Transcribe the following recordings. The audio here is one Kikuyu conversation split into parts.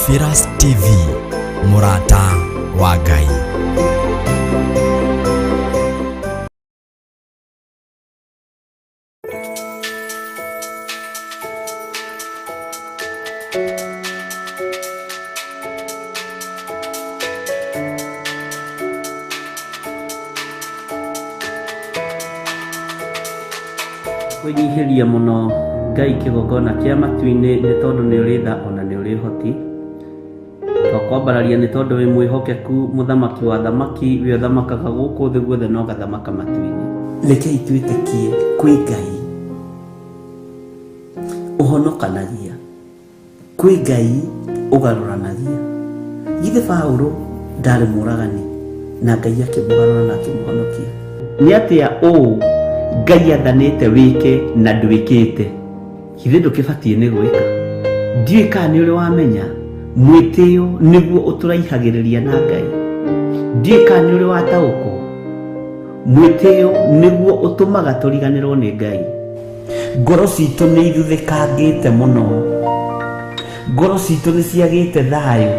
Theophilus TV, mũrata wa Ngai. Kwĩnyihĩria mũno Ngai kĩgongona kĩa matu-inĩ nĩ tondũ nĩ ũrĩ tha ona nĩ ũrĩ ũhoti. Twakwambararia nĩ tondũ wĩ mwĩhokeku mũthamaki wa thamaki we ũthamakaga gũkũ thĩ guothe na ũgathamaka matu-inĩ. Rekei twĩtĩkie kwĩ Ngai ũhonokanagia, kwĩ Ngai ũgarũranagia. Githĩ Paũlũ ndarĩ mũragani na Ngai akĩmũgarũra na akĩmũhonokia? Nĩ atĩa ũũ Ngai athanĩte wĩke na ndwĩkĩte? Githĩ ndũkĩbatiĩ nĩ gwĩka? Ndiũĩ kana nĩ ũrĩ wamenya mwĩtĩo nĩguo ũtũraihagĩrĩria na Ngai. Ndiũĩ kana nĩ ũrĩ wataũkwo mwĩtĩo nĩguo ũtũmaga tũriganĩrwo nĩ Ngai. Ngoro citũ nĩ ithuthĩkangĩte mũno, ngoro citũ nĩ ciagĩte thayũ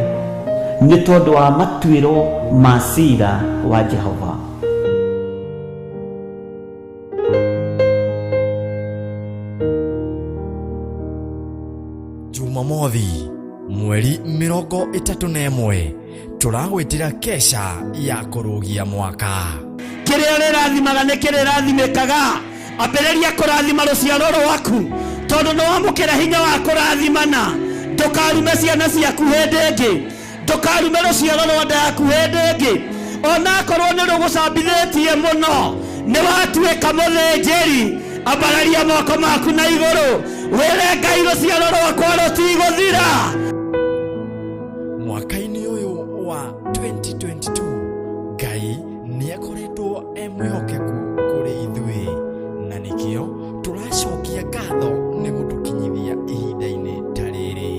nĩ tondũ wa matuĩro ma cira wa Jehova. Jumamothi mweri 31 tũragwĩtĩra kesha ya kũrũgia mwaka. Kĩrĩa ũrĩrathimaga nĩ kĩrĩrathimĩkaga. Ambĩrĩria kũrathima rũciaro rwaku tondũ nĩ wamũkĩra hinya wa kũrathimana. Ndũkarume ciana ciaku hĩndĩ ĩngĩ, ndũkarume rũciaro rwa nda yaku hĩndĩ ĩngĩ, onakorwo nĩ rũgũcambithĩtie mũno. Nĩ watuĩka mũthĩnjĩri, ambararia moko maku na igũrũ wĩre Ngai rũciaro rwakwa rũtigũthira. Mwaka-inĩ ũyũ wa 2022 Ngai nĩ akoretwo e mwĩhokeku kũrĩ ithuĩ, na nĩkĩo tũracokia ngatho nĩ gũtũkinyithia ihinda-inĩ ta rĩrĩ.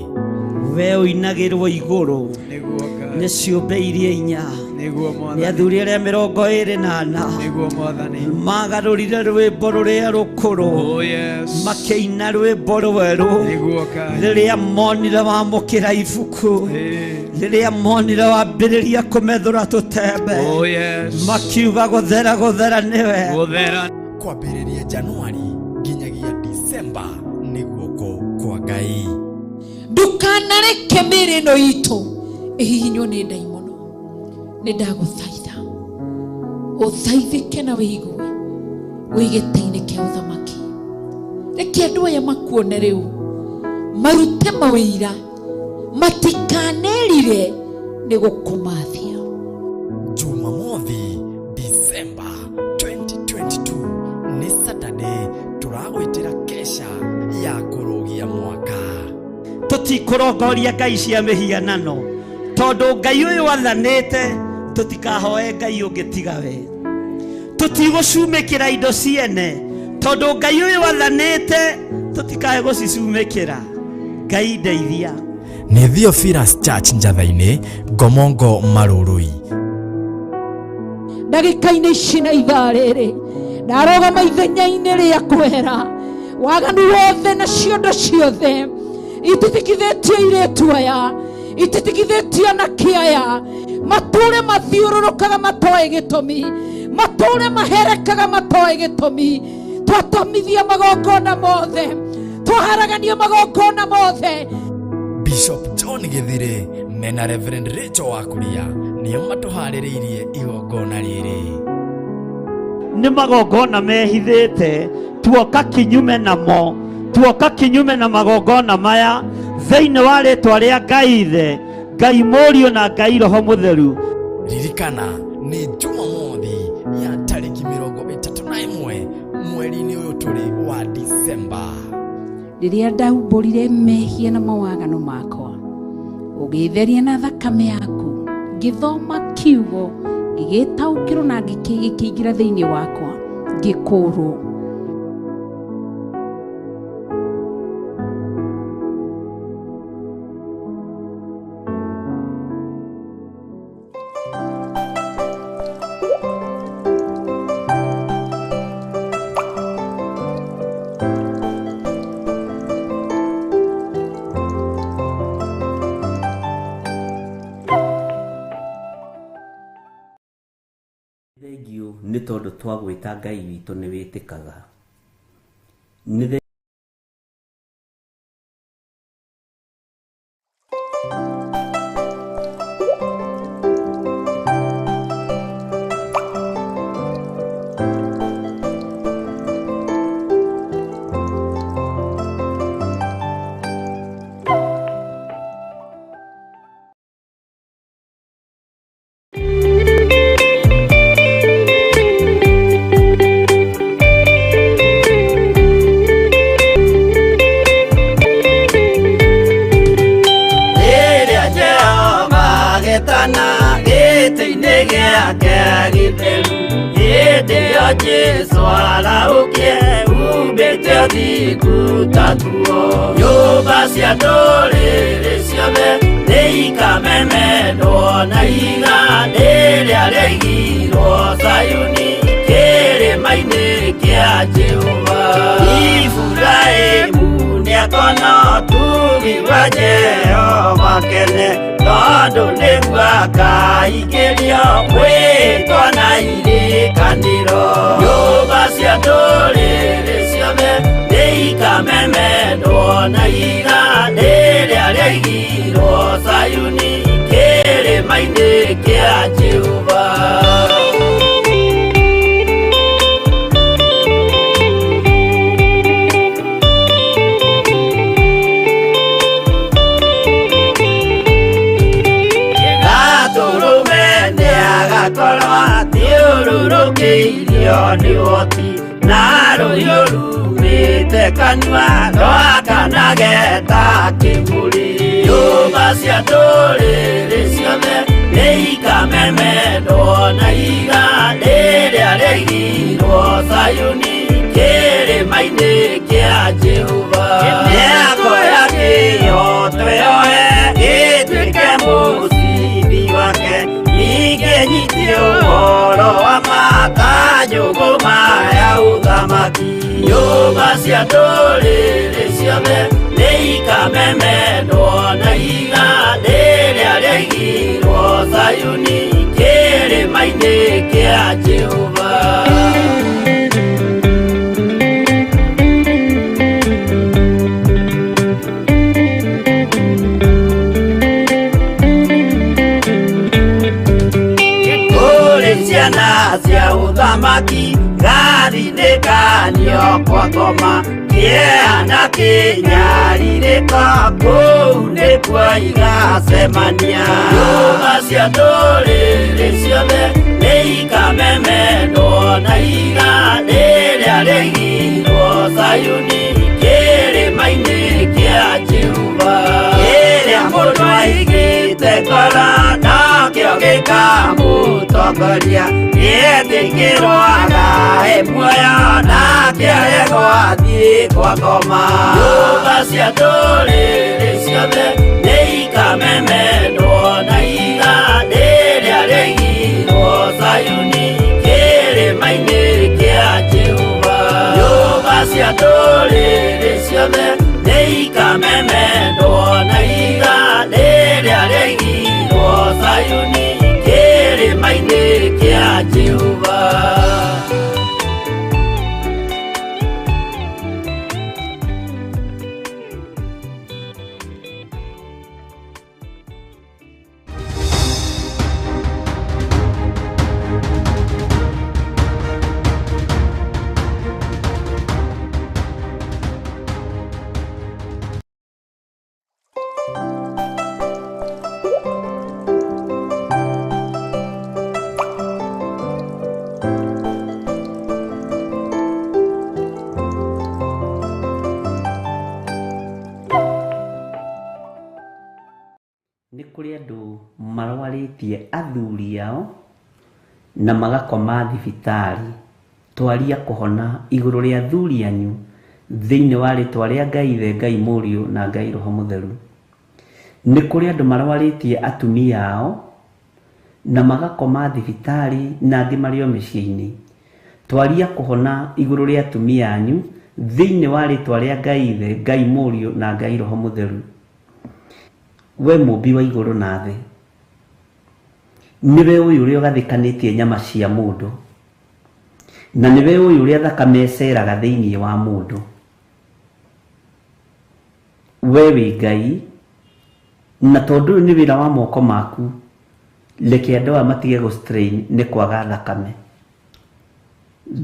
We ũinagĩrwo igũrũ Nĩguo Ngai. nĩ ciũmbe iria inya, Nĩguo nĩ Mwathani. athuri arĩa 24 Nĩguo Mwathani. magarũrire rwĩmbo rũrĩa rũkũrũ, Oh yes. makĩina rwĩmbo rwerũ Nĩguo Ngai. rĩrĩa monire wamũkĩra ibuku, Ĩĩ. rĩrĩa monire wambĩrĩria kũmethũra tũtembe, Oh yes. makiuga gũthera gũthera nĩwe. Gũthera. Kwambĩrĩria Januari nginyagia Disemba nĩ guoko kwa Ngai. Ndukanareke mĩĩrĩ ĩno itũ ĩhihinywo nĩ ndaimono. Nĩ ndagũthaitha ũthaithĩke na wĩigue wĩ gĩtĩ-inĩ kĩa ũthamaki. Reke andũ aya makuone rĩu, marute mawĩira, matikanerire nĩ gũkũmathia. Jumamothi Disemba 2022 nĩ Saturday tũragwĩtĩra kesha ya kũrũgia mwaka. Tũtikũrongoria ngai cia mĩhianano tondũ Ngai ũyũ athanĩte tũtikahoe Ngai ũngĩ tiga we. Tũtigũcumĩkĩra indo ciene tondũ Ngai ũyũ athanĩte tũtikae gũcicumĩkĩra. Ngai ndeithia. Nĩ Theophilus Church Njatha-inĩ, Ngomongo Marurui. Ndagĩka-inĩ ici na ithaa rĩrĩ ndarũgama ithenya-inĩ rĩa kwehera waganu wothe na ciondo ciothe ititikithĩtio airĩtu aya, ititikithĩtio anake aya, matũre mathiũrũrũkaga matoĩ gĩtũmi, matũre maherekaga matoĩ gĩtũmi. Twatomithia magongona mothe, twaharagania magongona mothe. Bishop John Githire mena Reverend Rachel Wakuria nĩo matũharĩrĩirie igongona rĩrĩ. Nĩ magongona mehithĩte, tuoka kinyume namo, tuoka kinyume na magongona maya thĩinĩ wa rĩtwa rĩa Ngai Ithe, Ngai Mũriũ na Ngai Roho Mũtheru. Ririkana nĩ Jumamothi ya tarĩki 31 mweri-inĩ ũyũ tũrĩ wa Disemba. Rĩrĩa ndaumbũrire mehia na mawagano makwa, ũgĩtheria na thakame yaku, ngĩthoma kiugo, ngĩgĩtaũkĩrwo na gĩkĩingĩra thĩinĩ wakwa, ngĩkũũrwo. Twagwĩta Ngai witũ nĩ wĩtĩkaga. Nĩ Rĩrĩa Jehova agetana gĩtĩ-inĩ gĩake gĩtheru, hĩndĩ ĩyo Jesũ arahũkie humbĩte ũthingu ta nguo. Nyũmba cia ndũrĩrĩ ciothe nĩikamemendwo na ihiga rĩrĩa rĩaigirwo Zayuni kĩrĩma-inĩ kĩa Jehova. Iburahĩmu nĩakona ũtugi wa Jehova kene, tondũ nĩguo akaingĩrio mwĩtwa na irĩkanĩro. Nyũmba cia ndũrĩrĩ ciothe nĩikamemendwo na ihiga rĩrĩa rĩaigirwo Zayuni kĩrĩma-inĩ kĩa Jehova. Gatũrũme nĩagakorwo athiũrũrũkĩirio nĩ ũhoti, na rũhiũ rumĩte kanua rwakanage ta kĩbũri. Nyũmba cia ndũrĩrĩ ciothe nĩikamemendwo na ihiga rĩrĩa rĩaigirwo Zayuni kĩrĩma-inĩ kĩa Jehova. Nĩakoya kĩhooto yoe gĩtuĩke mũcibi wake, ningĩ nyite ũhoro wa ma ta njũgũma ya ũthamaki. Nyũmba cia ndũrĩrĩ ciothe nĩikamemendwo na ihiga rĩrĩa rĩaigirwo Zayuni kĩrĩma-inĩ kĩa Jehova. Kũrĩ ciana cia ũthamaki gathinĩkanio kwa ngoma, kĩeha na kĩnyarirĩko kũu nĩkuo igacemania. Nyũmba cia ndũrĩrĩ ciothe nĩikamemendwo na ihiga rĩrĩa rĩaigirwo Zayuni kĩrĩma-inĩ kĩa Jehova. Kĩrĩa mũndũ aigĩte ngoro nakĩo gĩkamũtongoria, nĩetĩkĩrwo agae muoyo nake aregwo athiĩ kwa ngoma. Nyũmba cia ndũrĩrĩ ciothe nĩikamemendwo na ihiga rĩrĩa rĩaigirwo Zayuni kĩrĩma-inĩ kĩa Jehova. Nyũmba cia ndũrĩrĩ ciothe nĩikamemendwo na ihiga rĩrĩa rĩaigirwo Zayuni kĩrĩma-inĩ kĩa Jehova. Nĩ kũrĩ andũ marwarĩtie athuri ao na magakoma thibitarĩ. Twaria kũhona igũrũ rĩa athuri anyu thĩinĩ wa rĩtwa rĩa Ngai Ithe, Ngai Mũriũ na Ngai Roho Mũtheru. Nĩ kũrĩ andũ marwarĩtie atumia ao na magakoma thibitarĩ na angĩ marĩ o mĩciĩ-inĩ. Twaria kũhona igũrũ rĩa atumia anyu thĩinĩ wa rĩtwa rĩa Ngai Ithe, Ngai Mũriũ na Ngai Roho Mũtheru. We mũmbi wa igũrũ na thĩ, nĩwe ũyũ ũrĩa ũgathĩkanĩtie nyama cia mũndũ. Na nĩwe ũĩ ũrĩa thakame ĩceraga thĩinĩ wa mũndũ. We wĩ Ngai, na tondũ ũyũ nĩ wĩra wa moko maku, reke andũ aya matige gũ strain nĩ kwaga thakame.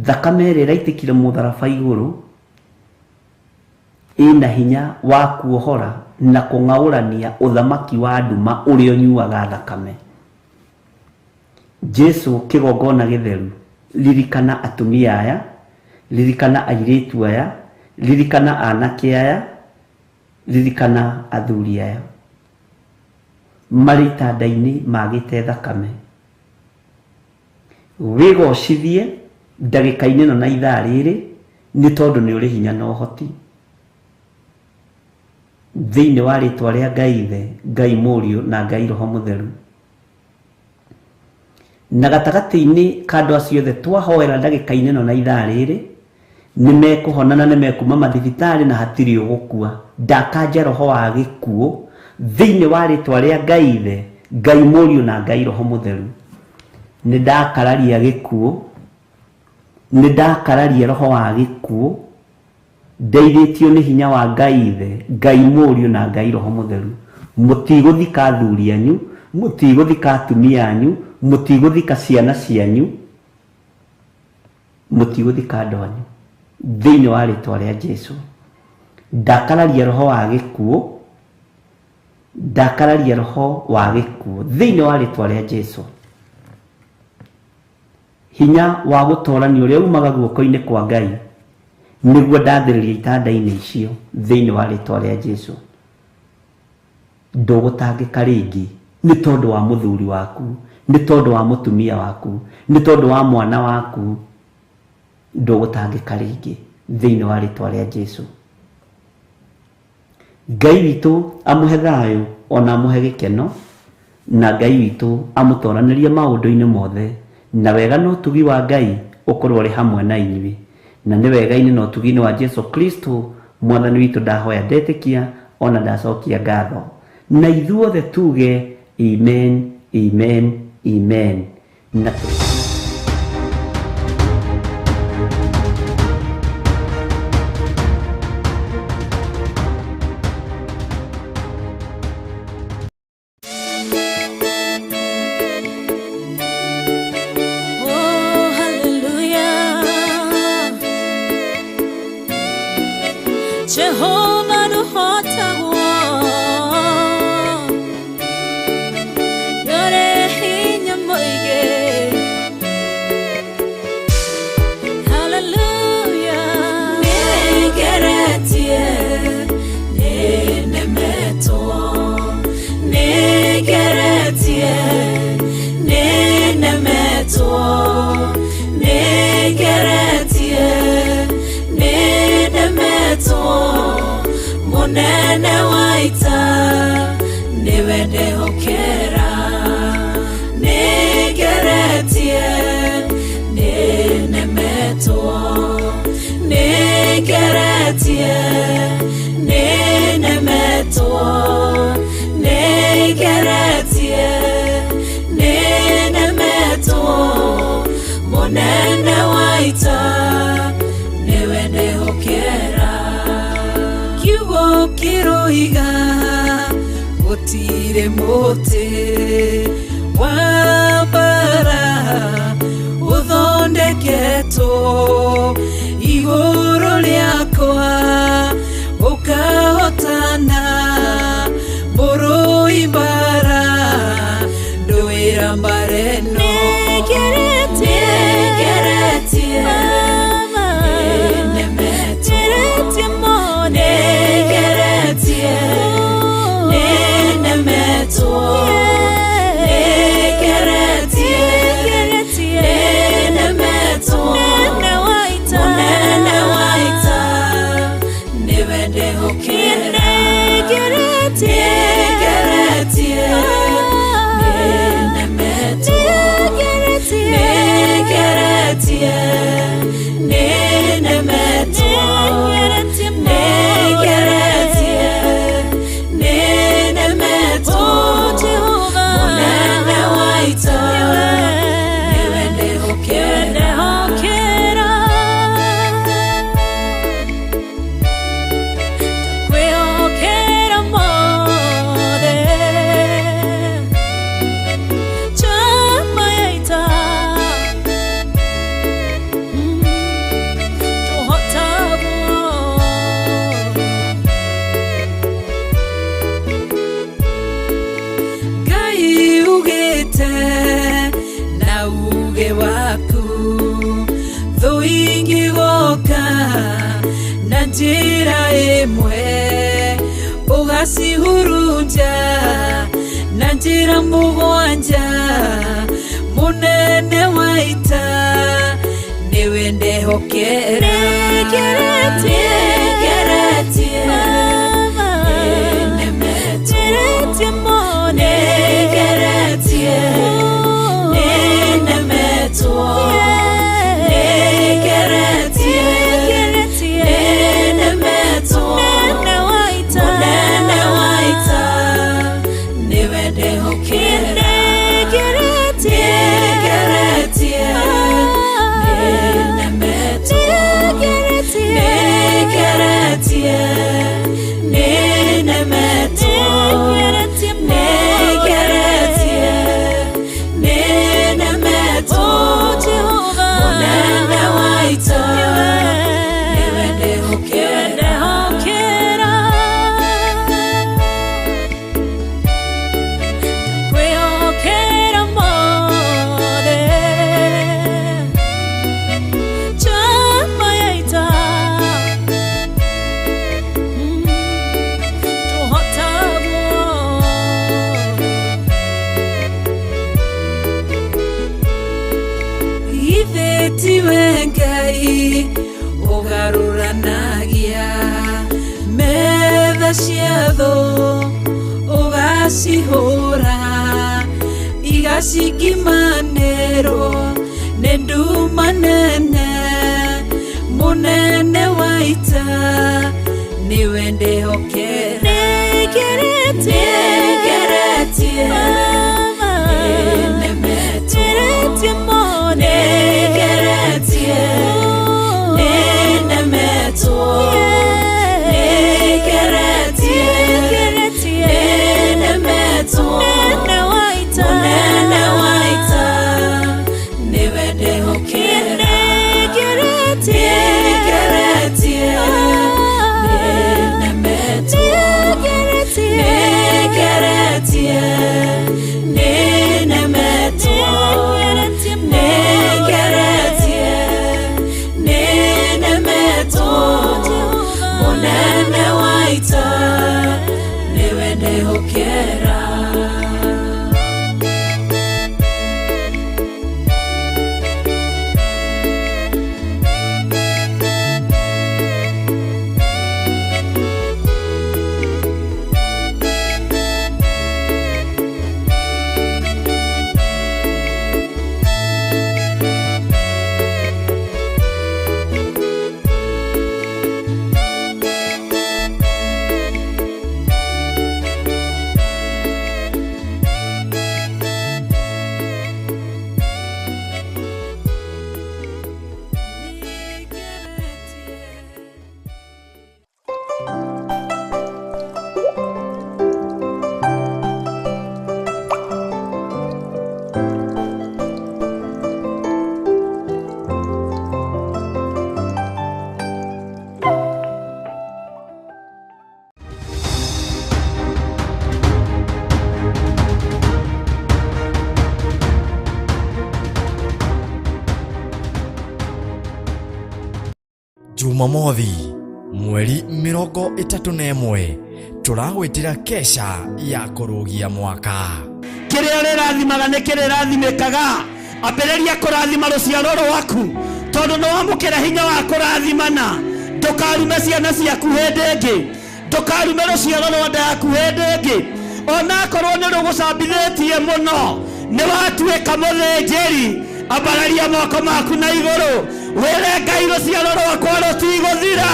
Thakame ĩrĩa ĩraitĩkire mũtharaba igũrũ ĩna hinya wa kuohora na kũng'aũrania ũthamaki wa nduma ũrĩa ũnyuaga thakame. Jesu kĩgongona gĩtheru, ririkana atumia aya, ririkana airĩtu aya, ririkana anake aya, ririkana athuri aya marĩ itanda-inĩ magĩte thakame. Wĩgocithie ndagĩka-inĩ ĩno na ithaa rĩrĩ, nĩ tondũ nĩ ũrĩ hinya na ũhoti. Thĩinĩ wa rĩtwa rĩa Ngai Ithe, Ngai Mũriũ na Ngai Roho Mũtheru. Na gatagatĩ-inĩ ka andũ acio othe twahoera ndagĩka-inĩ ĩno na ithaa rĩrĩ, nĩ mekũhona na nĩ mekuma mathibitarĩ na hatirĩ ũgũkua. Ndakanja roho wa gĩkuũ thĩinĩ wa rĩtwa rĩa Ngai Ithe, Ngai Mũriũ na Ngai Roho Mũtheru. Nĩ ndakararia gĩkuũ, nĩ ndakararia roho wa gĩkuũ, ndeithĩtio nĩ hinya wa Ngai Ithe, Ngai Mũriũ na Ngai Roho Mũtheru. Mũtigũthika athuri anyu, mũtigũthika atumia anyu, mũtigũthika ciana cianyu, mũtigũthika andũ anyu thĩinĩ wa rĩtwa rĩa Jesu. Ndakararia roho wa gĩkuũ, ndakararia roho wa gĩkuũ thĩinĩ wa rĩtwa rĩa Jesu. Hinya wa gũtorania ũrĩa umaga guoko-inĩ kwa Ngai nĩguo ndathĩrĩria itanda-inĩ icio thĩinĩ wa rĩtwa rĩa Jesu. Ndũgũtangĩka rĩngĩ nĩ tondũ wa mũthuri waku, nĩ tondũ wa mũtumia waku, nĩ tondũ wa mwana waku. Ndũgũtangĩka rĩngĩ thĩinĩ wa rĩtwa rĩa Jesu. Ngai witũ amũhe thayũ ona amũhe gĩkeno, na Ngai witũ amũtoranĩrie maũndũ-inĩ mothe, na wega na ũtugi wa Ngai ũkorwo ũrĩ hamwe na inyuĩ. Na nĩ wega-inĩ na ũtugi-inĩ wa Jesu Kristo Mwathani witũ ndahoya ndetĩkia ona ndacokia ngatho. Na ithuothe tuge amen, amen, amen. Na Oh, hallelujah. Jehovah nuhotagwo. Yore hinya mũingĩ. Hallelujah. Nĩngeretie, nĩnemetwo. Nĩngeretie, nĩnemetwo. Nĩngeretie, nĩnemetwo. Mũnene wa ita nĩwe ndehokera. Nĩngeretie, nĩnemetwo. Nĩngeretie, nĩnemetwo. Nĩngeretie, nĩnemetwo. Mũnene wa ita nĩwe ndehokera. Kiugo kĩroiga gũtirĩ mũtĩ wa mbara ũthondeketwo igũrũ rĩakwa ũkahotana mũrũi mbara ndũĩra mbara ĩno. Nĩngeretie, nĩnemetwo. Nĩngeretie, nĩnemetwo. Nĩngeretie, nĩnemetwo. Mũnene wa ita nĩwe ndehokera. Nĩngeretie, nĩnemetwo. Nĩngeretie, nĩnemetwo. Nĩngeretie, nĩnemetwo. Mũnene wa ita nĩwe ndehokera. Njĩra ĩmwe ũgacihurunja na njĩra mũgwanja mũnene wa ita nĩwe ndehokera. Nĩngeretie, nĩnemetwo. Nĩngeretie, nĩnemetwo. Nĩngeretie, nĩnemetwo. Mũnene wa ita nĩwe ndehokera. Nĩngeretie, nĩnemetwo. Nĩngeretie, nĩnemetwo. Nĩngeretie, nĩnemetwo. Mũnene wa ita nĩwe ndehokera. Ithe tiwe Ngai ũgarũranagia metha cia thũ ũgacihũra igacingimanĩrwo nĩ nduma nene mũnene wa ita nĩwe ndehokera. Nĩngeretie, nĩnemetwo. Nĩngeretie, nĩnemetwo. Nĩngeretie, nĩnemetwo. Mũnene wa ita nĩwe ndehokera. Nĩngeretie, nĩnemetwo. Nĩngeretie, nĩnemetwo. Nĩngeretie, nĩnemetwo. Mũnene wa ita nĩwe ndehokera. Jumamothi mweri 31 tũragwĩtĩra kesha ya kũrũgia mwaka. Kĩrĩa ũrĩrathimaga nĩ kĩrĩrathimĩkaga. Ambĩrĩria kũrathima rũciaro rwaku tondũ nĩ wamũkĩra hinya wa kũrathimana. Ndũkarume ciana ciaku hĩndĩ ĩngĩ, ndũkarume rũciaro rwa nda yaku hĩndĩ ĩngĩ, onakorwo nĩ rũgũcambithĩtie mũno. Nĩ watuĩka mũthĩnjĩri. Ambararia moko maku na igũrũ wĩre Ngai rũciaro rwakwa rũtigũthira.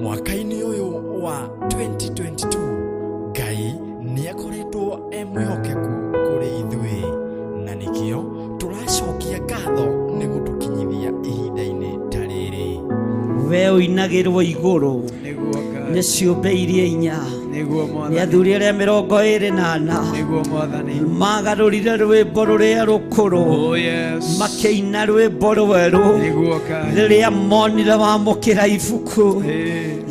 Mwaka-inĩ ũyũ wa 2022 Ngai nĩ akoretwo e mwĩhokeku kũrĩ ithuĩ, na nĩkĩo tũracokia ngatho nĩ gũtũkinyithia ihinda-inĩ ta rĩrĩ. We ũinagĩrwo igũrũ Nĩguo Ngai. nĩ ciũmbe iria inya, Nĩguo nĩ Mwathani. athuri arĩa 24 Nĩguo Mwathani. magarũrire rwĩmbo rũrĩa rũkũrũ, Oh yes. makĩina rwĩmbo rwerũ Nĩguo Ngai. rĩrĩa monire wamũkĩra ibuku,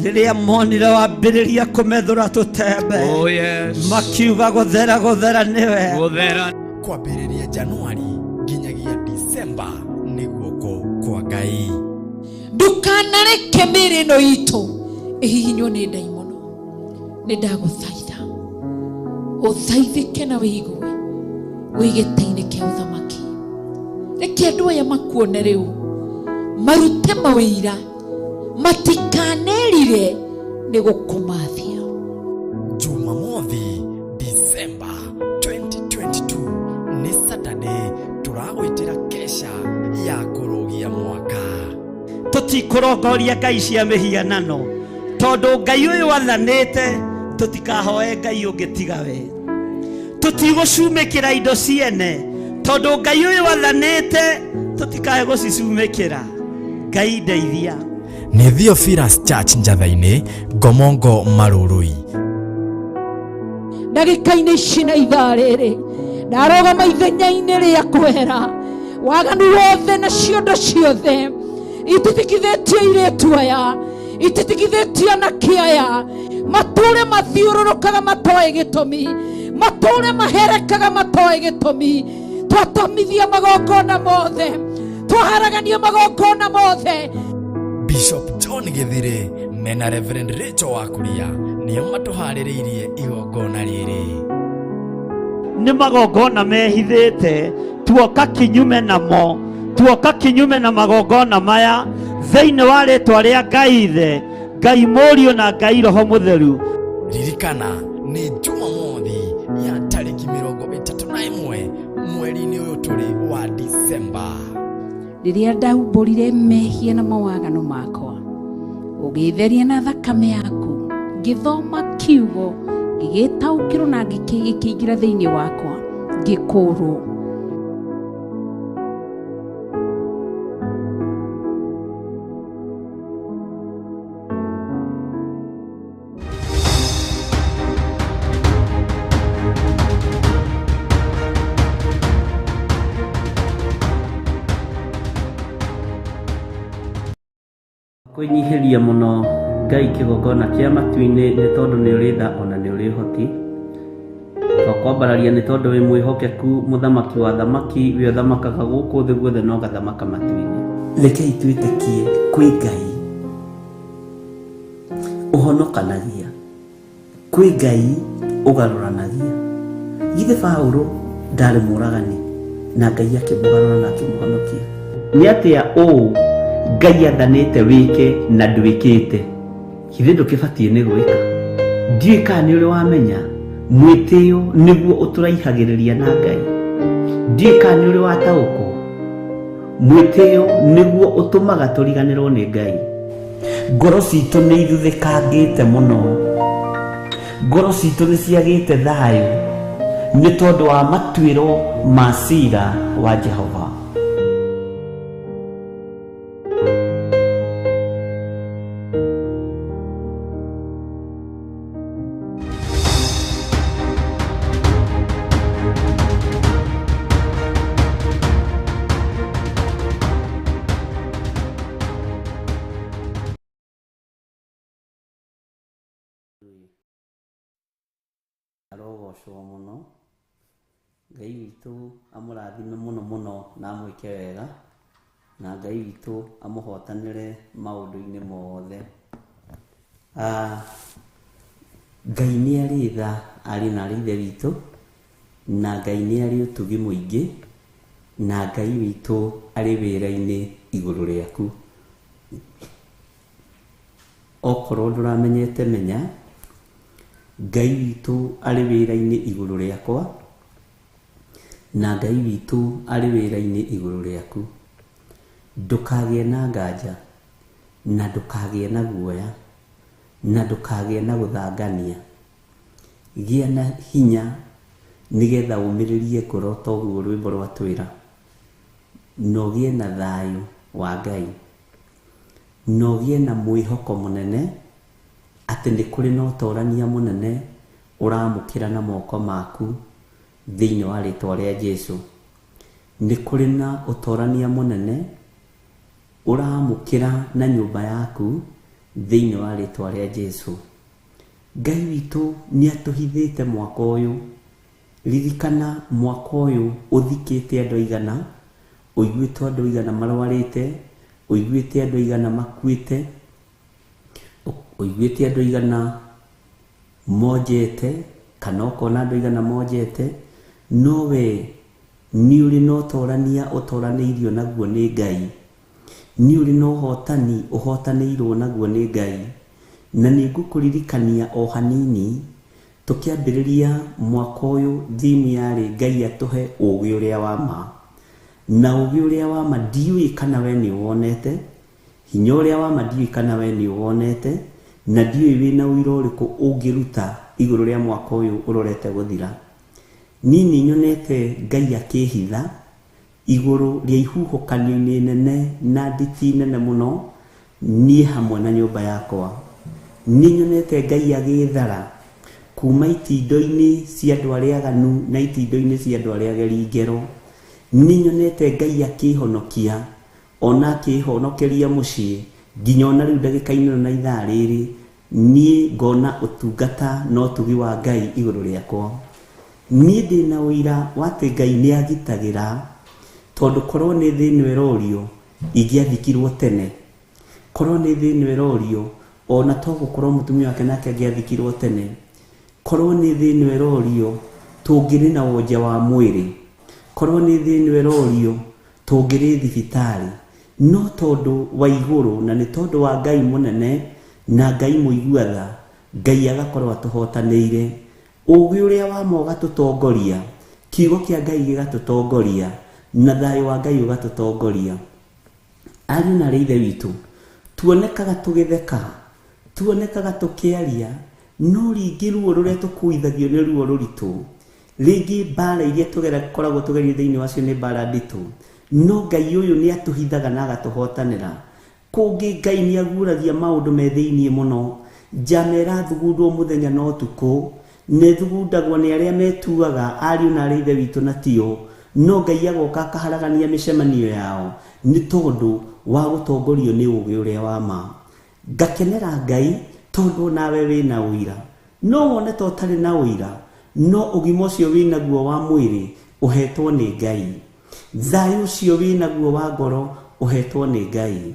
rĩrĩa monire wambĩrĩria kũmethũra tũtembe, Oh yes. makiuga gũthera gũthera nĩwe. Gũthera. Kwambĩrĩria Januari nginyagia Disemba nĩ guoko kwa Ngai. Ndu Ndũkanareke mĩĩrĩ ĩno itũ ĩhihinywo nĩ ndaimono. Nĩ ndagũthaitha ũthaithĩke na wĩigue wĩ gĩtĩ-inĩ kĩa ũthamaki. Reke andũ aya makuone rĩu, marute mawĩira, matikanerire nĩ gũkũmathia. Jumamothi Disemba 2022 nĩ Saturday, tũragwĩtĩra kesha ya kũrũgia mwaka. Tũtikũrongoria ngai cia mĩhianano, tondũ Ngai ũyũ athanĩte tũtikahoe ngai ũngĩ tiga we. Tũtigũcumĩkĩra indo ciene, tondũ Ngai ũyũ athanĩte tũtikae gũcicumĩkĩra. Ngai ndeithia. Nĩ Theophilus Church Njatha-inĩ, Ngomongo Marurui. Ndagĩka-inĩ ici na ithaa rĩrĩ ndarũgama ithenya-inĩ rĩa kwehera waganu wothe na ciondo ciothe ititikithĩtie airĩtu aya, ititikithĩtie anake aya, matũre mathiũrũrũkaga matoĩ gĩtũmi, matũre maherekaga matoĩ gĩtũmi. Twatomithia magongona mothe, twaharagania magongona mothe. Bishop John Githire mena Reverend Rachel Wakuria nĩo matũharĩrĩirie igongona rĩrĩ. Nĩ magongona mehithĩte, tuoka kinyume namo, tuoka kinyume na magongona maya thĩinĩ wa rĩtwa rĩa Ngai Ithe, Ngai Mũriũ na Ngai Roho Mũtheru. Ririkana nĩ Jumamothi ya tarĩki 31 mweri-inĩ ũyũ tũrĩ wa Disemba. Rĩrĩa ndaumbũrire mehia na mawaganu makwa, ũgĩtheria na thakame yaku, ngĩthoma kiugo, ngĩgĩtaũkĩrwo na gĩkĩingĩra thĩinĩ wakwa, ngĩkũrwo. Kwĩnyihĩria mũno Ngai kĩgongona kĩa matu-inĩ nĩ tondũ nĩ ũrĩ tha ona nĩ ũrĩ ũhoti. Twakwambararia nĩ tondũ wĩ mwĩhokeku, mũthamaki wa thamaki, wĩ ũthamakaga gũkũ thĩ guothe na ũgathamaka matu-inĩ. Rekei twĩtĩkie kwĩ Ngai ũhonokanagia, kwĩ Ngai ũgarũranagia. Githĩ Paũlũ ndarĩ mũragani na Ngai akĩmũgarũra na akĩmũhonokia? Nĩ atĩa ũũ Ngai athanĩte wĩke na ndwĩkĩte? Githĩ ndũkĩbatiĩ nĩ gwĩka? Ndiũĩ kana nĩ ũrĩ wamenya mwĩtĩo nĩguo ũtũraihagĩrĩria na Ngai. Ndiũĩ kana nĩ ũrĩ wataũkwo mwĩtĩo nĩguo ũtũmaga tũriganĩrwo nĩ Ngai. Ngoro citũ nĩ ithuthĩkangĩte mũno, ngoro citũ nĩ ciagĩte thayũ nĩ tondũ wa matuĩro ma cira wa Jehova. Arogocwo mũno Ngai witũ, amũrathime mũno mũno na amwĩke wega, na Ngai witũ amũhotanĩre maũndũ-inĩ mothe. Ngai nĩ arĩ tha, arĩ na arĩ Ithe witũ, na Ngai nĩ arĩ ũtugi mũingĩ, na Ngai witũ arĩ wĩra-inĩ igũrũ rĩaku. Okorwo ndũramenyete menya, Ngai witũ arĩ wĩra-inĩ igũrũ rĩakwa, na Ngai witũ arĩ wĩra-inĩ igũrũ rĩaku. Ndũkagĩe na nganja, na ndũkagĩe na guoya, na ndũkagĩe na gũthangania. Gĩa na hinya nĩgetha ũmĩrĩrie ngoro toguo rwĩmbo rwatwĩra, na ũgĩe na thayũ wa Ngai, na ũgĩe na mwĩhoko mũnene atĩ nĩ kũrĩ na ũtorania mũnene ũramũkĩra na moko maku thĩinĩ wa rĩtwa rĩa Jesu. Nĩ kũrĩ na ũtorania mũnene ũramũkĩra na nyũmba yaku thĩinĩ wa rĩtwa rĩa Jesu. Ngai witũ nĩ atũhithĩte mwaka ũyũ. Ririkana mwaka ũyũ ũthikĩte andũ aigana, ũiguĩte andũ aigana marwarĩte, Ũiguĩte andũ aigana makuĩte, ũiguĩte andũ aigana monjete, kana ũkona andũ aigana monjete, no we nĩ ũrĩ na ũtorania ũtoranĩirio naguo nĩ Ngai. Nĩ ũrĩ na ũhotani ũhotanĩirwo naguo nĩ Ngai. Na nĩ ngũkũririkania o hanini, tũkĩambĩrĩria mwaka ũyũ theme yarĩ Ngai atũhe ũgĩ ũrĩa wa ma. Na ũgĩ ũrĩa wa ma ndiũĩ kana we nĩ ũwonete, hinya ũrĩa wa ma ndiũĩ kana we nĩ ũwonete, na ndiũĩ wĩna ũira ũrĩkũ ũngĩruta igũrũ rĩa mwaka ũyũ ũrorete gũthira. Niĩ nĩ nyonete Ngai akĩhitha igũrũ rĩa ihuhũkanio-inĩ nene na nditi nene mũno, niĩ hamwe na nyũmba yakwa. Nĩ nyonete Ngai agĩthara kuma itindo-inĩ cia andũ arĩa aganu na itindo-inĩ cia andũ arĩa ageri ngero. Nĩ nyonete Ngai akĩhonokia ona akĩhonokeria mũciĩ nginya ona rĩu ndagĩka-inĩ ĩno na ithaa rĩrĩ niĩ ngona ũtungata na ũtugi wa Ngai igũrũ rĩakwa. Niĩ ndĩna ũira wa atĩ Ngai nĩ agitagĩra, tondũ korwo nĩ thĩ ĩno ĩrorio ingĩathikirwo tene. Korwo nĩ thĩ ĩno ĩrorio ona to gũkorwo mũtumia wake nake angĩathikirwo tene. Korwo nĩ thĩ ĩno ĩrorio tũngĩrĩ na wonje wa mwĩrĩ. Korwo nĩ thĩ ĩno ĩrorio tũngĩrĩ thibitarĩ. No tondũ wa igũrũ na nĩ tondũ wa Ngai mũnene na Ngai mũigua tha, Ngai agakorwo atũhotanĩire. Ũgĩ ũrĩa wa ma ũgatũtongoria, kiugo kĩa Ngai gĩgatũtongoria, na thayũ wa Ngai ũgatũtongoria. Ariũ na arĩ ithe witũ, tuonekaga tũgĩtheka, tuonekaga tũkĩaria, no rĩngĩ ruo rũrĩa tũkuithagio nĩ ruo rũritũ. Rĩngĩ mbara iria tũkoragwo tũgereire thĩinĩ wacio nĩ mbara nditũ, no Ngai ũyũ nĩ atũhithaga na agatũhotanĩra. Kũngĩ Ngai nĩ aguũragia maũndũ me thĩinĩ mũno. Njama ĩrathugundwo mũthenya na ũtukũ, na ĩthugundagwo nĩ arĩa metuaga ariũ na arĩ ithe witũ na tio, no Ngai agoka akaharagania mĩcemanio yao nĩ tondũ wa gũtongorio nĩ ũgĩ ũrĩa wa ma. Ngakenera Ngai tondũ nawe wĩna ũira. No wone ta ũtarĩ na ũira, no ũgima ũcio wĩnaguo wa mwĩrĩ ũhetwo nĩ Ngai. Thayũ ũcio wĩnaguo wa ngoro ũhetwo nĩ Ngai.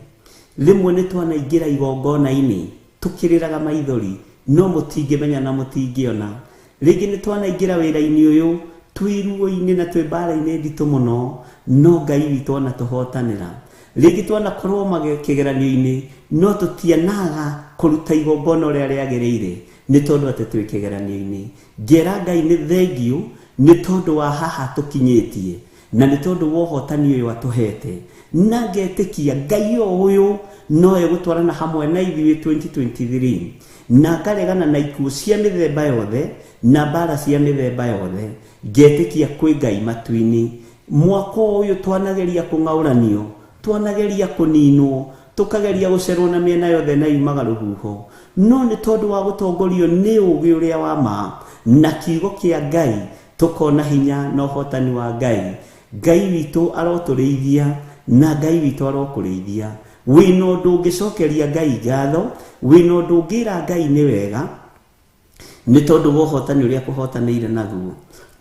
Rĩmwe nĩ twanaingĩra igongona-inĩ tũkĩrĩraga maithori, no mũtingĩmenya na mũtingĩona. Rĩngĩ nĩ twanaingĩra wĩra-inĩ ũyũ twĩ ruo-inĩ na twĩ mbara-inĩ nditũ mũno, no Ngai witũ anatũhotanĩra. Rĩngĩ twanakorwo kĩgeranio-inĩ, no tũtianaga kũruta igongona ũrĩa rĩagĩrĩire nĩ tondũ atĩ twĩ kĩgeranio-inĩ. Ngera Ngai nĩ thengiũ nĩ tondũ wa haha tũkinyĩtie na nĩ tondũ wa ũhotani ũyũ atũhete, na ngetĩkia Ngai o ũyũ no egũtwarana hamwe na ithuĩ 2023, na ngaregana na ikuũ cia mĩthemba yothe na mbara cia mĩthemba yothe. Ngetĩkia kwĩ Ngai matu-inĩ. Mwaka ũyũ twanageria kũng'aũranio, twanageria kũninwo, tũkageria gũcerwo na mĩena yothe na yumaga rũhuho, no nĩ tondũ wa gũtongorio nĩ ũgĩ ũrĩa wa ma na kiugo kĩa Ngai tũkona hinya na ũhotani wa Ngai. Ngai witũ arotũrĩithia na Ngai witũ arokũrĩithia. Wĩna ũndũ ũngĩcokeria Ngai ngatho, wĩna ũndũ ũngĩra Ngai nĩ wega nĩ tondũ wa ũhotani ũrĩa akũhotanĩire naguo.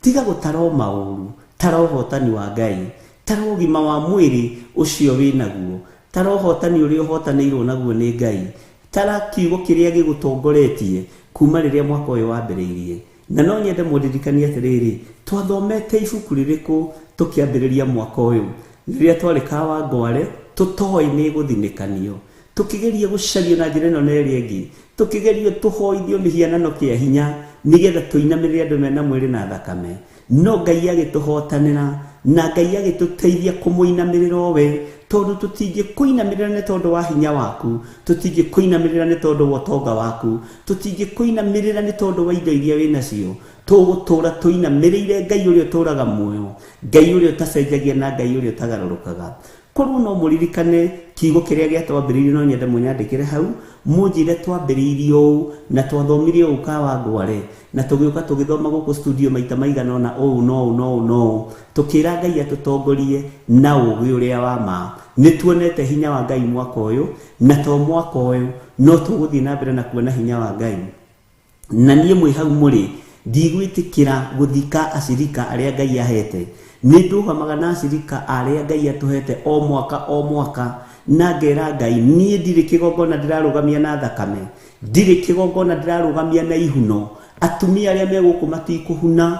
Tiga gũtara o maũru, tara ũhotani wa Ngai, tara ũgima wa mwĩrĩ ũcio wĩnaguo, tara ũhotani ũrĩa ũhotanĩirwo naguo nĩ Ngai, tara kiugo kĩrĩa gĩgũtongoretie kuma rĩrĩa mwaka ũyũ wambĩrĩirie. Na no nyende mũndirikanie atĩrĩrĩ, twathomete ibuku rĩrĩkũ tũkĩambĩrĩria mwaka ũyũ? Rĩrĩa twarĩ Kawangware, tũtoĩ nĩ gũthinĩkanio, tũkĩgeria gũcario na njĩra ĩno na ĩrĩa ĩngĩ, tũkĩgerio tũhoithio mĩhianano kĩa hinya nĩgetha tũinamĩrĩre andũ mena mwĩrĩ na thakame, no Ngai agĩtũhotanĩra na Ngai agĩtũteithia kũmũinamĩrĩra o we, tondũ tũtingĩkũinamĩrĩra nĩ tondũ wa hinya waku, tũtingĩkũinamĩrĩra nĩ tondũ wa ũtonga waku, tũtingĩkũinamĩrĩra nĩ tondũ wa indo iria wĩnacio. Tũgũtũra tũinamĩrĩire Ngai ũrĩa ũtũraga muoyo, Ngai ũrĩa ũtacenjagia na Ngai ũrĩa ũtagarũrũkaga. Korwo no mũririkane kiugo kĩrĩa gĩatwambĩrĩirie, no nyende mũnyandĩkĩre hau mũnjĩre twambĩrĩirie ũũ na twathomire ũũ Kawangware, na tũgĩũka tũgĩthoma gũkũ studio maita maigana ũna ũũ no ũũ no ũũ no ũũ, tũkĩra Ngai atũtongorie na ũgĩ ũrĩa wa ma. Nĩ tuonete hinya wa Ngai mwaka ũyũ, na to mwaka ũyũ, no tũgũthiĩ na mbere na kuona hinya wa Ngai. Na niĩ mwĩ hau mũrĩ, ndigwĩtĩkĩra gũthika acirika arĩa Ngai ahete. Nĩ ndũgamaga na acirika arĩa Ngai atũhete o mwaka o mwaka, Na ngera Ngai niĩ ndirĩ kĩgongona ndĩrarũgamia na thakame, ndirĩ kĩgongona ndĩrarũgamia na ihuno. Atumia arĩa me gũkũ matikũhuna,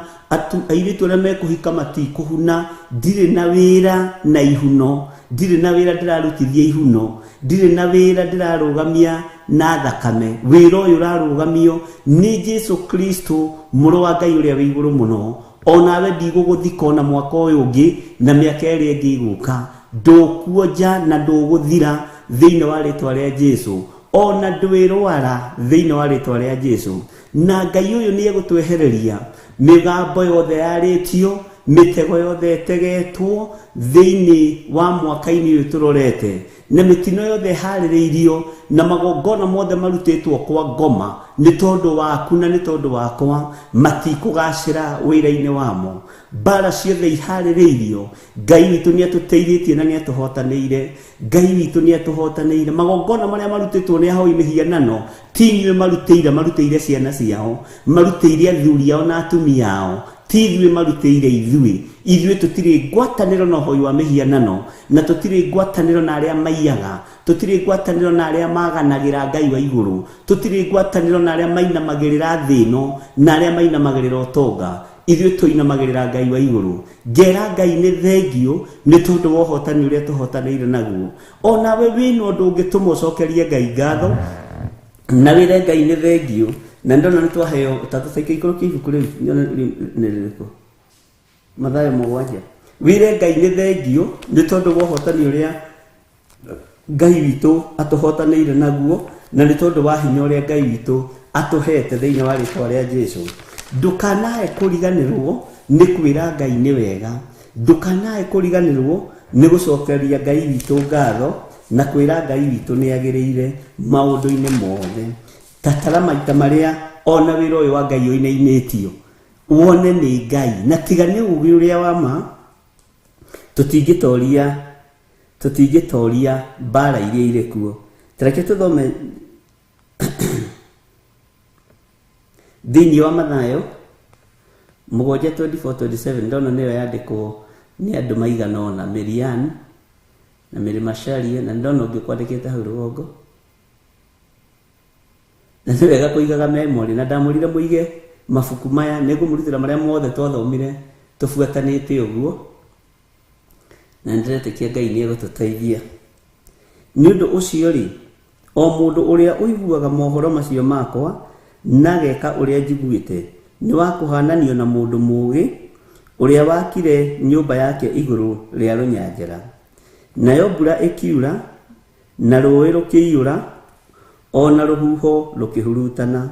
airĩtu arĩa mekũhika matikũhuna. Ndirĩ na wĩra na ihuno, ndirĩ na wĩra ndĩrarutithia ihuno, ndirĩ na wĩra ndĩrarũgamia na thakame. Wĩra ũyũ ũrarũgamio nĩ Jesu Kristo mũrũ wa Ngai ũrĩa wĩ igũrũ mũno. Onawe ndigũgũthika ona mwaka ũyũ ũngĩ na mĩaka ĩrĩa ĩngĩ ĩgũka, ndũkuonja na ndũgũthira thĩinĩ wa rĩtwa rĩa Jesu, ona ndwĩrwara thĩinĩ wa rĩtwa rĩa Jesu. Na Ngai ũyũ nĩ egũtwehereria mĩgambo yothe yarĩtio, mĩtego yothe ĩtegetwo thĩinĩ wa mwaka-inĩ ũyũ tũrorete, na mĩtino yothe ĩharĩrĩirio na magongona mothe marutĩtwo kwa ngoma nĩ tondũ waku na nĩ tondũ wakwa, matikũgacĩra wĩra-inĩ wamo. Mbara ciothe iharĩrĩirio, Ngai witũ nĩ atũteithĩtie na nĩ atũhotanĩire. Ngai witũ nĩ atũhotanĩire. Magongona marĩa marutĩtwo nĩ ahoi mĩhianano ti inyuĩ marutĩire, marutĩire ciana ciao, marutĩire athuri ao na atumia ao, ti ithuĩ marutĩire ithuĩ. Ithuĩ tũtirĩ ngwatanĩro na ũhoi wa mĩhianano, na tũtirĩ ngwatanĩro na arĩa maiyaga, tũtirĩ ngwatanĩro na arĩa maganagĩra Ngai wa igũrũ, tũtirĩ ngwatanĩro na arĩa mainamagĩrĩra thĩ ĩno na arĩa mainamagĩrĩra ũtonga. Ithuĩ tũinamagĩrĩra Ngai wa igũrũ. Ngera Ngai nĩ thengio nĩ tondũ wa ũhotani ũrĩa tũhotanĩire naguo. Onawe wĩna ũndũ ũngĩtũma ũcokerie Ngai ngatho na wĩre Ngai nĩ thengio. Na ndona nĩ twaheo tatũcaike ikũrũkia ibuku rĩu nyone nĩ rĩrĩkũ, Mathayo 7. Wĩre Ngai nĩ thengio nĩ tondũ wa ũhotani ũrĩa Ngai witũ atũhotanĩire naguo, na nĩ tondũ wa hinya ũrĩa Ngai witũ atũhete thĩinĩ wa rĩtwa rĩa Jesu. Ndũkanae kũriganĩrwo nĩ kwĩra Ngai nĩ wega, ndũkanae kũriganĩrwo nĩ gũcokeria Ngai witũ ngatho na kwĩra Ngai witũ nĩ agĩrĩire maũndũ-inĩ mothe. Tatara maita marĩa ona wĩra ũyũ wa Ngai ũinainĩtio, wone nĩ Ngai, na tiga nĩ ũũgĩ ũrĩa wa ma, tũtingĩtoria mbara iria irĩ kuo. Tareke tũthome thĩinĩ wa Mathayo 7:24-27. Ndona nĩyo yandĩkwo nĩ andũ maigana ũna, Miriam na Mary Macharia, na ndona ũngĩ kwandĩkĩte hau rũgongo. Na nĩ wega kũigaga memory, na ndamwĩrire mũige mabuku maya, nĩngũmũrutĩra marĩa mothe twathomire tũbuatanĩte ũguo, na nĩndĩretĩkia Ngai nĩ egũtũteithia. Nĩ ũndũ ũcio rĩ, o mũndũ ũrĩa ũiguaga mohoro macio makwa na ageka ũrĩa njiguĩte, nĩ wa kũhananio na mũndũ mũũgĩ ũrĩa wakire nyũmba yake igũrũ rĩa rũnyanjara. Nayo mbura ĩkiura, na rũũĩ rũkĩiyũra, ona rũhuho rũkĩhurutana,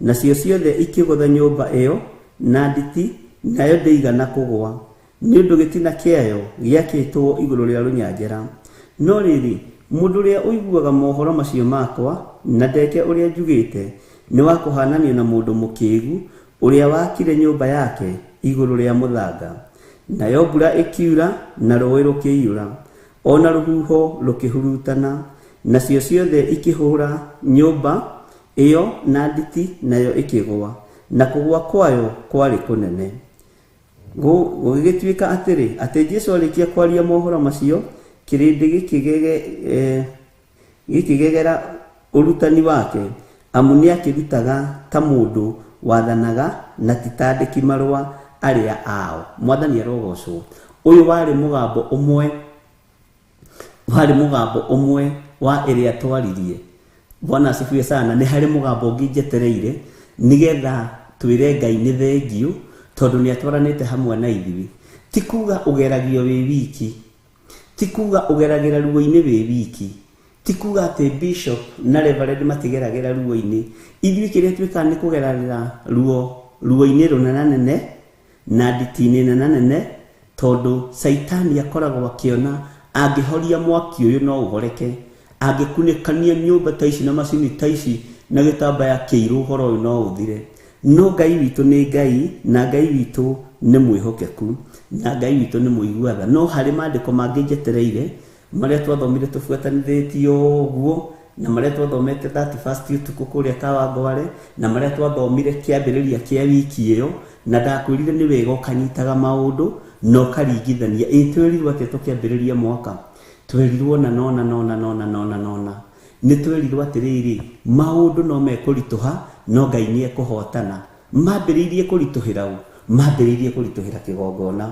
nacio ciothe ikĩgũtha nyũmba ĩyo na nditi, nayo ndĩigana kũgũa, nĩ ũndũ gĩtina kĩayo gĩakĩtwo igũrũ rĩa rũnyanjara. No rĩrĩ, mũndũ ũrĩa ũiguaga mohoro macio makwa na ndeke ũrĩa njugĩte, nĩ wa kũhananio na mũndũ mũkĩĩgu ũrĩa wakire nyũmba yake igũrũ rĩa mũthanga. Nayo mbura ĩkiura, na rũũĩ rũkĩiyũra, ona rũhuho rũkĩhurutana, nacio ciothe ikĩhũra nyũmba ĩyo na nditi, nayo ĩkĩgũa, na kũgũa kwayo kwarĩ kũnene. Gũgĩgĩtuĩka atĩrĩ, atĩ Jesu arĩkia kwaria mohoro macio, kĩrĩndĩ gĩkĩgegera ũrutani wake, amu nĩakĩrutaga ta mũndũ wathanaga na ti ta andĩki marũa arĩa ao. Mwathani arogocwo. Ũyũ warĩ mũgambo ũmwe, warĩ mũgambo ũmwe wa ĩrĩa twaririe. Bwana asifiwe sana. Nĩ harĩ mũgambo ũngĩ njetereire nĩgetha twĩre Ngai nĩ thengio, tondũ nĩ atwaranĩte hamwe na ithuĩ. Ti kuga ũgeragio wĩ wiki, ti kuga ũgeragĩra ruo-inĩ wĩ wiki, ti kuga atĩ bishop na reverend matigeragĩra ruo-inĩ. Ithuĩ kĩrĩa twĩkaga nĩ kũgeragĩra ruo-inĩ rũnenanene na nditi-inĩ nenanene, tondũ Caitani akoragwo akĩona angĩhoria mwaki ũyũ no ũhoreke, angĩkunĩkania nyũmba ta ici na macini ta ici na gĩtambaya kĩirũ, ũhoro ũyũ no ũthire. No Ngai witũ nĩ Ngai, na Ngai witũ nĩ mwĩhokeku, na Ngai witũ nĩ mũigua tha. No harĩ maandĩko mangĩ njetereire marĩa twathomire tũbuatanithĩtio ũguo, na marĩa twathomete 31st ũtukũ kũrĩa Kawangware, na marĩa twathomire kĩambĩrĩria kĩa wiki ĩyo, na ndakwĩrire nĩ wega ũkanyitaga maũndũ na ũkaringithania. Ĩ twĩrirwo atĩa tũkĩambĩrĩria mwaka? Twerirwo na nona nona nona nona nona. Nĩ twerirwo atĩrĩrĩ, maũndũ no mekũritũha no Ngai nĩ ekũhotana. Mambĩrĩirie kũritũhĩra ũ? Mambĩrĩirie kũritũhĩra kĩgongona,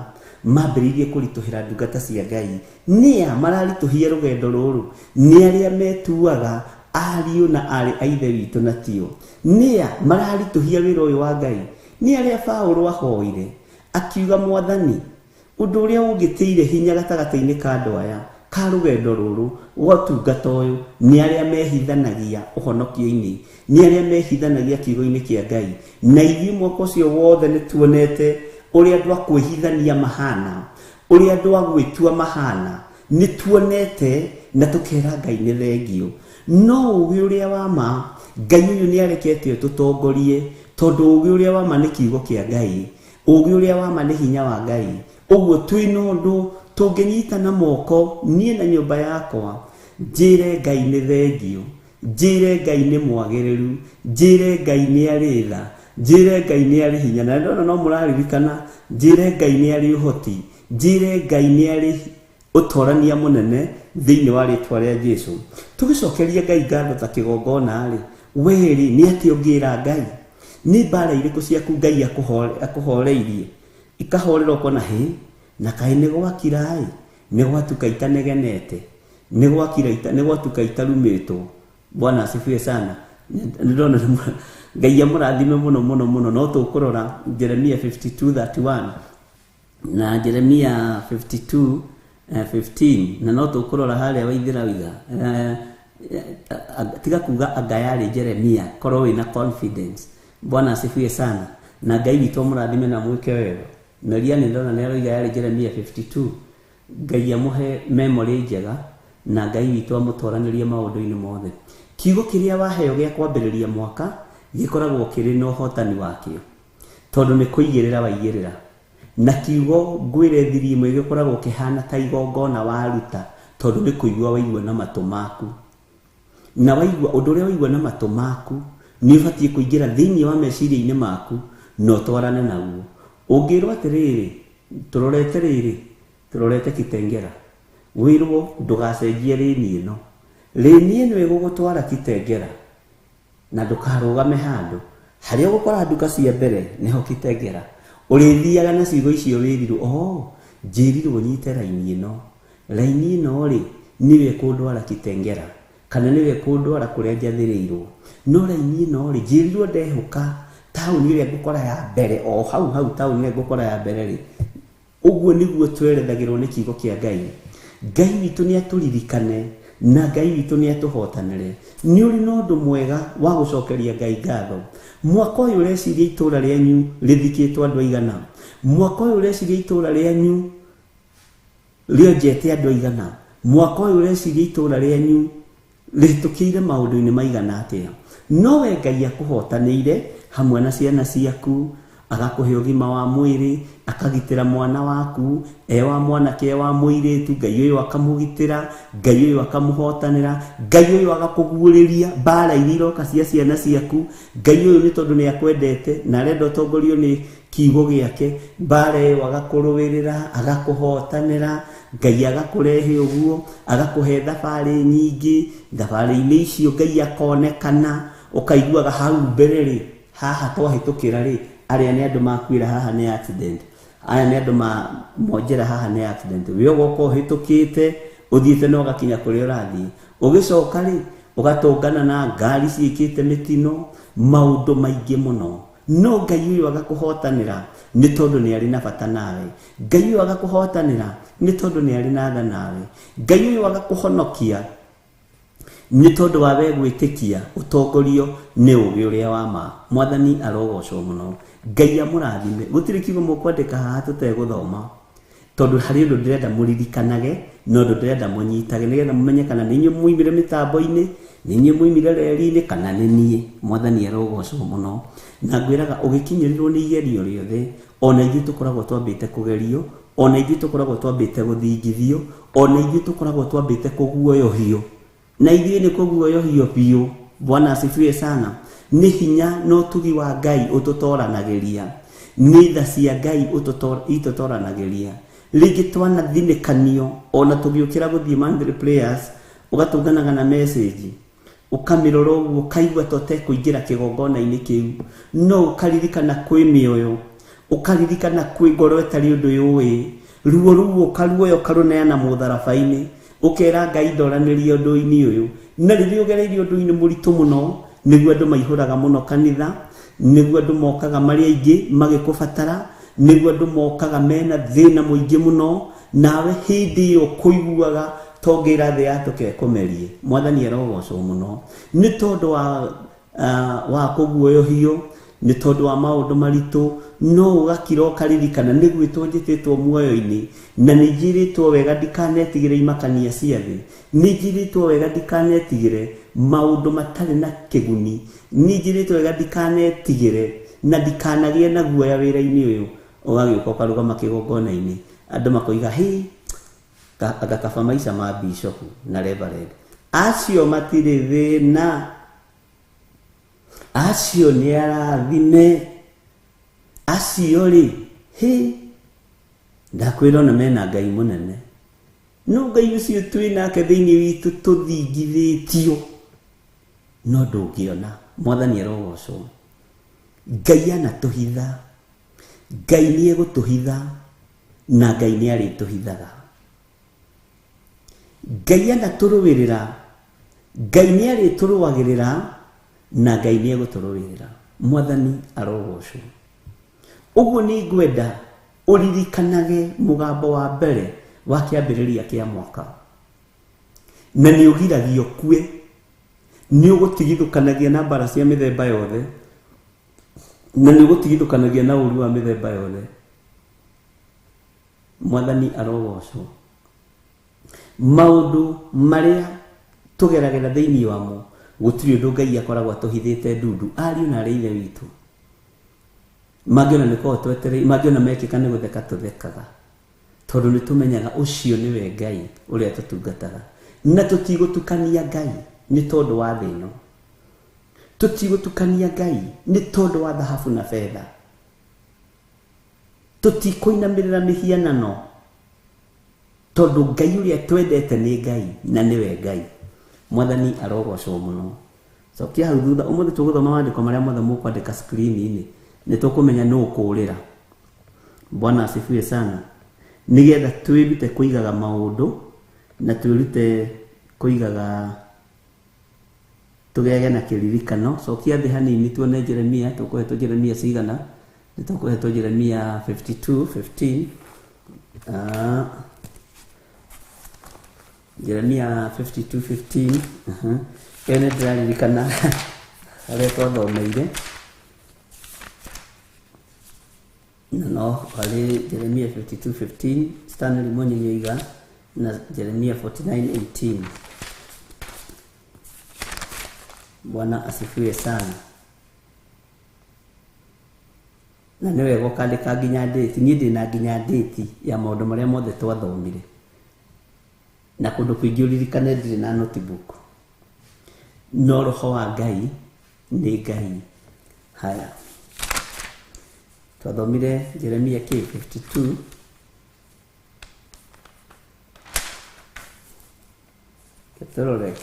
mambĩrĩirie kũritũhĩra ndungata cia Ngai. Nĩa mararitũhia rũgendo rũrũ? Nĩ arĩa metuaga ariũ na aarĩ a Ithe witũ na tio. Nĩa mararitũhia wĩra ũyũ wa Ngai? Nĩ arĩa Paũlũ ahoire akiuga, Mwathani, ũndũ ũrĩa ũngĩtĩire hinya gatagatĩ-inĩ ka andũ aya ka rũgendo rũrũ rwa ũtungata ũyũ nĩ arĩa mehithanagia ũhonokio-inĩ, nĩ arĩa mehithanagia kiugo-inĩ kĩa Ngai. Na ithuĩ mwaka ũcio wothe nĩ tuonete ũrĩa andũ a kwĩhithania mahana, ũrĩa andũ a gwĩtua mahana, nĩ tuonete na tũkera Ngai nĩ thengio. No ũgĩ ũrĩa wa ma, Ngai ũyũ nĩ arekete tũtongorie, tondũ ũgĩ ũrĩa wa ma nĩ kiugo kĩa Ngai, ũgĩ ũrĩa wa ma nĩ hinya wa Ngai. Ũguo twĩna ũndũ tũngĩnyitana moko niĩ na nyũmba yakwa, njĩre Ngai nĩ thengio, njĩre Ngai nĩ mwagĩrĩru, njĩre Ngai nĩ arĩ tha, njĩre Ngai nĩ arĩ hinya. Na ndona no mũraririkana, njĩre Ngai nĩ arĩ ũhoti, njĩre Ngai nĩ arĩ ũtorania mũnene thĩinĩ wa rĩtwa rĩa Jesu. Tũgĩcokeria Ngai ngatho ta kĩgongona rĩ, we-rĩ nĩ atĩa ũngĩra Ngai? Nĩ mbara irĩkũ ciaku Ngai akũhoreirie? Ikahorera ũkona hĩ, na kaĩ nĩ gwakira-ĩ, nĩ gwatuka itanegenete, nĩ gwakira nĩ gwatuka itarumĩtwo. Bwana asifiwe sana. Nĩ ndĩrona Ngai amũrathime mũno mũno mũno. No tũkũrora Jeremia 52:31 na Jeremia 52:15, na no tũkũrora harĩa Waithĩra wiga tiga kuga anga yarĩ Jeremia, korwo wĩna confidence. Bwana asifiwe sana. Na Ngai witũ amũrathime na mwĩke wega. Maria nĩ ndona nĩ aroiga yarĩ Jeremia 52. Ngai amũhe memory njega na Ngai witũ amũtoranĩrie maũndũ-inĩ mothe. Kiugo kĩrĩa waheo gĩa kwambĩrĩria mwaka gĩkoragwo kĩrĩ na ũhotani wakĩo, tondũ nĩ kũigĩrĩra waigĩrĩra. Na kiugo ngwĩre thiri ĩmwe gĩkoragwo kĩhana ta igongona waruta, tondũ nĩ kũigua waigua na matũ maku. Na waigua ũndũ ũrĩa waigua na matũ maku nĩ ũbatiĩ kũingĩra thĩinĩ wa meciria-inĩ maku na ũtwarane naguo. Ũngĩrwo atĩrĩrĩ, tũrorete rĩrĩ, tũrorete Kitengera, wĩrwo ndũgacenjie rĩni ĩno, rĩni ĩno ĩgũgũtwara Kitengera na ndũkarũgame handũ harĩa ũgũkora nduka cia mbere nĩho Kitengera. Ũrĩthiaga na ciugo icio wĩrirwo, oh, njĩrirwo nyite raini ĩno, raini ĩno rĩ nĩyo ĩkũndwara Kitengera kana nĩyo ĩkũndwara kũrĩa njathĩrĩirwo. No raini ĩno rĩ njĩrirwo ndehũka taũni ĩrĩa ngũkora ya mbere, o hau hau taũni ĩrĩa ngũkora ya mbere rĩ. Ũguo nĩguo twerethagĩrwo nĩ kiugo kĩa Ngai. Ngai witũ nĩ atũririkane na Ngai witũ nĩ atũhotanĩre. Nĩ ũrĩ na ũndũ mwega wa gũcokeria Ngai ngatho. Mwaka ũyũ ũreciria itũũra rĩanyu rĩthikĩtwo andũ aigana? Mwaka ũyũ ũreciria itũũra rĩanyu rĩonjete andũ aigana? Mwaka ũyũ ũreciria itũũra rĩanyu rĩhĩtũkĩire maũndũ-inĩ maigana atĩa? No we Ngai akũhotanĩire hamwe na ciana ciaku, agakũhe ũgima wa mwĩrĩ, akagitĩra mwana waku, e wa mwanake e wa mũirĩtu, Ngai ũyũ akamũgitĩra, Ngai ũyũ akamũhotanĩra, Ngai ũyũ agakũguũrĩria mbara iria iroka cia ciana ciaku. Ngai ũyũ nĩ tondũ nĩ akwendete na arenda ũtongorio nĩ kiugo gĩake, mbara ĩyo agakũrũĩrĩra, agakũhotanĩra, Ngai agakũrehe ũguo, agakũhe thabarĩ nyingĩ. Thabarĩ-inĩ icio Ngai akonekana, ũkaiguaga hau mbere rĩ, haha twahĩtũkĩra rĩ, arĩa nĩ andũ makuĩra haha nĩ accident, aya nĩ andũ monjera haha nĩ accident. We ũgoka ũhĩtũkĩte ũthiĩte na ũgakinya kũrĩa ũrathiĩ, ũgĩcoka rĩ ũgatũngana na ngari ciĩkĩte mĩtino, maũndũ maingĩ mũno. No Ngai ũyũ agakũhotanĩra nĩ tondũ nĩ arĩ na bata nawe. Ngai ũyũ agakũhotanĩra nĩ tondũ nĩ arĩ na tha nawe. Ngai ũyũ agakũhonokia nĩ tondũ wa we gwĩtĩkia ũtongorio nĩ ũgĩ ũrĩa wa ma. Mwathani arogocwo mũno. Ngai amũrathime. Gũtirĩ kiugo mũkwandĩka haha tũtegũthoma, tondũ harĩ ũndũ ndĩrenda mũririkanage na ũndũ ndĩrenda mũnyitage, nĩgetha mũmenye kana nĩ inyuĩ muimire mĩtambo-inĩ, nĩ inyuĩ muimire reri-inĩ, kana nĩ niĩ. Mwathani arogocwo mũno. Na ngwĩraga ũgĩkinyĩrĩrwo nĩ igerio rĩothe, ona ithuĩ tũkoragwo twambĩte kũgerio, ona ithuĩ tũkoragwo twambĩte gũthingithio, ona ithuĩ tũkoragwo twambĩte kũguoyohio. Na ithuĩ nĩ kũguoyohio biũ. Bwana asifiwe sana. Nĩ hinya na ũtugi wa Ngai ũtũtoranagĩria, nĩ tha cia Ngai itũtoranagĩria. Rĩngĩ twanathinĩkanio ona tũgĩũkĩra gũthiĩ monthly prayers, ũgatũnganaga na message, ũkamĩrora ũguo ũkaigua ta ũtekũingĩra kĩgongona-inĩ kĩu, no ũkaririkana kwĩ mĩoyo, ũkaririkana kwĩ ngoro ĩtarĩ ũndũ yũĩ, ruo rũu ũkaruoya ũkarũneana mũtharaba-inĩ, ũkera Ngai ndoranĩrie ũndũ-inĩ ũyũ. Na rĩrĩa ũgereirie ũndũ-inĩ mũritũ mũno, nĩguo andũ maihũraga mũno kanitha, nĩguo andũ mokaga marĩ aingĩ magĩkũbatara, nĩguo andũ mokaga mena thĩna mũingĩ mũno, nawe hĩndĩ ĩyo kũiguaga tongĩra thĩ yatũke ĩkũmerie. Mwathani arogocwo mũno nĩ tondũ wa kũguoyohio, nĩ tondũ wa maũndũ maritũ, no ũgakira ũkaririkana nĩ gwĩtwo njĩtĩtwo muoyo-inĩ, na nĩ njĩrĩtwo wega ndikanetigĩre imakania cia thĩ, nĩ njĩrĩtwo wega ndikanetigĩre maũndũ matarĩ na kĩguni, nĩ njĩrĩtwo wega ndikanetigĩre na ndikanagĩe na guoya wĩra-inĩ ũyũ. Ũgagĩũka ũkarũgama kĩgongona-inĩ, andũ makoiga hĩ, anga kaba maica ma bishop na reverend acio matirĩ thĩna, acio nĩ arathime, acio rĩ hĩ, ndakwĩra ona mena Ngai mũnene. No Ngai ũcio twĩ nake thĩinĩ witũ tũthingithĩtio, no ndũngĩona. Mwathani arogocwo. Ngai anatũhitha, Ngai nĩ egũtũhitha, na Ngai nĩ arĩtũhithaga. Ngai anatũrũĩrĩra, Ngai nĩ arĩtũrũagĩrĩra, na Ngai nĩ egũtũrũĩrĩra. Mwathani arogocwo. Ũguo nĩ ngwenda ũririkanage mũgambo wa mbere wa kĩambĩrĩria kĩa mwaka, na nĩ ũgiragio kue, nĩ ũgũtigithũkanagia na mbara cia mĩthemba yothe, na nĩ ũgũtigithũkanagia na ũru wa mĩthemba yothe. Mwathani arogocwo. Maũndũ marĩa tũgeragĩra thĩinĩ wamo, gũtirĩ ũndũ Ngai akoragwo atũhithĩte ndundu. Ariũ na arĩ ithe witũ mangĩona nĩ korwo twetereire, mangĩona mekĩka nĩ gũtheka tũthekaga, tondũ nĩ tũmenyaga ũcio nĩwe Ngai ũrĩa tũtungataga, na tũtigũtukania Ngai nĩ tondũ wa thĩ ĩno, tũtigũtukania Ngai nĩ tondũ wa thahabu na betha, tũtikũinamĩrĩra mĩhianano, tondũ Ngai ũrĩa twendete nĩ Ngai na nĩwe Ngai. Mwathani arogocwo mũno. Cokia hau thutha, ũmũthĩ tũgũthoma maandĩko marĩa mothe mũkwandĩka screen-inĩ, nĩ tũkũmenya nũ ũkũũrĩra. Bwana asifiwe sana. Nĩgetha twĩrute kũigaga maũndũ, na twĩrute kũigaga tũgege na kĩririkano. Cokia thĩ hanini tuone Jeremia, tũkũhetwo Jeremia cigana? Nĩ tũkũhetwo Jeremia 52:15. Jeremia 52:15. Ĩyo nĩ ndĩraririkana harĩa twathomeire, na no harĩ Jeremia 52:15, Stanley Munyi nĩoiga, na Jeremia 49:18. Bwana asifiwe sana. Na nĩ wega ũkandĩka nginya date. Niĩ ndĩna nginya date ya maũndũ marĩa mothe twathomire, na kũndũ kũingĩ ũririkane ndirĩ na notebook, no roho wa Ngai nĩ Ngai. Haya, twathomire Jeremia kĩ 52. Tũrore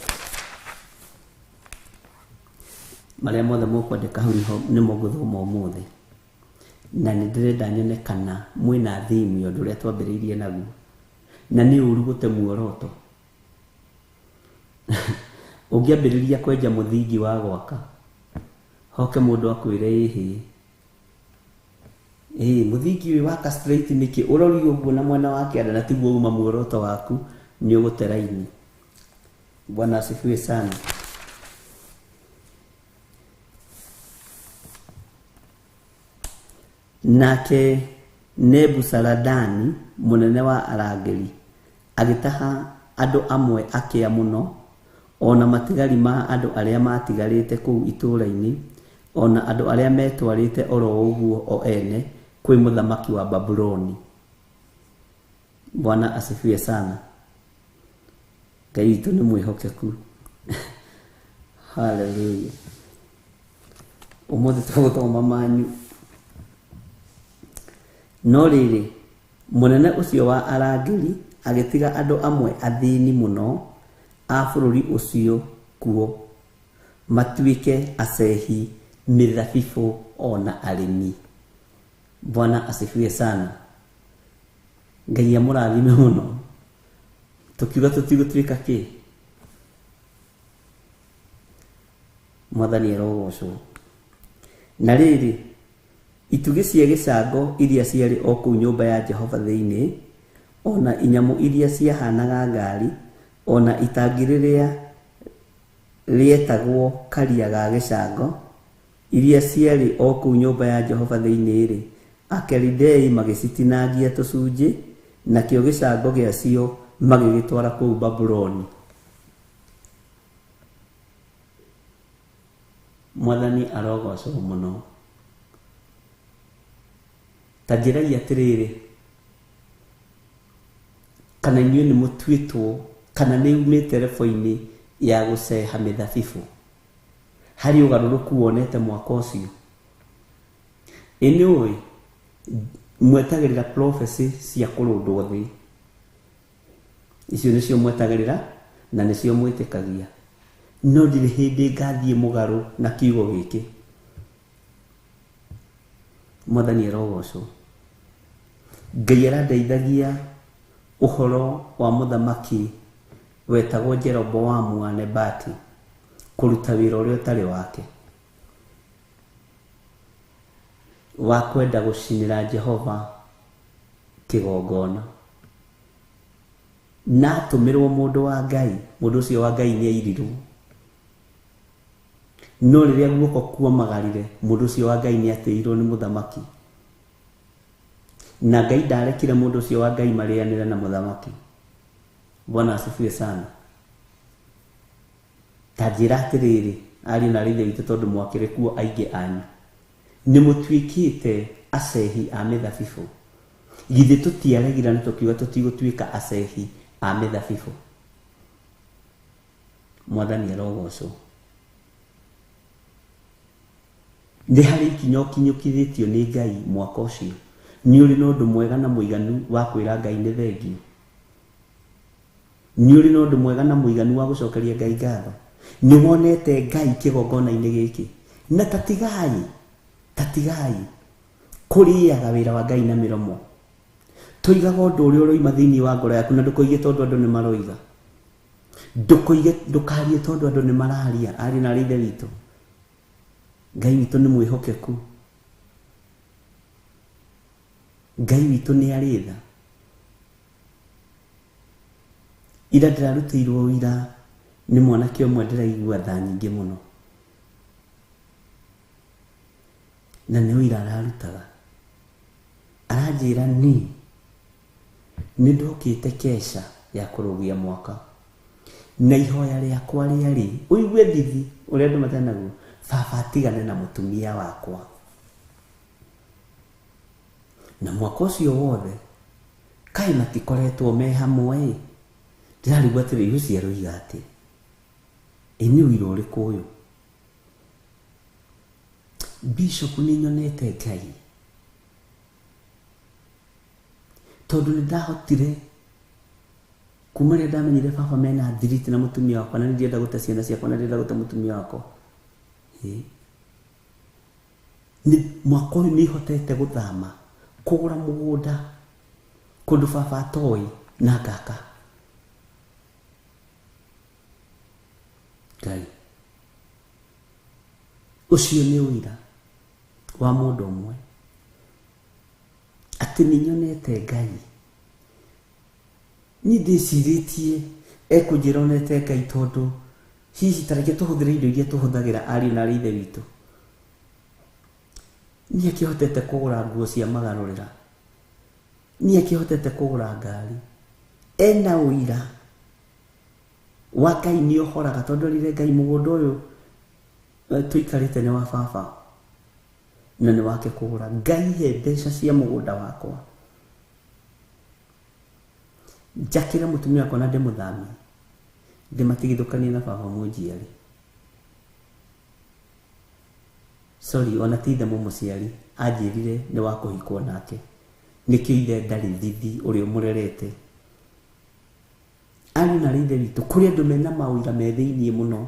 marĩa mothe mũkwandĩka hau nĩmo ngũthoma ũmũthĩ, na nĩ ndĩrenda nyone kana mwĩna theme ya ũndũ ũrĩa twambĩrĩirie naguo, na nĩ ũru gũte muoroto. Ũngĩambĩrĩria kwenja mũthingi wa gwaka, hoke mũndũ akwĩre ĩhĩ, mũthingi ũyũ waka straight nĩkĩ, ũrori ũguo na mwena wa kĩanda na tiguo uma muoroto waku, nĩ ũgũte raini. Bwana asifiwe sana. Nake Nebuzaradani mũnene wa arangĩri agĩtaha andũ amwe akĩa mũno, ona matigari ma andũ arĩa matigarĩte kũu itũũra-inĩ, ona andũ arĩa metwarĩte oro ũguo o ene kwĩ mũthamaki wa Babuloni. Bwana asifiwe sana. Ngai witũ nĩ mwĩhokeku. Hallelujah. Ũmũthĩ tũgũthoma manyu. No rĩrĩ, Mũnene ũcio wa arangĩri agĩtiga andũ amwe athĩni mũno a bũrũri ũcio kuo matuĩke acehi mĩthabibũ ona arĩmi. Bwana asifiwe sana. Ngai amũrathime mũno. Tũkiuga tũtigũtuĩka kĩ? Mwathani arogocwo. Na rĩrĩ, itugĩ cia gĩcango iria ciarĩ o kũu nyũmba ya Jehova thĩinĩ, ona inyamũ iria ciahanaga ngari, ona itangi rĩrĩa rĩetagwo karia ga gĩcango, iria ciarĩ o kũu nyũmba ya Jehova thĩinĩ-rĩ, Akeridei magĩcitinangia tũcunjĩ, nakĩo gĩcango gĩacio magĩgĩtwara kũu Babuloni. Mwathani arogocwo mũno. Ta njĩrai atĩrĩrĩ, kana inyuĩ nĩ mũtuĩtwo kana nĩ umĩte rebo-inĩ ya gũceha mĩthabibũ harĩ ũgarũrũku wonete mwaka ũcio? Ĩ nĩ ũĩ mwetagĩrĩra prophecy cia kũrũndwo thĩ, icio nĩcio mwetagĩrĩra na nĩcio mwĩtĩkagia, no ndirĩ hĩndĩ ngathiĩ mũgarũ na kiugo gĩkĩ. Mwathani arogocwo. Ngai arandeithagia ũhoro wa mũthamaki wetagwo Jeroboamu wa Nebati kũruta wĩra ũrĩa ũtarĩ wake, wa kwenda gũcinĩra Jehova kĩgongona, na atũmĩrwo mũndũ wa Ngai. Mũndũ ũcio wa Ngai nĩ airirwo, no rĩrĩa guoko kuomagarire, mũndũ ũcio wa Ngai nĩ atĩirwo nĩ mũthamaki, na Ngai ndarekire mũndũ ũcio wa Ngai marĩanĩre na mũthamaki. Bwana asifiwe sana. Ta njĩra atĩrĩrĩ, ariũ na aarĩ witũ, tondũ mwakĩrĩ kuo aingĩ anyu, nĩ mũtuĩkĩte acehi a mĩthabibũ. Githĩ tũtiaregire na tũkiuga tũtigũtuĩka acehi a mĩthabibũ? Mwathani arogocwo. Nĩ harĩ ikinya ũkinyũkithĩtio nĩ Ngai mwaka ũcio? Nĩ ũrĩ na ũndũ mwega na mũiganu wa kwĩra Ngai nĩ thengiũ? Nĩ ũrĩ na ũndũ mwega na mũiganu wa gũcokeria Ngai ngatho? Nĩ wonete Ngai kĩgongona-inĩ gĩkĩ? Na tatigai, tatigai kũrĩaga wĩra wa Ngai na mĩromo. Tũigaga ũndũ ũrĩa ũroima thĩinĩ wa ngoro yaku, na ndũkoige tondũ andũ nĩ maroiga. Ndũkoige, ndũkarie tondũ andũ nĩ mararia. Ariũ na aarĩ Ithe witũ, Ngai witũ nĩ mwĩhokeku. Ngai witũ nĩ arĩ tha. Ira ndĩrarutĩirwo ũira nĩ mwanake ũmwe ndĩraigua tha nyingĩ mũno, na nĩ ũira ararutaga. Aranjĩra ni nĩ ndokĩte kesha ya kũrũgia mwaka, na ihoya rĩakwa rĩarĩ ũigue thithi ũrĩa andũ matarĩ naguo, baba atigane na mũtumia wakwa. Na mwaka ũcio wothe kaĩ matikoretwo me hamwe. Ndĩrarigwo atĩrĩ, ũcio aroiga atĩ ĩ nĩ ũira ũrĩkũ ũyũ? Bishop, nĩ nyonete Ngai tondũ nĩ ndahotire kuma rĩrĩa ndamenyire baba mena thiriti na mũtumia wakwa, na nĩ ndĩrenda gũte ciana ciakwa, na ndĩrenda gũte mũtumia wakwa. Nĩ mwaka ũyũ nĩ hotete gũthama kũgũra mũgũnda kũndũ baba atoĩ na ngaka. Ngai ũcio nĩ ũira wa mũndũ ũmwe atĩ nĩ nyonete Ngai. Niĩ ndĩcirĩtie ekũnjĩra onete Ngai tondũ hihi ta reke tũhũthĩre indo iria tũhũthagĩra ariũ na aarĩ Ithe witũ. Niĩ akĩhotete kũgũra nguo cia magarũrĩra, niĩ akĩhotete kũgũra ngari. Ena ũira wa Ngai nĩ ũhoraga, tondũ erire Ngai mũgũnda ũyũ tũikarĩte nĩ wa baba na nĩ wake kũgũra. Ngai he mbeca cia mũgũnda wakwa, njakĩre mũtumia wakwa na ndĩmũthamie, ndĩmatigithũkanie na baba mũnjiari. Sorry, ona ti ithe mũmũciari, anjĩrire nĩ wa kũhikwo nake. Nĩkĩo ithe ndarĩ thithi ũrĩa ũmũrerete. Ariũ na ithe witũ, kũrĩ andũ mena maũira me thĩiniĩ mũno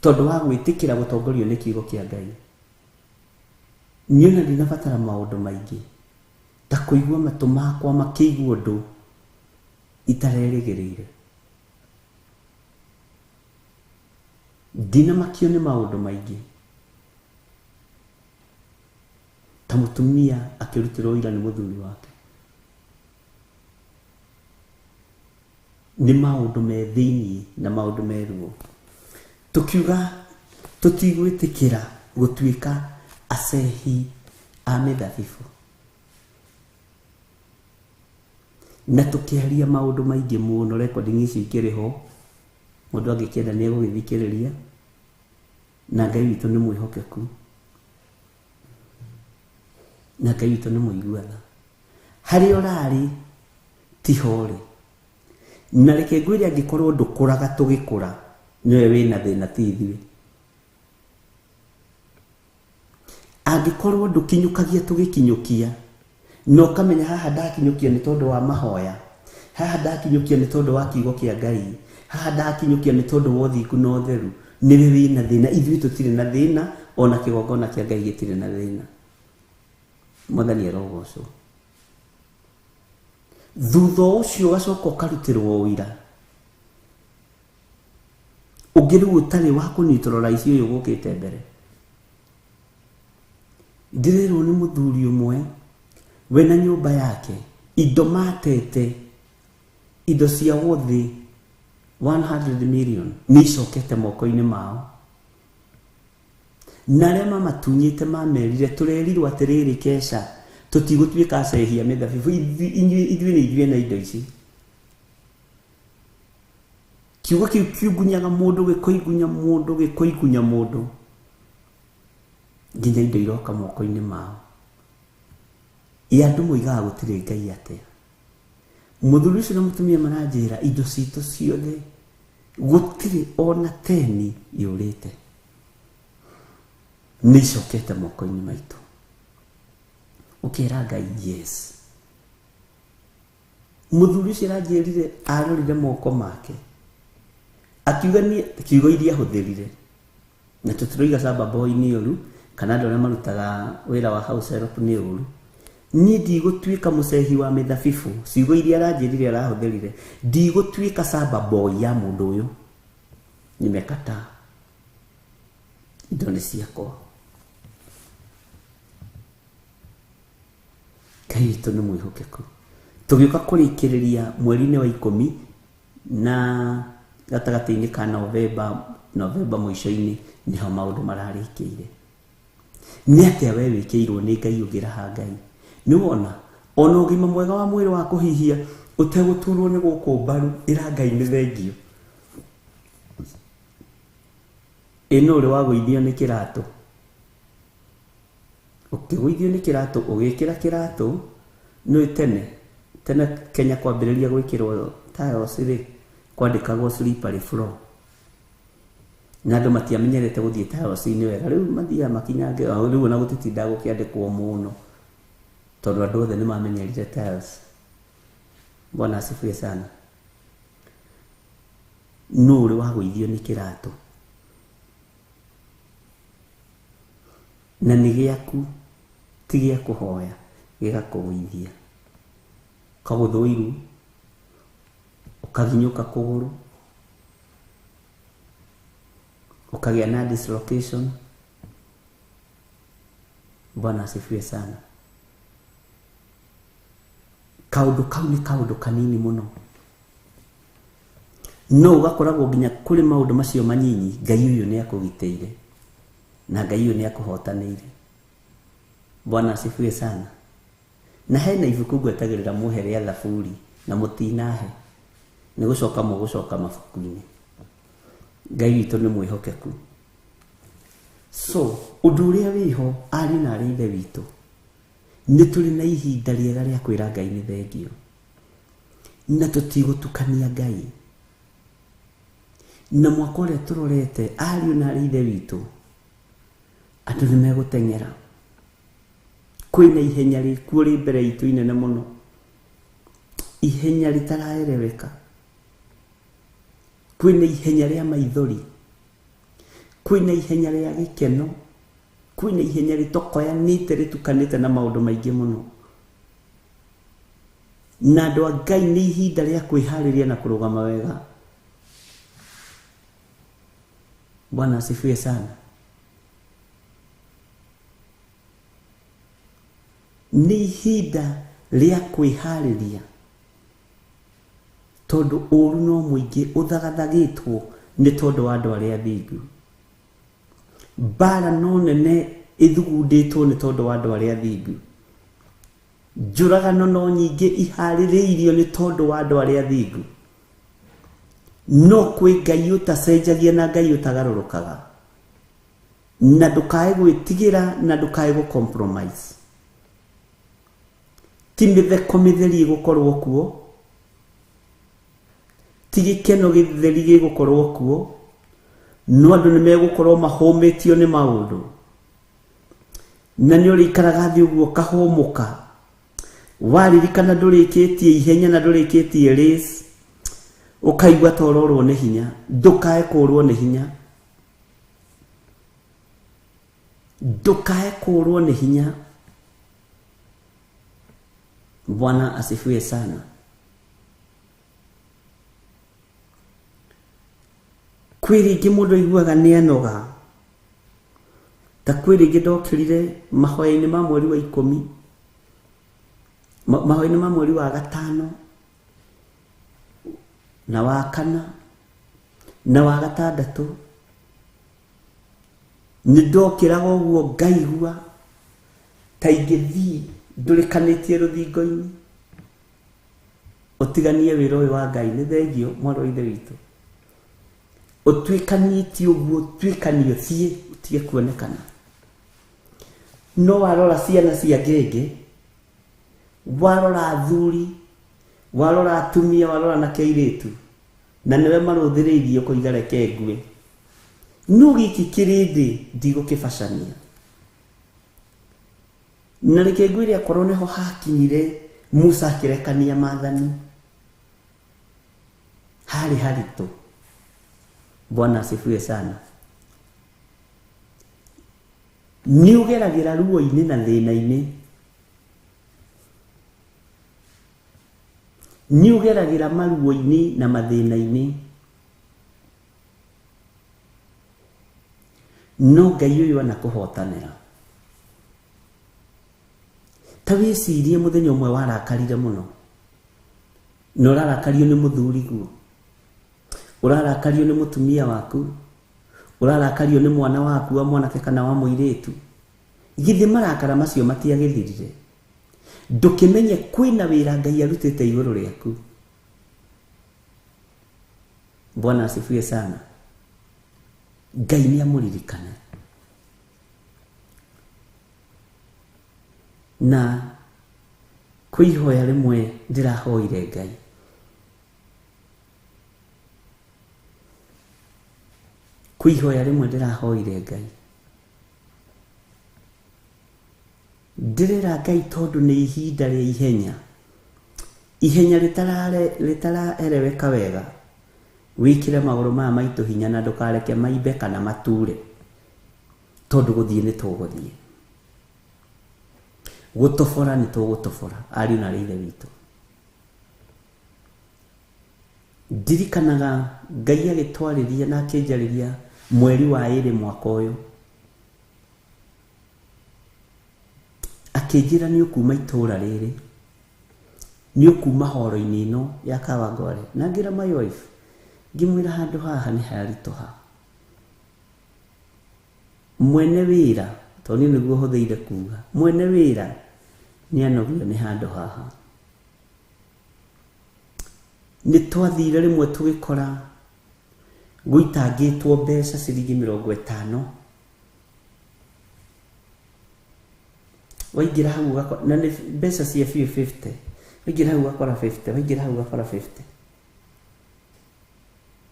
tondũ wa gwĩtĩkĩra gũtongorio nĩ kiugo kĩa Ngai. Niĩ ona ndinabatara maũndũ maingĩ ta kũigua matũ makwa makĩigua ũndũ itarerĩgĩrĩire. Ndinamakio nĩ maũndũ maingĩ ta mũtumia akĩrutĩrwo ũira nĩ mũthuri wake. Nĩ maũndũ me thĩiniĩ na maũndũ me ruo. Tũkiuga tũtigwĩtĩkĩra gũtuĩka acehi a mĩthabibũ. Na tũkĩaria maũndũ maingĩ mũno, recording ici ikĩrĩ ho, mũndũ angĩkĩenda nĩ egũgĩthikĩrĩria. Na Ngai witũ nĩ mwĩhokeku, na Ngai witũ nĩ mũigua tha. Harĩa ũrarĩ tiho ũrĩ. Na reke ngwĩre angĩkorwo ndũkũraga tũgĩkũra, nĩwe wĩna thĩna ti ithuĩ. Angĩkorwo ndũkinyũkagia tũgĩkinyũkia, na ũkamenya haha ndakinyũkia nĩ tondũ wa mahoya, haha ndakinyũkia nĩ tondũ wa kiugo kĩa Ngai, haha ndakinyũkia nĩ tondũ wa ũthingu na ũtheru, nĩwe wĩna thĩna. Ithuĩ tũtirĩ na thĩna, ona kĩgongona kĩa Ngai gĩtirĩ na thĩna. Mwathani arogocwo. Thutha ũcio ũgacoka ũkarutĩrwo ũira ũngĩ rĩu ũtarĩ wa kũneutralize ũyũ ũgũkĩte mbere. Ndĩrerwo nĩ mũthuri ũmwe we na nyũmba yake indo matete, indo cia worth 100 million nĩ icokete moko-inĩ mao. Na arĩa mamatunyĩte mamerire tũrerirwo atĩrĩrĩ keca tũtigũtuĩka acehia mĩthabibũ, ithuĩ nĩ ithuĩ na indo ici. Kiugo kĩu kiungunyaga mũndũ, gĩkoigunya mũndũ, gĩkoigunya mũndũ nginya indo iroka moko-inĩ mao. Ĩ andũ moigaga gũtirĩ Ngai atĩa? Mũthuri ũcio na mũtumia maranjĩra indo citũ ciothe gũtirĩ ona teni yũrĩte, nĩ icokete moko-inĩ maitũ. Ũkera Ngai yes. Mũthuri ũcio aranjĩrire arorire moko make akiuga niĩ kiugo iria ahũthĩrire, na tũtiroiga shamba boy nĩ ũru kana andũ arĩa marutaga wĩra wa house help nĩ ũru. Niĩ ndigũtuĩka mũcehi wa mĩthabibũ, ciugo iria aranjĩrire arahũthĩrire, ndigũtuĩka shamba boy ya mũndũ ũyũ, nimekataa, indo nĩ ciakwa. Ngai witũ nĩ mwĩhokeku. Tũgĩũka kũrĩkĩrĩria mweri-inĩ wa 10 na gatagatĩ-inĩ ka Novemba mũico-inĩ nĩho maũndũ mararĩkĩire. Nĩ atĩa we wĩkĩirwo nĩ Ngai ũngĩraha Ngai? Nĩ wona ona ũgima mwega wa mwĩrĩ wa kũhihia ũtegũturwo nĩ gũkũ mbaru, ĩra Ngai nĩ thengio. Ĩ nũ ũrĩ wagũithio nĩ kĩratũ? Ũkĩgũithio nĩ kĩratũ, ũgĩkĩra kĩratũ, nĩ tene tene Kenya kwambĩrĩria gwĩkĩrwo tiles rĩ, kwandĩkagwo slippery floor, na andũ matiamenyerete gũthiĩ tiles-inĩ wega. Rĩu mathiaga makinyange, rĩu ona gũtitindaga gũkĩandĩkwo mũno tondũ andũ othe nĩ mamenyerire tiles. Bwana asifiwe sana. Nũ ũrĩ wagũithio nĩ kĩratũ? Na nĩ gĩaku, ti gĩa kũhoya, gĩgakũgũithia. Ũkagũthwo iru, ũkaginyũka kũgũrũ, ũkagĩa na dislocation. Bwana asifiwe sana. Kaũndũ kau nĩ kaũndũ kanini mũno, no ũgakoragwo nginya kũrĩ maũndũ macio manyinyi, Ngai ũyũ nĩ akũgitĩire na Ngai ũyũ nĩ akũhotanĩire. Bwana asifiwe sana. Na hena ibuku ngwetagĩrĩra mũhe rĩa Thaburi na mũtinahe, nĩ gũcoka mũgũcoka mabuku-inĩ. Ngai witũ nĩ mwĩhokeku. So ũndũ ũrĩa wĩho ariũ na arĩ ithe witũ, nĩ tũrĩ na ihinda rĩega rĩa kwĩra Ngai nĩ thengio, na tũtigũtukania Ngai. Na mwaka ũrĩa tũrorete ariũ na arĩ ithe witũ, andũ nĩ megũteng'era, Kwĩna ihenya rĩkuo rĩ mbere itũ inene mũno, ihenya rĩtaraereweka. Kwĩna ihenya rĩa maithori, kwĩna ihenya rĩa gĩkeno, kwĩna ihenya rĩtokoyanĩte rĩtukanĩte na maũndũ maingĩ mũno. Na andũ a Ngai, nĩ ihinda rĩa kwĩharĩria na kũrũgama wega. Bwana asifiwe sana. Nĩ ihinda rĩa kwĩharĩria, tondũ ũru no mũingĩ ũthagathagĩtwo nĩ tondũ wa andũ arĩa athingu. Mbara no nene ĩthugundĩtwo nĩ tondũ wa andũ arĩa athingu. Njũragano no nyingĩ iharĩrĩirio nĩ tondũ wa andũ arĩa athingu. No kwĩ Ngai ũtacenjagia na Ngai ũtagarũrũkaga, na ndũkae gwĩtigĩra na ndũkae gũ compromise. Ti mĩtheko mĩtheri ĩgũkorwo kuo, ti gĩkeno gĩtheri gĩgũkorwo kuo, no andũ nĩ megũkorwo mahũmĩtio nĩ maũndũ, na nĩ ũrĩikaraga thĩ ũguo ũkahũmũka waririkana ndũrĩkĩtie ihenya na ndũrĩkĩtie race, ũkaigua ta ũrorwo nĩ hinya. Ndũkae kũrwo nĩ hinya, ndũkae kũrwo nĩ hinya. Bwana asifiwe sana. Kwĩ rĩngĩ mũndũ aiguaga nĩ anoga, ta kwĩ rĩngĩ ndokĩrire mahoya-inĩ ma mweri wa 10, mahoya-inĩ ma mweri wa 5 na wa 4 na wa 6, nĩ ndokĩraga ũguo ngaigua ta ingĩthiĩ ndũrĩkanĩtie rũthingo-inĩ, ũtiganie wĩra ũyũ wa Ngai. Nĩ thengio mwarĩ wa Ithe witũ, ũtuĩkanĩtie ũguo, ũtuĩkanie ũthiĩ ũtige kuonekana. No warora ciana cia ngenge, warora athuri, warora atumia, warora na airĩtu, na nĩwe marũthĩrĩirie ũkoiga reke ngue. No gĩkĩ kĩrĩndĩ ndigũkĩbacania. Na reke ngwĩre, akorwo nĩho hakinyire Musa akĩrekania maathani, harĩ haritũ. Bwana asifiwe sana. Nĩ ũgeragĩra ruo-inĩ na thĩna-inĩ, nĩ ũgeragĩra maruo-inĩ na mathĩna-inĩ, no Ngai ũyũ anakũhotanĩra. Ta wĩcirie mũthenya ũmwe warakarire mũno, na ũrarakario nĩ mũthuriguo, ũrarakario nĩ mũtumia waku, ũrarakario nĩ mwana waku wa mwanake kana wa mũirĩtu. Githĩ marakara macio matiagĩthirire? Ndũkĩmenye kwĩna wĩra Ngai arutĩte igũrũ rĩaku. Bwana asifiwe sana. Ngai nĩ amũririkane. Na kwĩ ihoya rĩmwe ndĩrahoire Ngai, kwĩ ihoya rĩmwe ndĩrahoire Ngai, ndĩrera Ngai tondũ nĩ ihinda rĩa ihenya, ihenya rĩtaraereweka wega, wĩkĩre magũrũ maya maitũ hinya na ndũkareke maimbe kana mature, tondũ gũthiĩ nĩ tũgũthiĩ, gũtobora nĩ tũgũtobora. Ariũ na aarĩ a Ithe witũ, ndirikanaga Ngai agĩtwarĩria na akĩnjarĩria mweri wa 2 mwaka ũyũ, akĩnjĩra nĩ ũkuma itũũra rĩrĩ, nĩ ũkuma horo-inĩ ĩno ya Kawangware. Na ngĩra my wife, ngĩmwĩra handũ haha nĩ haritũha. Mwene wĩra, tondũ niĩ nĩguo hũthĩire kuga, mwene wĩra nĩ anogio nĩ handũ haha. Nĩ twathire rĩmwe tũgĩkora gũitangĩtwo mbeca ciringi 50. Waingĩra hau ũgakora, na nĩ mbeca cia biũ 50, waingĩra hau ũgakora 50, waingĩra hau ũgakora 50.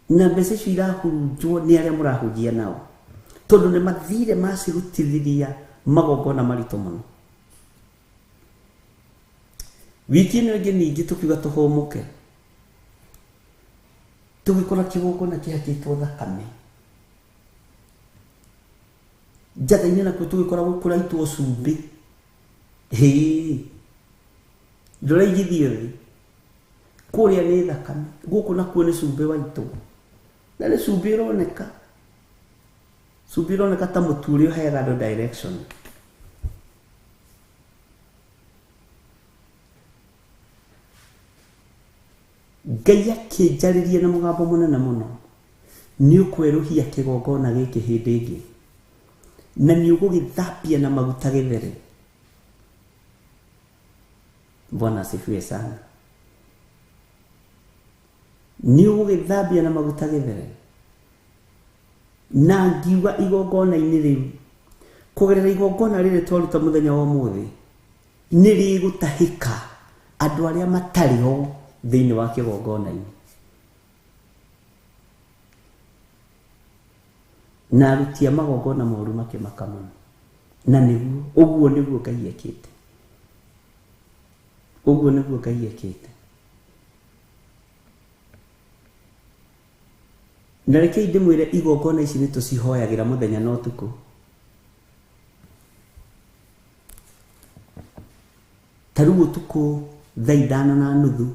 Na mbeca icio irahurunjwo nĩ arĩa mũrahunjia nao, tondũ nĩ mathire macirutithĩria magongona maritũ mũno. Wiki ĩno ĩngĩ ningĩ tũkiuga tũhũmũke, tũgĩkora kĩgongona kĩhakĩtwo thakame. Njatha-inĩ nakuo tũgĩkora kũraitwo cumbĩ. Hĩĩ, ndũraigithio thĩ. Kũrĩa nĩ thakame, gũkũ nakuo nĩ cumbĩ waitwo. Na nĩ cumbĩ ũroneka. Cumbĩ ũroneka ta mũtu ũrĩa ũheaga andũ direction. Ngai akĩnjarĩria na mũgambo mũnene mũno, nĩ ũkwerũhia kĩgongona gĩkĩ hĩndĩ ĩngĩ, na nĩ ũgũgĩthambia na maguta gĩthere. Bwana asifiwe sana. Nĩ ũgũgĩthambia na maguta gĩthere. Na ngiuga igongona-inĩ rĩu, kũgerera igongona rĩrĩ twaruta mũthenya wa ũmũthĩ, nĩ rĩgũtahĩka andũ arĩa matarĩ ho thĩinĩ wa kĩgongona-inĩ. Na aruti a magongona moru makĩmaka mũno. Na nĩguo, ũguo nĩguo Ngai ekĩte. Ũguo nĩguo Ngai ekĩte. Na rekei ndĩmwĩre igongona ici nĩ tũcihoyagĩra mũthenya na ũtukũ. Ta rĩu ũtukũ thaa 5:30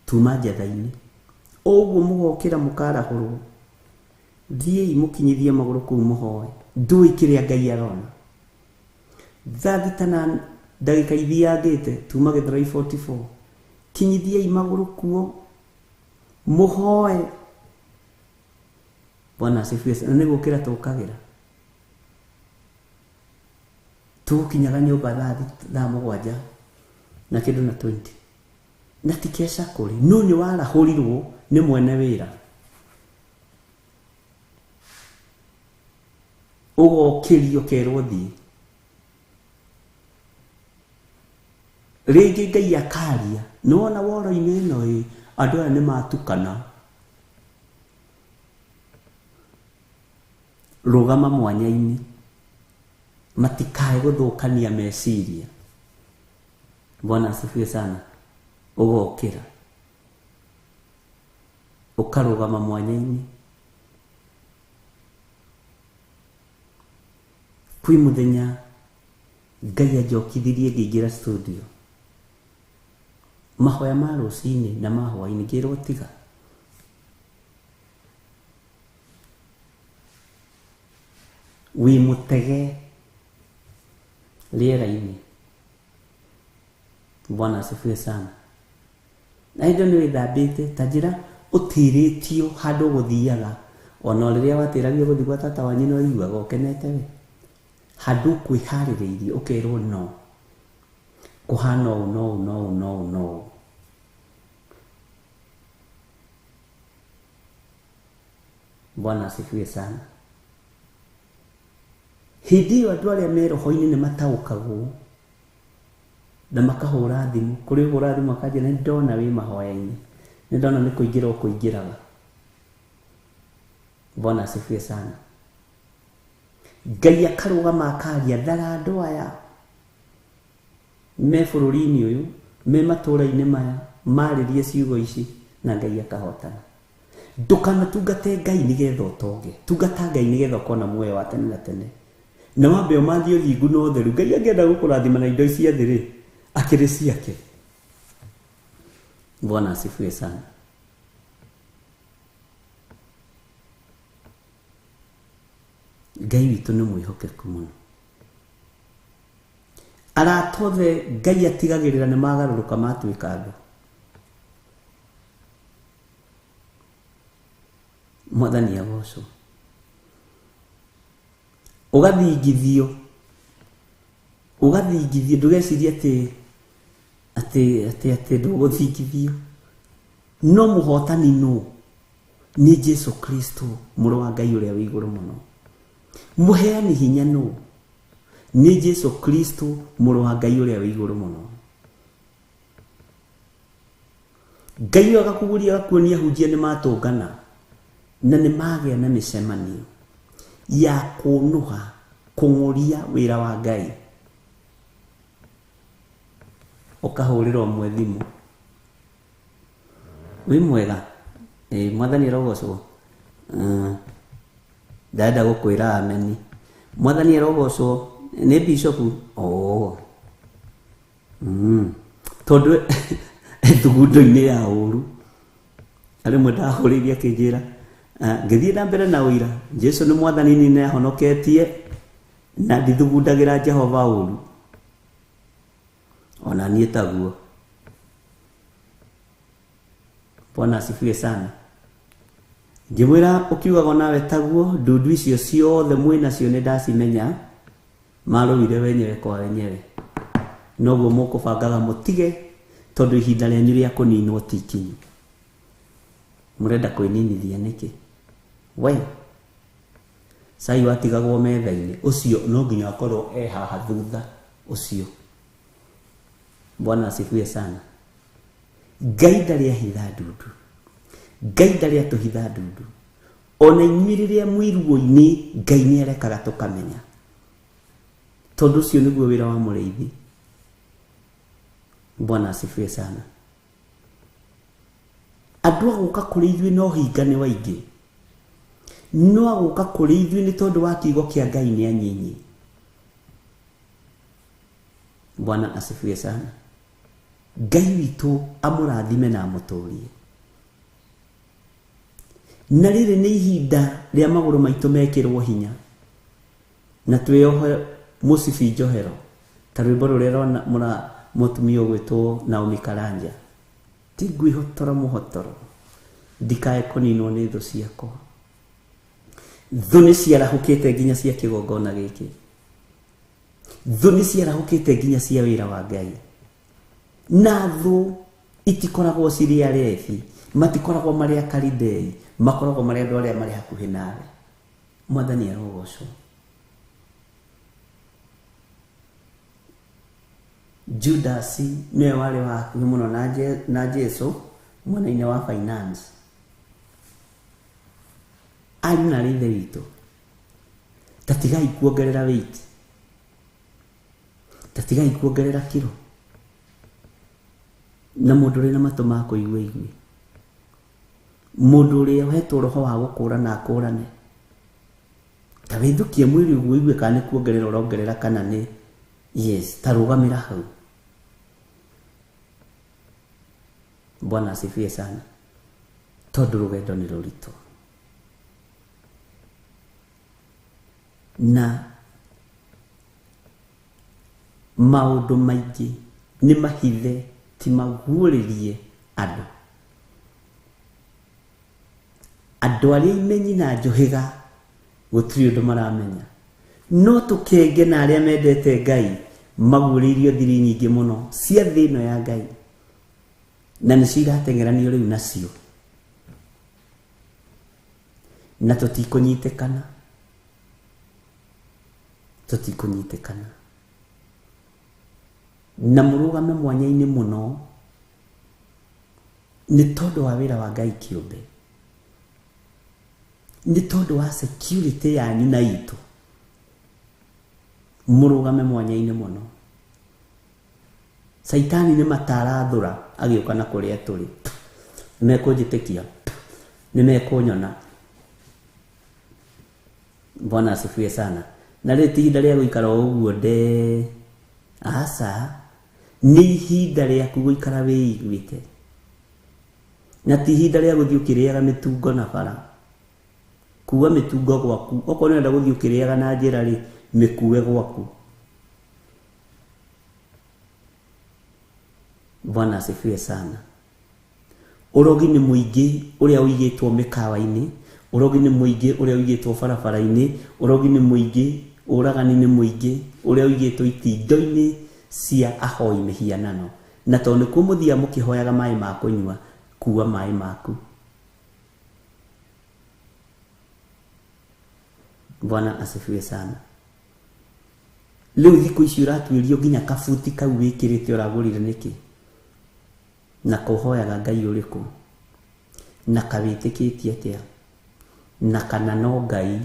tuma njatha-inĩ. O ũguo mũgokĩra mũkarahũrwo, thiĩi mũkinyithie magũrũ kũu mũhoe. Ndũĩ kĩrĩa Ngai arona. Thaa 6 na ndagĩka ithiangĩte tuma Gĩthũrai 44, kinyithiei magũrũ kuo mũhoe. Bwana asifiwe sana. Nĩ gũkĩra tũkagĩra, tũgũkinyaga nyũmba thaa 7 na kĩndũ na 20, na ti keca kũrĩ no nĩ warahũrirwo nĩ mwene wĩra, ũgokĩrio ũkerwo thiĩ. Rĩngĩ Ngai akaria, nĩwona woro-inĩ ĩno ĩ, andũ aya nĩ matukana. Rũgama mwanya-inĩ, matikae gũthũkania meciria. Bwana asifiwe sana. Ũgokĩra ũkarũgama mwanya-inĩ. Kwĩ mũthenya Ngai anjokithirie ngĩingĩra studio, mahoya ma rũcinĩ na ma hwaĩ-inĩ, ngĩrwo tiga. Wĩ mũtege rĩera-inĩ. Bwana asifiwe sana. Na hĩndĩ ĩyo nĩ wĩthambĩte, ta njĩra ũtĩrĩtio handũ ũgũthiaga, ona rĩrĩa watĩragio gũthiĩ gwa tata wanyu nĩ waiguaga ũkenete we. Handũ ũkwĩharĩrĩirie ũkerwo no kũhana ũũ no ũũ no ũũ no ũũ no ũũ. Bwana asifiwe sana. Hĩndĩ ĩyo andũ arĩa me roho-inĩ nĩ mataũkagwo na makahũra thimũ. Kũrĩ ũhũra thimũ akanjĩra nĩ ndona wĩ mahoya-inĩ, nĩ ndona nĩ kũingĩra ũkũingĩraga. Bwana asifiwe sana. Ngai akarũgama akaria, thara andũ aya me bũrũri-inĩ ũyũ, me matũũra-inĩ maya, marĩrie ciugo ici, na Ngai akahotana. Ndũkanatungate Ngai nĩgetha ũtonge, tungata Ngai nĩgetha ũkona muoyo wa tene na tene. Na wambe ũmathiĩ ũthingu na ũtheru. Ngai angĩenda gũkũrathima na indo ici thĩ rĩ, akĩrĩ ciake. Bwana asifiwe sana. Ngai witũ nĩ mwĩhokeku mũno. Arata othe Ngai atigagĩrĩra nĩ magarũrũka matuĩka andũ. Mwathani agocwo. Ũgathingithio, ũgathingithio, ndũgecirie atĩ atĩ atĩ atĩ ndũgũthingithio. No mũhotani nũ? Nĩ Jesu Kristo, mũrũ wa Ngai ũrĩa wĩ igũrũ mũno. Mũheani hinya nũ? Nĩ Jesu Kristo, mũrũ wa Ngai ũrĩa wĩ igũrũ mũno. Ngai ũyũ agakũguria agakuonia hunjia nĩ matũngana na nĩ magĩa na mĩcemanio ya kũnũha, kũng'ũria wĩra wa Ngai. Ũkahũrĩra ũmwe thimũ, wĩ mwega? Ĩ, mwathani arogocwo. Ndenda gũkwĩra ameni. Mwathani arogocwo. Nĩ bishopu. Oh. Tondũ thugundo-inĩ ya ũru arĩmwe ndahũrĩirie akĩnjĩra, ngĩthiĩ na mbere na ũira Jesu nĩ mwathani, nĩ nĩahonoketie na ndithugundagĩra Jehova ũru ona niĩ taguo. Bwana asifiwe sana. Ngĩmwĩra ũkiugaga nawe taguo, ndundu icio ciothe mwĩ nacio nĩ ndacimenya, marũire wenyewe kwa wenyewe, noguo mũkũbangaga mũtige, tondũ ihinda rĩanyu rĩa kũninwo ti ikinyu. Mũrenda kwĩninithia nĩkĩ? We cai watigagwo metha-inĩ, ũcio no nginya akorwo e haha thutha ũcio. Bwana asifiwe sana. Ngai ndarĩ ahitha ndundu, Ngai ndarĩ atũhitha ndundu. Ona inyuĩ rĩrĩa mwĩ ruo-inĩ, Ngai nĩ arekaga tũkamenya, tondũ ũcio nĩguo wĩra wa mũrĩithi. Bwana asifiwe sana. Andũ a gũka kũrĩ ithuĩ no hinga nĩ waingĩ, no agũka kũrĩ ithuĩ nĩ tondũ wa kiugo kĩa Ngai nĩ anyinyi. Bwana asifiwe sana. Ngai witũ amũrathime na amũtũrie. Na rĩrĩ nĩ ihinda rĩa magũrũ maitũ mekĩrwo hinya na twĩyohe mũcibi njohero, ta rwĩmbo rũrĩa rona mũra mũtumia ũgwĩtwo Naomi Karanja, ti ngwĩhotora mũhotoro ndikae kũninwo nĩ thũ ciakwa. Thũ nĩ ciarahũkĩte nginya cia kĩgongona gĩkĩ, thũ nĩ ciarahũkĩte nginya cia wĩra wa Ngai. Na thũ itikoragwo cirĩ arebi, matikoragwo marĩ akaridei, makoragwo marĩ andũ arĩa marĩ hakuhĩ nawe. Mwathani arogocwo. Judas nĩwe warĩ wa hakuhĩ mũno na Jesu mwena-inĩ wa finance. Ariũ na arĩ ithe witũ, ta tigai kuongerera weight, ta tigai kuongerera kiro, na mũndũ ũrĩ na matũ ma kũigua igue, mũndũ ũrĩa ũhetwo roho wa gũkũra na akũrane, ta wĩthũkie mwĩrĩ ũguo ũigue kana nĩ kuongerera ũrongerera kana nĩ yes, ta rũgamĩra hau. Bwana asifiwe sana. Tondũ rũgendo nĩ rũritũ, na maũndũ maingĩ nĩ mahithe, ti maguũrĩrie andũ. Andũ arĩa imenyi na njũhĩga gũtirĩ ũndũ maramenya, no tũkenge na arĩa mendete Ngai maguũrĩirio thiri nyingĩ mũno cia thĩ ĩno ya Ngai, na nĩcio irateng'eranio rĩu nacio, na tũtikũnyitĩkana, tũtikũnyitĩkana. Na mũrũgame mwanya-inĩ mũno nĩ tondũ wa wĩra wa Ngai kĩũmbe, nĩ tondũ wa security yanyu na itũ. Mũrũgame mwanya-inĩ mũno. Caitani nĩ matarathũra agĩũka na kũrĩa tũrĩ, nĩmekũnjĩtĩkia, nĩmekũnyona. Bwana asifiwe sana. Na rĩrĩ ti ihinda rĩa gũikara o ũguo nde, aca, nĩ ihinda rĩaku gũikara wĩiguĩte, na ti ihinda rĩa gũthiĩ ũkĩrĩaga mĩtungo na bara. Kuua mĩtungo gwaku, okorwo nĩũrenda gũthiĩ ũkĩrĩaga na njĩra rĩ, mĩkue gwaku. Bwana asifiwe sana. Ũrogi nĩ mũingĩ ũrĩa ũigĩtwo mĩkawa-inĩ, ũrogi nĩ mũingĩ ũrĩa ũigĩtwo barabara-inĩ, ũrogi nĩ mũingĩ, ũragani nĩ mũingĩ ũrĩa ũigĩtwo itindo-inĩ cia ahoi mĩhianano. Na tondũ nĩkuo mũthiaga mũkĩhoyaga maĩ ma kũnyua, kua maĩ maku. Bwana asifiwe sana. Rĩu thikũ ici ũratuĩrio nginya kabuti kau wĩkĩrĩte ũragũrire nĩkĩ, na kũhoyaga Ngai ũrĩkũ, na kawĩtĩkĩtie atĩa, na kana no Ngai,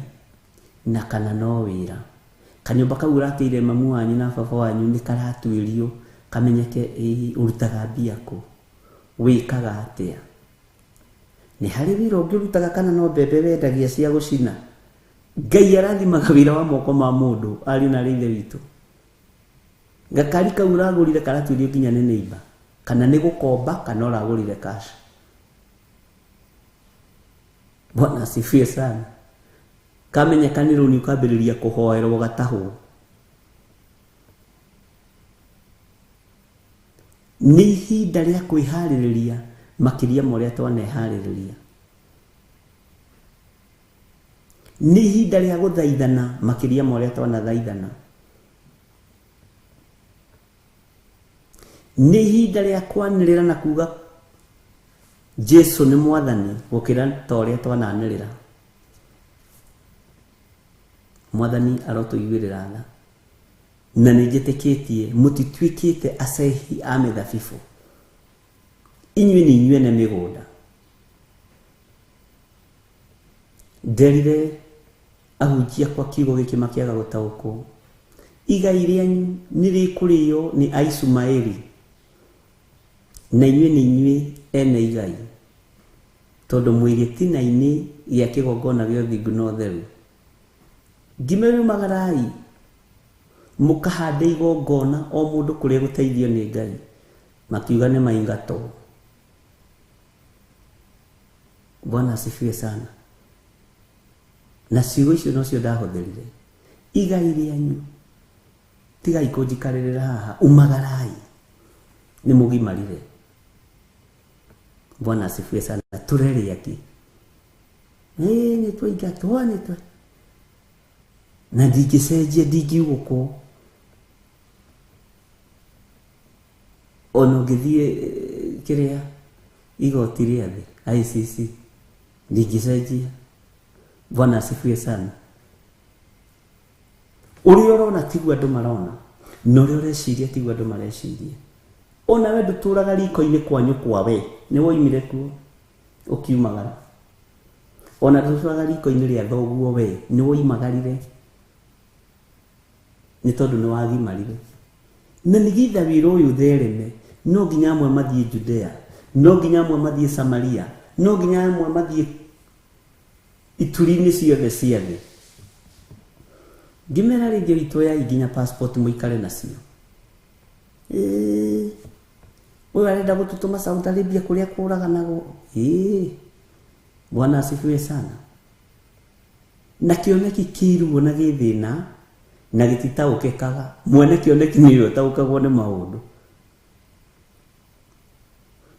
na kana no wĩra. Kanyũmba kau ũrakĩire mamu wanyu na baba wanyu nĩ karatuĩrio Kamenyeke ĩĩ ũrutaga mbia kũ, wĩkaga atĩa, nĩ harĩ wĩra ũngĩ ũrutaga kana no mbembe wendagia cia gũcina. Ngai arathimaga wĩra wa moko ma mũndũ, ariũ na arĩ ithe witũ. Gakari kau ũragũrire karatuĩrio nginya nĩ neighbor, kana nĩ gũkomba kana ũragũrire cash. Bwana asifiwe sana. Kamenyeka nĩ rũni ũkambĩrĩria kũhoerwo gatahwo. Nĩ ihinda rĩa kwĩharĩrĩria makĩria ma ũrĩa twaneharĩrĩria. Nĩ ihinda rĩa gũthaithana makĩria ma ũrĩa twanathaithana. Nĩ ihinda rĩa kwanĩrĩra na kuga Jesu nĩ mwathani gũkĩra ta ũrĩa twananĩrĩra. Mwathani arotũiguĩrĩra tha. Na nĩ njĩtĩkĩtie mũtituĩkĩte acehi a mĩthabibũ, inyuĩ nĩ inyuĩ ene mĩgũnda. Nderire ahunjia kwa kiugo gĩkĩ makĩaga gũtaũkwo, igai rĩanyu nĩ rĩkũrĩo nĩ Aisumaeli, na inyuĩ nĩ inyuĩ ene igai, tondũ mwĩ gĩtina-inĩ gĩa kĩgongona gĩa ũthingu na ũtheru. Ngĩmera umagarai mũkahande igongona o mũndũ kũrĩa gũteithio nĩ Ngai. Makiuga nĩ maingatwo. Bwana asifiwe sana. Na ciugo icio nocio ndahũthĩrire. Igai rĩanyu tigai kũnjikarĩrĩra haha, umagarai nĩ mũgimarire. Bwana asifiwe sana. Tũrere angĩ nĩ twaingatwo, nĩ twa na ndingĩcenjia, ndingiugũkwo. Ona ũngĩthiĩ kĩrĩa igoti rĩa thĩ ICC, ndingĩcenjia. Bwana asifiwe sana. Ũrĩa ũrona tiguo andũ marona, na ũrĩa ũreciria tiguo andũ mareciria. Ona we ndũtũraga riko-inĩ kwa nyũkwa, we nĩ woimire kuo ũkiumagara. Ona ndũtũraga riko-inĩ rĩa thoguo, we nĩ woimagarire nĩ tondũ nĩ wagimarire. Na nĩgetha wĩra ũyũ ũthereme, no nginya amwe mathiĩ Judea, no nginya amwe mathiĩ Samaria, no nginya amwe mathiĩ ituri-inĩ ciothe cia thĩ. Ngĩmera rĩngĩ witũ oyai nginya passport mũikare nacio. Ũyũ arenda gũtũtũma Saudi Arabia kũrĩa kũraganagwo. Bwana asifiwe sana. Na kĩoneki kĩruo na gĩthĩna na gĩtitaũkĩkaga. Mwene kĩoneki nĩwe ũtaũkagwo nĩ maũndũ,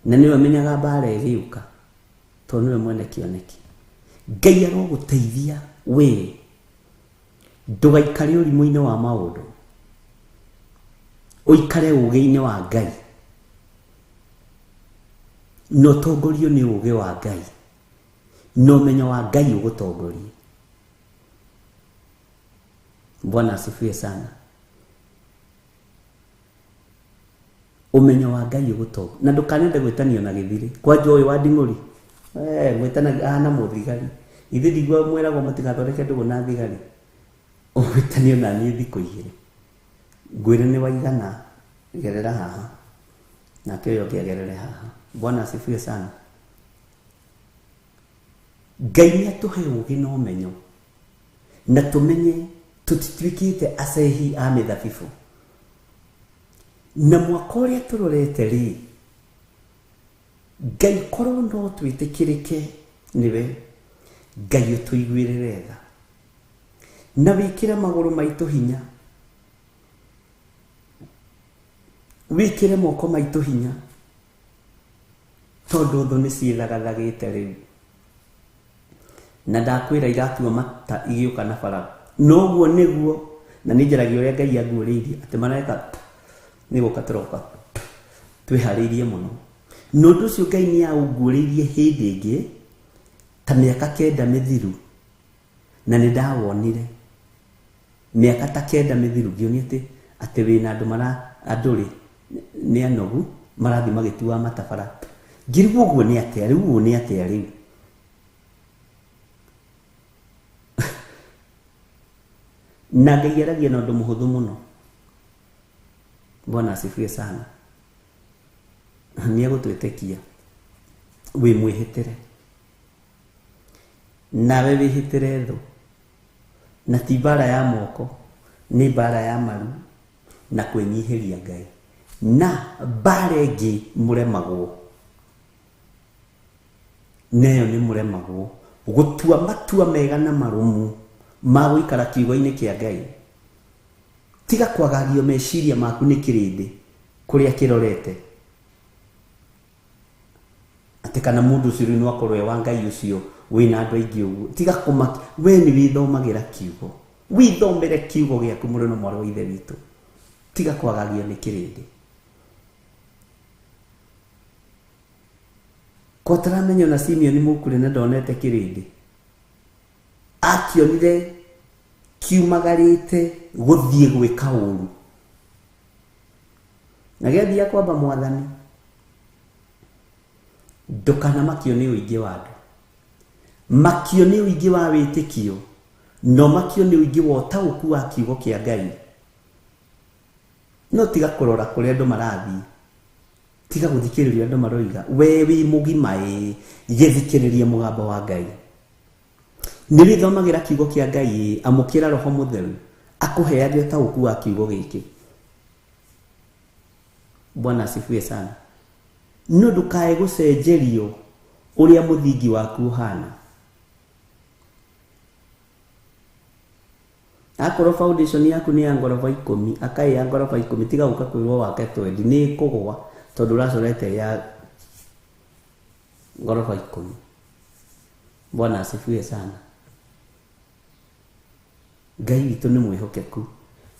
na nĩwe ũmenyaga mbara ĩgĩũka, tondũ nĩwe mwene kĩoneki. Ngai arogũteithia we ndũgaikare ũrimũ-inĩ wa maũndũ, ũikare ũũgĩ-inĩ wa Ngai, na ũtongorio nĩ ũũgĩ wa Ngai, na ũmenyo wa Ngai ũgũtongorie. Bwana asifiwe sana. Ũmenyo wa Ngai ũgũtongorie, na ndũkanende gwĩtanio na gĩthirĩ. Kwanja ũyũ wa nding'ũri mwĩtanagia ahana mũthigari. Ithuĩ ndigua mwĩragwo mũtigathondeke ndũgũ na thigari. Ũgwĩtanio na niĩ thikũ igĩrĩ, ngwĩre nĩ waigana, gerera haha, nake ũyũ ũngĩ agerere haha. Bwana asifiwe sana. Ngai nĩ atũhe ũũgĩ na ũmenyo, na tũmenye tũtituĩkĩte acehi a mĩthabibũ. Na mwaka ũrĩa tũrorete rĩ, Ngai korwo no twĩtĩkĩrĩke nĩwe, Ngai ũtũiguĩrĩre tha, na wĩkĩre magũrũ maitũ hinya, wĩkĩre moko maitũ hinya, tondũ thũ nĩ ciĩthagathagĩte rĩu. Na ndakwĩra iratua mata igĩũka na bara. Noguo nĩguo, na nĩ njaragia ũrĩa Ngai anguũrĩirie atĩ mareka nĩ gũka tũroka twĩharĩirie mũno. Na ũndũ ũcio Ngai nĩ aũnguũrĩirie hĩndĩ ĩngĩ ta mĩaka 9 mĩthiru, na nĩ ndawonire mĩaka ta 9 mĩthiru, ngĩonia atĩ wĩna andũ mara andũ rĩ nĩ anogu marathiĩ magĩtuaga matabara. Ngĩrigwo ũguo nĩ atĩa rĩu, ũũ nĩ atĩa rĩu. Na Ngai aragia na ũndũ mũhũthũ mũno. Bwana asifiwe sana. Nĩ egũtwĩtĩkia wĩ mwĩhĩtĩre, nawe wĩhĩtĩre thũ, na ti mbara ya moko, nĩ mbara ya maru na kwĩnyihĩria Ngai. Na mbara ĩngĩ mũremagwo neyo nĩ mũremagwo gũtua matua mega na marũmu ma gũikara kiugo-inĩ kĩa Ngai. Tiga kwagagio meciria maku nĩ kĩrĩndĩ kũrĩa kĩrorete, atĩ kana mũndũ ũcio rĩu no akorwo e wa Ngai ũcio wĩna andũ aingĩ ũguo. Tiga kũmaki, we nĩ wĩthomagĩra kiugo, wĩthomere kiugo gĩaku mũrũ na mwarĩ wa Ithe witũ. Tiga kwagagio nĩ kĩrĩndĩ. Ko taramenya ona Simeoni Mũkure na ndonete kĩrĩndĩ, akĩonire kiumagarĩte gũthiĩ gwĩka ũru, na gĩathiĩ kwamba Mwathani. Ndũkanamakio nĩ ũingĩ wa andũ, makio nĩ ũingĩ wa wĩtĩkio, no makio nĩ ũingĩ wa ũtaũku wa kiugo kĩa Ngai. No tiga kũrora kũrĩa andũ marathiĩ, tiga gũthikĩrĩria andũ maroiga. We wĩ mũgima ĩ, gĩthikĩrĩrie mũgambo wa Ngai. Nĩ wĩthomagĩra kiugo kĩa Ngai ĩ, amũkĩra Roho Mũtheru akũheage ũtaũku wa kiugo gĩkĩ. Bwana asifiwe sana. No ndũkae gũcenjerio ũrĩa mũthingi waku ũhana. Akorwo foundation yaku nĩ ya ngoroba 10, akai ya ngoroba 10, tiga gũka kwĩrwo wake 20, nĩ ĩkũgũa tondũ ũracorete ya ngoroba 10. Bwana asifiwe sana. Ngai witũ nĩ mwĩhokeku,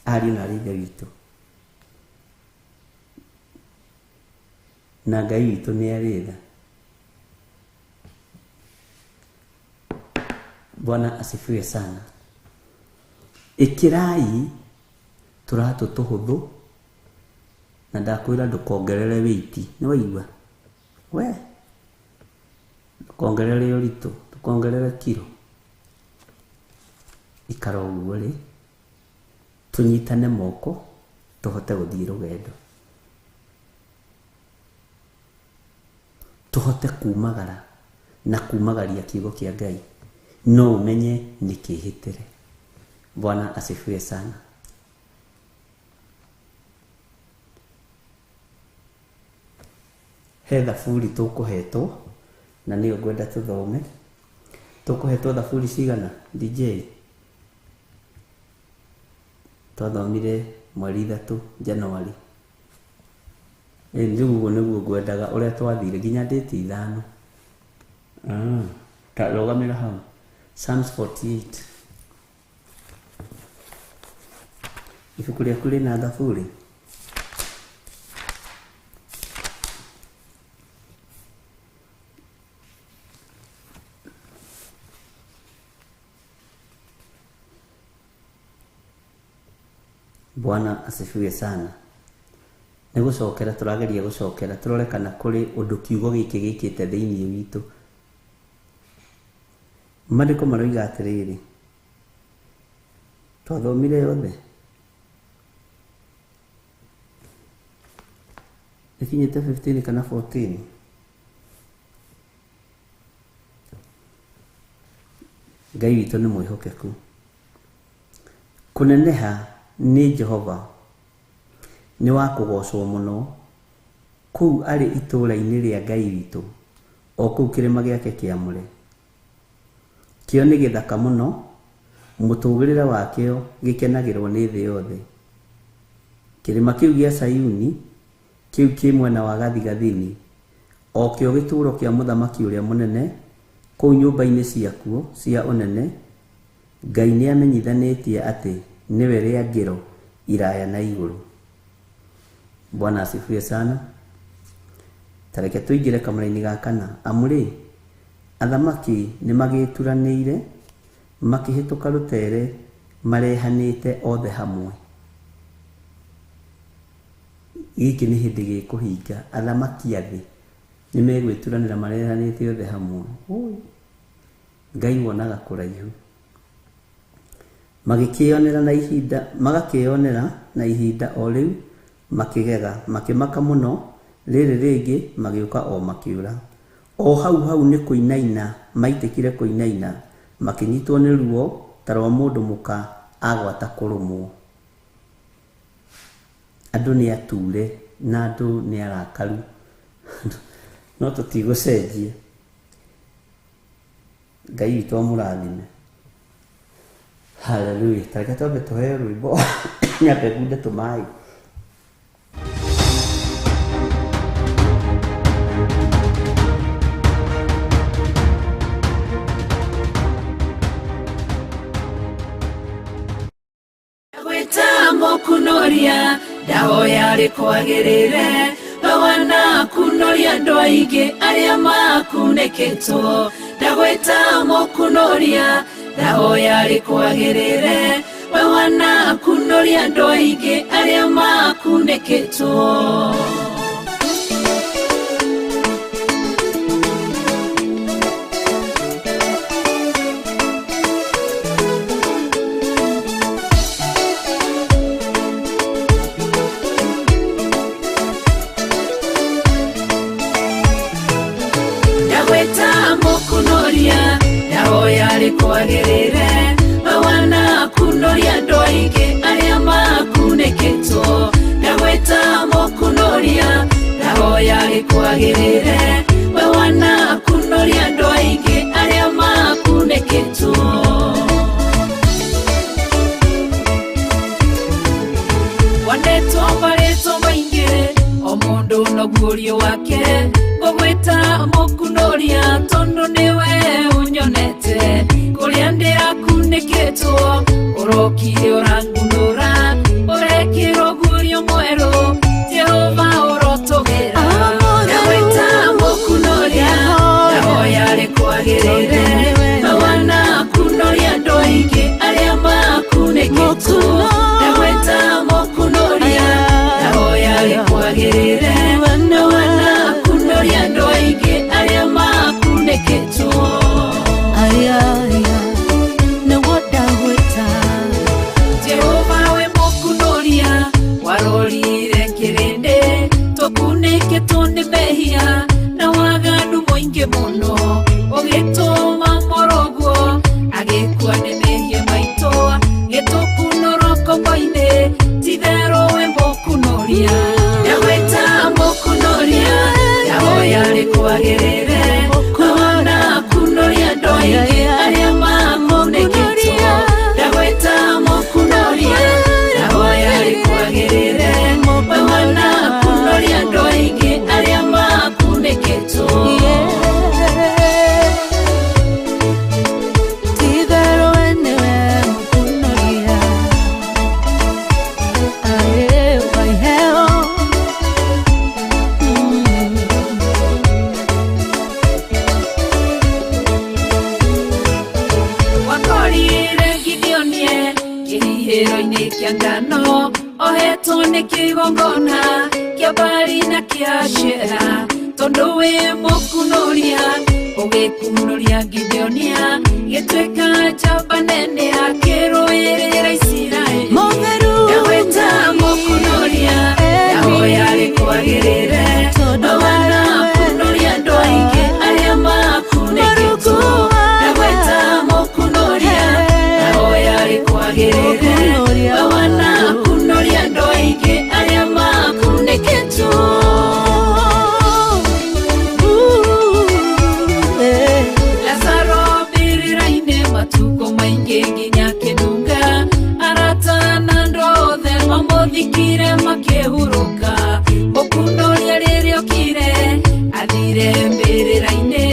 ariũ na aarĩ a Ithe witũ, na Ngai witũ nĩ arĩ tha. Bwana asifiwe sana. Ĩkĩrai tũratũ tũhũthũ, na ndakwĩra ndũkongerere wĩiti. Nĩ waigua? We ndũkongerere ũritũ, ndũkongerere kiro. Ikara ũguo rĩ, tũnyitane moko tũhote gũthiĩ rũgendo, tũhote kumagara na kumagaria kiugo kĩa Ngai. No ũmenye nĩ kĩhĩtĩre. Bwana asifiwe sana. He thaburi tũkũhetwo na nĩyo ngwenda tũthome. Tũkũhetwo thaburi cigana DJ? Twathomire mweri 3 January. Rĩu ũguo nĩguo ngwendaga ũrĩa twathire nginya date 5. Ta rũgamĩra hau. Psalms 48. Ibuku rĩaku rĩna thaburi? Bwana asifiwe sana. Nĩ gũcokera tũrageria gũcokera tũrore kana kũrĩ ũndũ kiugo gĩkĩ gĩkĩte thĩinĩ witũ. Maandĩko maroiga atĩrĩrĩ, twathomire yothe ĩkinyĩte 15 kana 14. Ngai witũ nĩ mwĩhokeku. Kũneneha nĩ Jehova nĩ wa kũgocwo mũno kũu arĩ itũũra-inĩ rĩa Ngai witũ, o kũu kĩrĩma gĩake kĩamũre. Kĩo nĩ gĩthaka mũno, mũtũgĩrĩre wakĩo gĩkenagĩrwo nĩ thĩ yothe. Kĩrĩma kĩu gĩa Sayuni, kĩu kĩ mwena wa gathigathini, o kĩo gĩtũũro kĩa mũthamaki ũrĩa mũnene, kũu nyũmba-inĩ ciakuo cia ũnene, Ngai nĩamenyithanĩtie atĩ nĩwe rĩangĩro iraya na igũrũ. Bwana asifiwe sana. Tareke tũingĩre kamũra-inĩ ga kana. Amu rĩ, athamaki nĩmagĩturanĩire, makĩhĩtũka rũtere marehanĩte othe hamwe. Gĩkĩ nĩ hĩndĩ gĩkũhinga. Athamaki a thĩ nĩmegwĩturanĩra marehanĩte othe hamwe. Ngai wonaga kũraihu. Magĩkĩonera na ihinda, magakĩonera na ihinda o rĩu Makĩgega, makĩmaka mũno, rĩrĩ rĩngĩ magĩũka o makĩũra. O hau hau nĩ kũinaina maitĩkire kũinaina, makĩnyitwo nĩ ruo ta rwa mũndũ mũka agwata kũrũmwo. Andũ nĩ ature na andũ nĩ arakaru, no tũtigũcenjia. Ngai witũ amũrathime. Haleluya. Ta reke twambe tũheo rwĩmbo nyambe ngunde tũmaĩ. Gwĩta mũkunoria ndahoya rĩkwagĩrĩre bawana kunoria andũ aingĩ arĩa makunĩkĩtwo ndagwĩta mũkunoria ndahoya rĩkwagĩrĩre bawana kunoria andũ aingĩ arĩa makunĩkĩtwo. Ndagwĩta mũkunoria ndahoya rĩkwagĩrĩre bawana kunoria andũ aingĩ arĩa makunĩkĩtwo ndagwĩta mũkunoria ndahoya rĩkwagĩrĩre bawana kunoria andũ aingĩ arĩa makunĩkĩtwo. Wanetwo marĩtwo maingĩ o mũndũ noguũrio wake ngũgwĩta mũkunoria tondũ nĩwe ũnyonete kũrĩa ndĩrakunĩkĩtwo ũrokire ũrangunũra ũrekĩrwo guũrio mwerũ Jehova ũrotũgĩra. Ndagwĩta mũkunoria ndahoya rĩkwagĩrĩre bawana kunoria andũ aingĩ arĩa makunĩkĩtwo ndagwĩta mũkunoria ndahoya rĩkwagĩrĩre bawana kunoria andũ aingĩ arĩa makunĩkĩtwo. Jehova we mũkunoria warorire kĩrĩndĩ tũkunĩkĩtwo nĩ mehia na waganu mũingĩ mũno ũgĩtũma mũrũguo agĩkua nĩ mehia maitũ gĩtũkunũrwo ngombo-inĩ titherũ we mũkunoria. Ndagwĩta mũkunoria ndahoya rĩkwagĩrĩre bawana kunoria andũ aingĩ arĩa makunĩkĩtwo ndagwĩta mũkunoria ndahoya rĩkwagĩrĩre bawana kunoria andũ aingĩ arĩa makunĩkĩtwo. Wakorire Gideonie kĩhihĩro-inĩ kĩa ngano ohetwo nĩ kĩgongona kĩa Baali na kĩa Ashera tondũ wĩ mũkunoria ũgĩkunoria Gideonia gĩtuĩka njamba nene akĩrũĩrĩra Isiraeli. Ndagwĩta mũkunoria ndahoya rĩkwagĩrĩre bawana kunoria andũ aingĩ arĩa makunĩkĩtwo ndagwĩta mũkunoria ndahoya rĩkwagĩrĩre bawana kunoria andũ aingĩ arĩa makunĩkĩtwo. Lazaro mbĩrĩra-inĩ matukũ maingĩ nginya kĩnunga arata na andũ othe mamũthikire makĩhurũka mũkunoria rĩrĩa okire athire mbĩrĩra-inĩ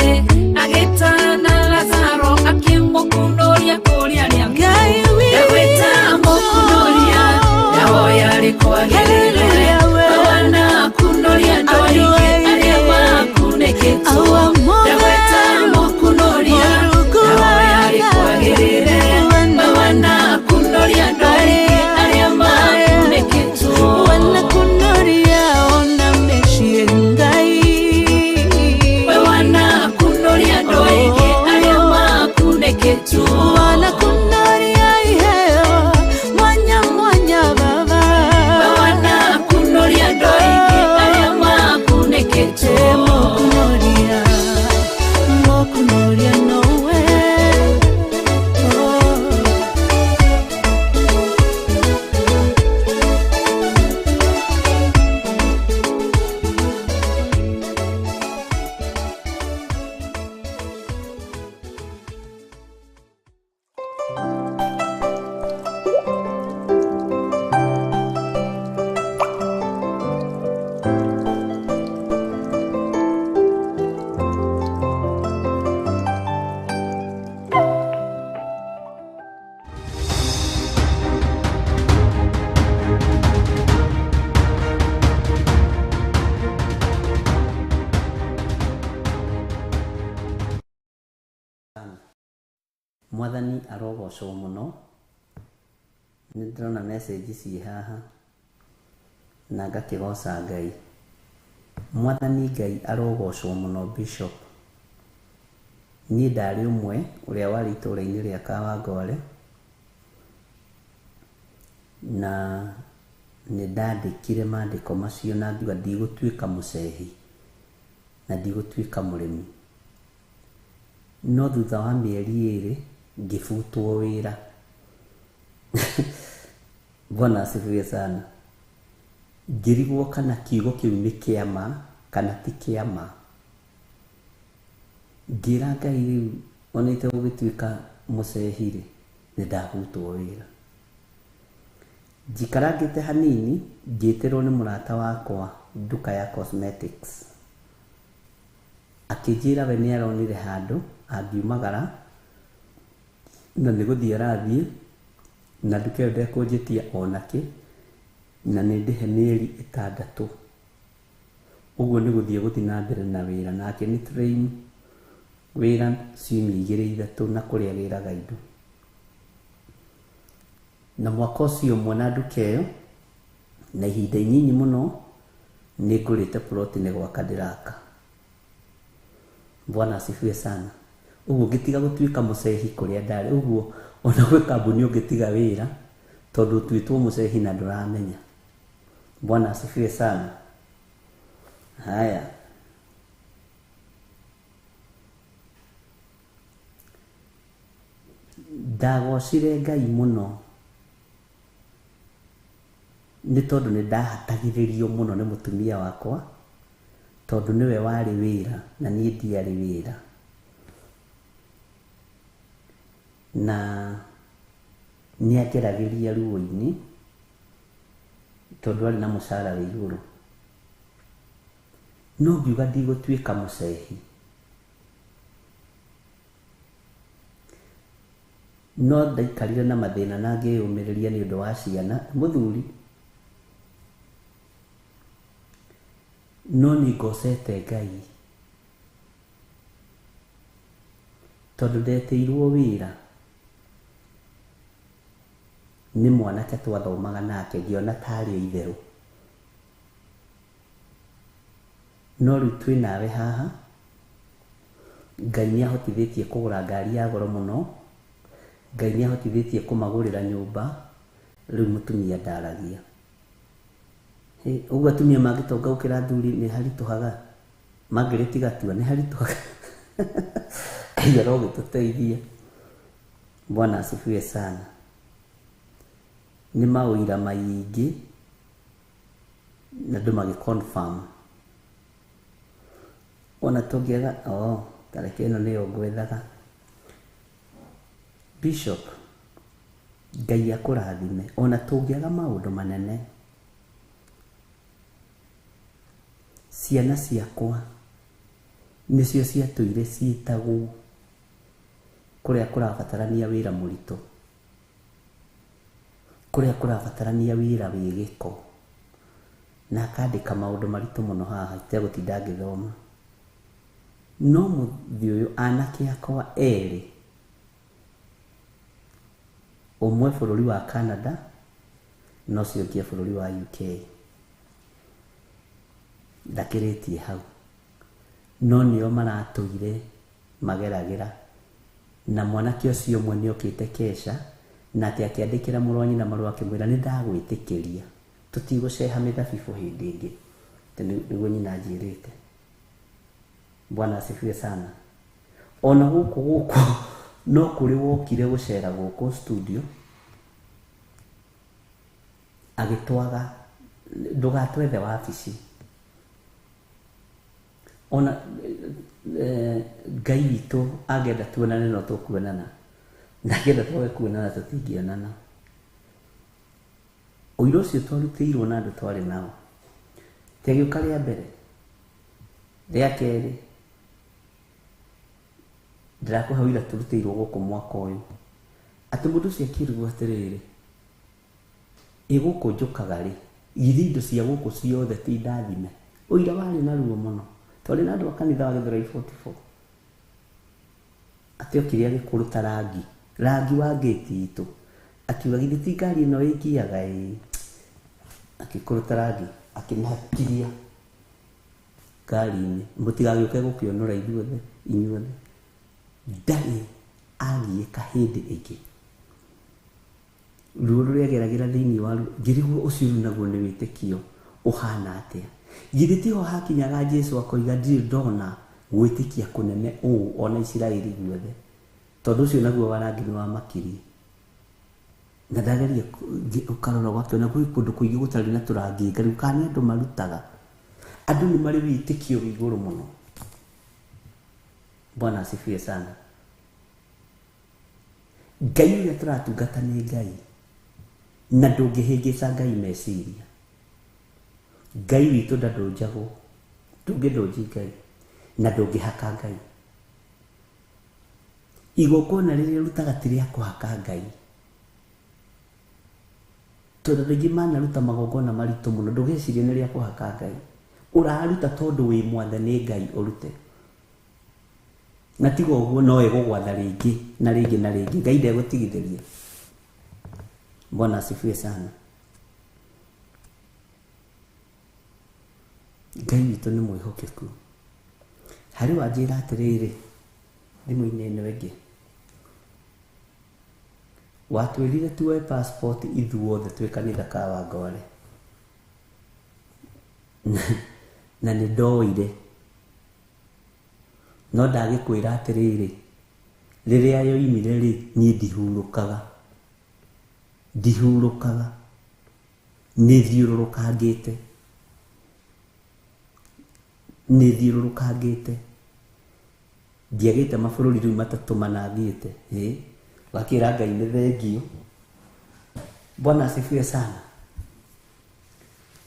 agĩtana Lazaro akĩmũkunoria kũrĩa arĩa Ndagwĩta mũkunoria ndahoya rĩkwagĩrĩre bawana kunoria andũ aingĩ arĩa makunĩkĩtwo ndagwĩta mũkunoria ndahoya rĩkwagĩrĩre bawana kunoria andũ aingĩ arĩa makunĩkĩtwo. Mwathani arogocwo mũno. Nĩ ndĩrona message ciĩ haha na ngakĩgoca Ngai. Mwathani Ngai arogocwo mũno Bishop. Niĩ ndarĩ ũmwe ũrĩa warĩ itũũra-inĩ rĩa Kawangware na nĩ ndandĩkire mandĩko macio na ngiuga ndigũtuĩka mũcehi na ndigũtuĩka mũrĩmi. No thutha wa mĩeri 2 ngĩbutwo wĩra. Bwana asifiwe sana. Ngĩrigwo kana kiugo kĩu nĩ kĩa ma kana ti kĩa ma. Ngĩra Ngai rĩu ona itegũgĩtuĩka mũcehi rĩ, nĩ ndabutwo wĩra. Njikarangĩte hanini ngĩtĩrwo nĩ mũrata wakwa nduka ya cosmetics. Akĩnjĩra we nĩ aronire handũ angiumagara na nĩ gũthiĩ arathiĩ na nduka ĩyo ndekũnjĩtia onakĩ na nĩ ndĩhe mĩeri 6. Ũguo nĩ gũthiĩ gũthiĩ na mbere na wĩra nake nĩ train wĩra ciumia 2 3 na kũrĩa wĩraga indo. Na mwaka ũcio ũmwe na nduka ĩyo na ihinda inyinyi mũno nĩ ngũrĩte ploti nĩ gwaka ndĩraka. Bwana asifiwe sana. Ũguo ngĩtiga gũtuĩka mũcehi kũrĩa ndarĩ. Ũguo ona gwĩ kambuni ũngĩtiga wĩra tondũ ũtuĩtwo mũcehi na ndũramenya. Bwana asifiwe sana. Haya. Ndagocire Ngai mũno nĩ tondũ nĩ ndahatagĩrĩrio mũno nĩ mũtumia wakwa tondũ nĩwe warĩ wĩra na niĩ ndiarĩ wĩra. Na nĩ angeragĩria ruo-inĩ tondũ arĩ na mũcara wĩ igũrũ. No ngiuga ndigũtuĩka mũcehi. No ndaikarire na mathĩna na ngĩyũmĩrĩria nĩ ũndũ wa ciana mũthuri. No nĩ ngocete Ngai tondũ ndetĩirwo wĩra nĩ mwanake twathomaga nake ngĩona tarĩ itherũ. No rĩu twĩ nawe haha Ngai nĩ ahotithĩtie kũgũra ngari ya goro mũno. Ngai nĩ ahotithĩtie kũmagũrĩra nyũmba. Rĩu mũtumia ndaragia. Ũguo atumia mangĩtonga gũkĩra athuri nĩ haritũhaga. Mangĩrĩtiga tua nĩ haritũhaga. Ngai arogĩtũteithia. Bwana asifiwe sana. Nĩ maũira maingĩ na andũ magĩ confirm. Ona tũngĩaga tareke ĩno nĩyo ngwethaga. Bishop, Ngai akũrathime. Ona tũngĩaga maũndũ manene, ciana ciakwa nĩcio ciatũire ciĩtagwo kũrĩa kũrabatarania wĩra mũritũ, kũrĩa kũrabatarania wĩra wĩ gĩko, na akandĩka maũndũ maritũ mũno haha itegũtinda ngĩthoma. No mũthĩ ũyũ anake akwa erĩ, ũmwe bũrũri wa Canada na ũcio ũngĩ bũrũri wa UK. Ndakĩrĩtie hau. No nĩo maratũire mageragĩra. Na mwanake ũcio ũmwe nĩokĩte kesha na atĩ akĩandĩkĩra mũrũ wa nyina marũa akĩmwĩra nĩ ndagwĩtĩkĩria tũtigũceha mĩthabibũ hĩndĩ ĩngĩ. Nĩguo nyina anjĩrĩte. Bwana asifiwe sana. Ona gũkũ gũkũ no kũrĩ wokire gũcera gũkũ studio agĩtwaga ndũgatwethe wabici. Ona Ngai witũ angĩenda tuonane no tũkuonana na angĩenda twage kuonana tũtingĩonana. Ũira ũcio twarutĩirwo na andũ twarĩ nao ti agĩũka rĩa mbere, rĩa kerĩ ndĩrakũhe ũira tũrutĩirwo gũkũ mwaka ũyũ atĩ mũndũ ũcio akĩrigwo atĩrĩrĩ, ĩ gũkũ njũkaga rĩ, githĩ indo cia gũkũ ciothe ti ndathime. Ũira warĩ na ruo mũno. Twarĩ na andũ a kanitha wa Gĩthũrai 44 atĩ okire agĩkũrũta rangi Rangi wa gate itũ. Akiuga githĩ ti ngari ĩno ĩngiaga ĩ. Akĩkũrũta rangi, akĩmũhakiria ngari-inĩ. Mũtigagĩũke gũkĩũnũra ithuothe, inyuothe. Ndarĩ agiĩka hĩndĩ ĩngĩ. Ruo rũrĩa ageragĩra thĩinĩ wa ruo, ngĩrigwo ũcio rĩu naguo nĩ wĩtĩkio ũhana atĩa. Githĩ tiho hakinyaga Jesu akoiga ndirĩ ndona gwĩtĩkia kũnene ũũ ona Isiraeli guothe. Tondũ ũcio naguo wa rangi nĩ wamakirie. Na ndageria ũkarora ũgakĩona gwĩ kũndũ kũingĩ gũtarĩ na tũrangi, ngarigwo kana nĩ andũ marutaga. Andũ nĩ marĩ wĩtĩkio wĩ igũrũ mũno. Bwana asifiwe sana. Ngai ũrĩa tũratungata nĩ Ngai. Na ndũngĩhĩngĩca Ngai meciria. Ngai witũ ndandũnjagwo. Ndũngĩndũnji Ngai. Na ndũngĩhaka Ngai. Igongona rĩrĩa ũrutaga ti rĩa kũhaka Ngai. Tondũ andũ aingĩ manaruta magongona maritũ mũno, ndũgecirie nĩ rĩa kũhaka Ngai. Ũraruta tondũ wĩ mwathe nĩ Ngai ũrute. Na tiga ũguo no ĩgũgwatha rĩngĩ na rĩngĩ na rĩngĩ. Ngai ndegũtigithĩria. Bwana asifiwe sana. Ngai witũ nĩ mwĩhokeku. Harĩ wanjĩra atĩrĩrĩ, thimũ-inĩ ĩno ĩngĩ. Watwĩrire tuoe passport ithuothe twĩ kanitha ka Wangore. Na nĩ ndoire. No ndagĩkwĩra atĩrĩrĩ, rĩrĩa yoimire rĩ, niĩ ndihurũkaga. Ndihurũkaga. Nĩ thiũrũrũkangĩte. Nĩ thiũrũrũkangĩte. Ndiagĩte mabũrũri rĩu matatũ mana thiĩte. Ũgakĩra Ngai nĩ thengio. Bwana asifiwe sana.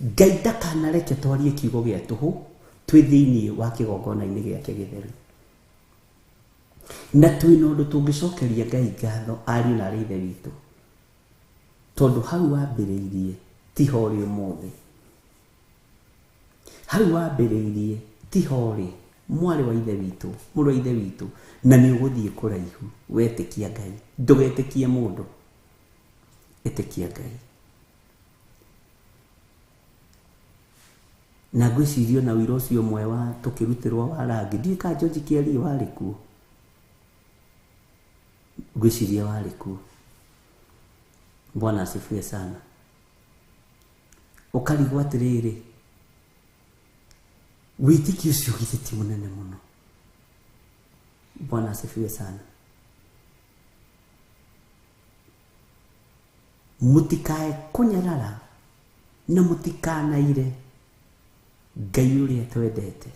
Ngai ndakanareke twarie kiugo gĩa tũhũ twĩ thĩinĩ wa kĩgongona-inĩ gĩake gĩtheru. Na twĩna ũndũ tũngĩcokeria Ngai ngatho ariũ na arĩ ithe witũ. Tondũ hau wambĩrĩirie tiho ũrĩ ũmũthĩ. Hau wambĩrĩirie tiho ũrĩ, mwarĩ wa ithe witũ, mũrũ wa ithe witũ, na nĩ ũgũthiĩ kũraihu wetĩkia Ngai. Ndũgetĩkie mũndũ, ĩtĩkia Ngai. Na ngwĩciria ona ũira ũcio ũmwe wa tũkĩrutĩrwo wa rangi, ndiũĩ kana George Kĩarie warĩ kuo. Ngwĩciria warĩ kuo. Bwana asifiwe sana. Ũkarigwo atĩrĩrĩ, wĩtĩkio ũcio githĩ ti mũnene mũno. Bwana asifiwe sana. Mũtikae kũnyarara na mũtikanaire Ngai ũrĩa twendete.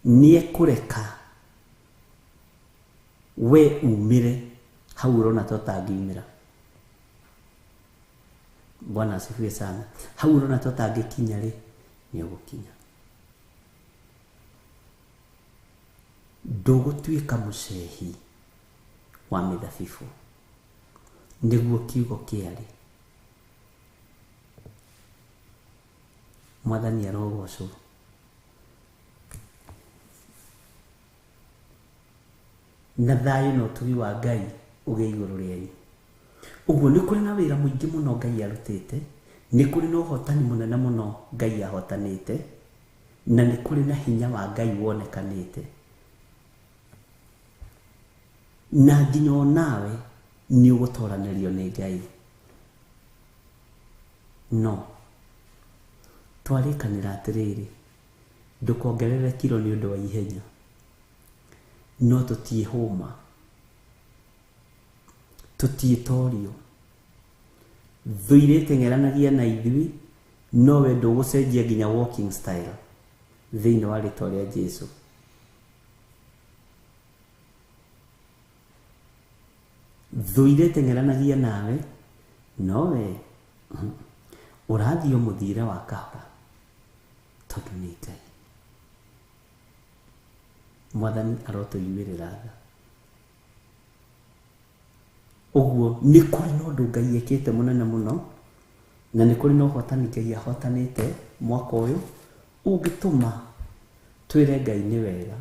Nĩekũreka we umĩre hau ũrona ta ũtangĩumĩra. Bwana asifiwe sana. Hau ũrona ta ũtangĩkinya rĩ, nĩ ũgũkinya. Ndũgũtuĩka mũcehi wa mĩthabibũ. Nĩguo kiugo kĩarĩ. Mwathani arogocwo. Na thayũ na ũtugi wa Ngai ũgĩe igũrũ rĩanyu. Ũguo nĩ kũrĩ na wĩra mũingĩ mũno Ngai arutĩte, nĩ kũrĩ na ũhotani mũnene mũno Ngai ahotanĩte, na nĩ kũrĩ na hinya wa Ngai wonekanĩte. Na nginya onawe nĩ ũgũtoranĩrio nĩ Ngai. No twarĩkanĩra atĩrĩrĩ, ndũkongerere kiro nĩ ũndũ wa ihenya. No tũtiĩhũma, tũtiĩtorio. Thũ iria iteng'eranagia na ithuĩ, no we ndũgũcenjia nginya walking style thĩinĩ wa rĩtwa rĩa Jesu. Thũ iria iteng'eranagia nawe, no we ũrathiĩ o mũthiĩre wa kahora tondũ nĩ Ngai. Mwathani arotũiguĩrĩra tha. Ũguo nĩ kũrĩ na ũndũ Ngai ekĩte mũnene mũno, na nĩ kũrĩ na ũhotani Ngai ahotanĩte mwaka ũyũ ũngĩtũma twĩre Ngai nĩ wega.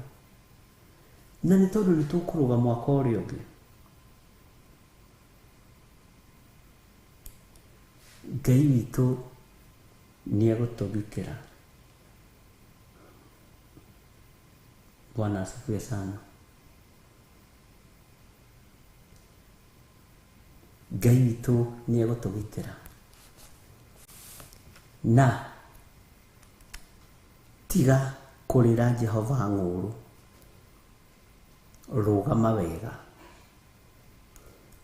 Na nĩ tondũ nĩ tũkũrũga mwaka ũrĩa ũngĩ, Ngai witũ nĩ egũtũgitĩra. Bwana asifiwe sana. Ngai witũ nĩ egũtũgitĩra. Na tiga kũrĩra Jehova ng'ũũrũ, rũgama wega,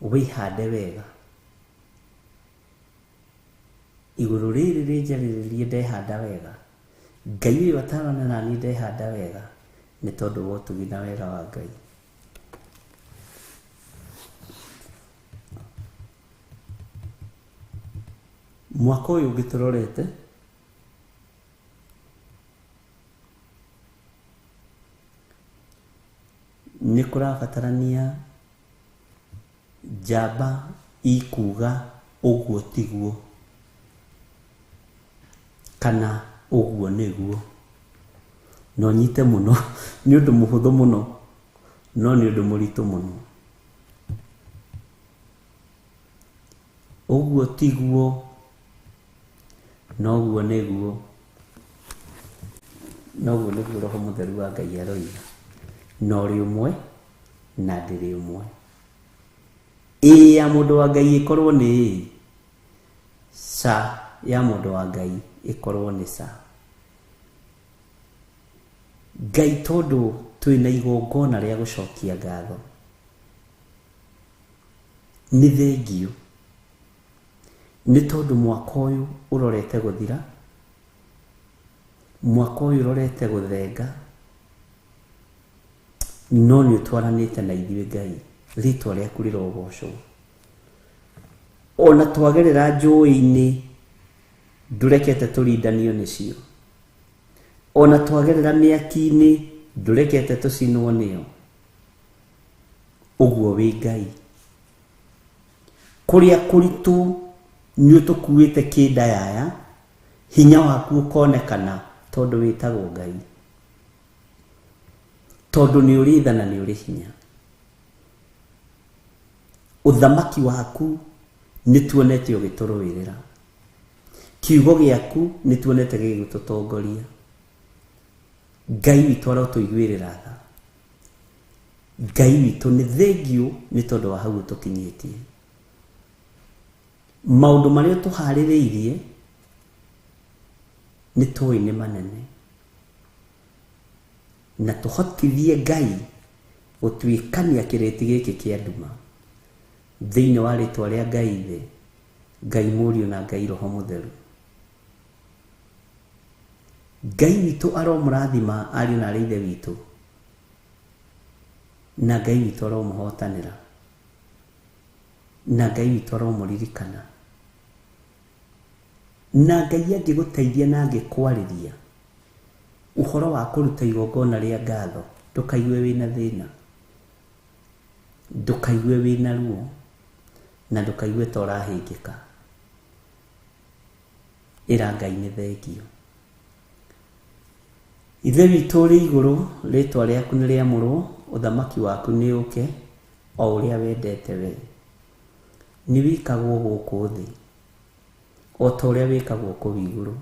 wĩhande wega. Igũrũ rĩrĩ rĩnjarĩrĩrie ndehanda wega, Ngai ũyũ atarona naniĩ ndehanda wega, nĩ tondũ wa ũtugi na wega wa Ngai. Mwaka ũyũ ũngĩ tũrorete nĩ kũrabatarania njamba ikuga ũguo tiguo kana ũguo nĩguo. No nyite mũno, nĩ ũndũ mũhũthũ mũno, no nĩ ũndũ mũritũ mũno. Ũguo tiguo, noguo nĩguo, noguo nĩguo Roho Mũtheru wa Ngai aroiga. Na ũrĩ ũmwe na ndĩrĩ ũmwe. Ĩĩ ya mũndũ wa Ngai ĩkorwo nĩ ĩĩ, ca ya mũndũ wa Ngai ĩkorwo nĩ ca. Ngai tondũ twĩna igongona rĩa gũcokia ngatho, nĩ thengiũ nĩ tondũ mwaka ũyũ ũrorete gũthira, mwaka ũyũ ũrorete gũthenga, no nĩ ũtwaranĩte na ithuĩ Ngai, rĩtwa rĩaku rĩrogocwo. Ona twagerera njũĩ-inĩ ndũrekete tũrindanio nĩcio, ona twagerera mĩaki-inĩ ndũrekete tũcinwo nĩyo. Ũguo wĩ Ngai. Kũrĩa kũritũ nĩ ũtũkuĩte kĩndayaya, hinya waku ũkonekana tondũ wĩtagwo Ngai, tondũ nĩ ũrĩ tha na nĩ ũrĩ hinya. Ũthamaki waku nĩ tuonete ũgĩtũrũĩrĩra, kiugo gĩaku nĩ tuonete gĩgĩtũtongoria. Ngai witũ arotũiguĩrĩra tha. Ngai witũ nĩ thengiũ nĩ tondũ wa hau ũtũkinyĩtie. Maũndũ marĩa tũharĩrĩirie nĩ tũĩ nĩ manene, na tũhotithie Ngai gũtuĩkania kĩrĩti gĩkĩ kĩa nduma thĩinĩ wa rĩtwa rĩa Ngai Ithe, Ngai Mũriũ na Ngai Roho Mũtheru. Ngai witũ aromũrathima ariũ na arĩ ithe witũ, na Ngai witũ aromũhotanĩra, na Ngai witũ aromũririkana, na Ngai angĩgũteithia na angĩkwarĩria ũhoro wa kũruta igongona rĩa ngatho, ndũkaigue wĩna thĩna, ndũkaigue wĩna ruo, na ndũkaigue ta ũrahĩngĩka. Ĩra Ngai nĩ thengio. Ithe witũ ũrĩ igũrũ, rĩtwa rĩaku nĩ rĩamũrwo, ũthamaki waku nĩ ũke, o ũrĩa wendete we. Nĩ wĩkagwo gũkũ thĩ o ta ũrĩa wĩkagwo kũu igũrũ.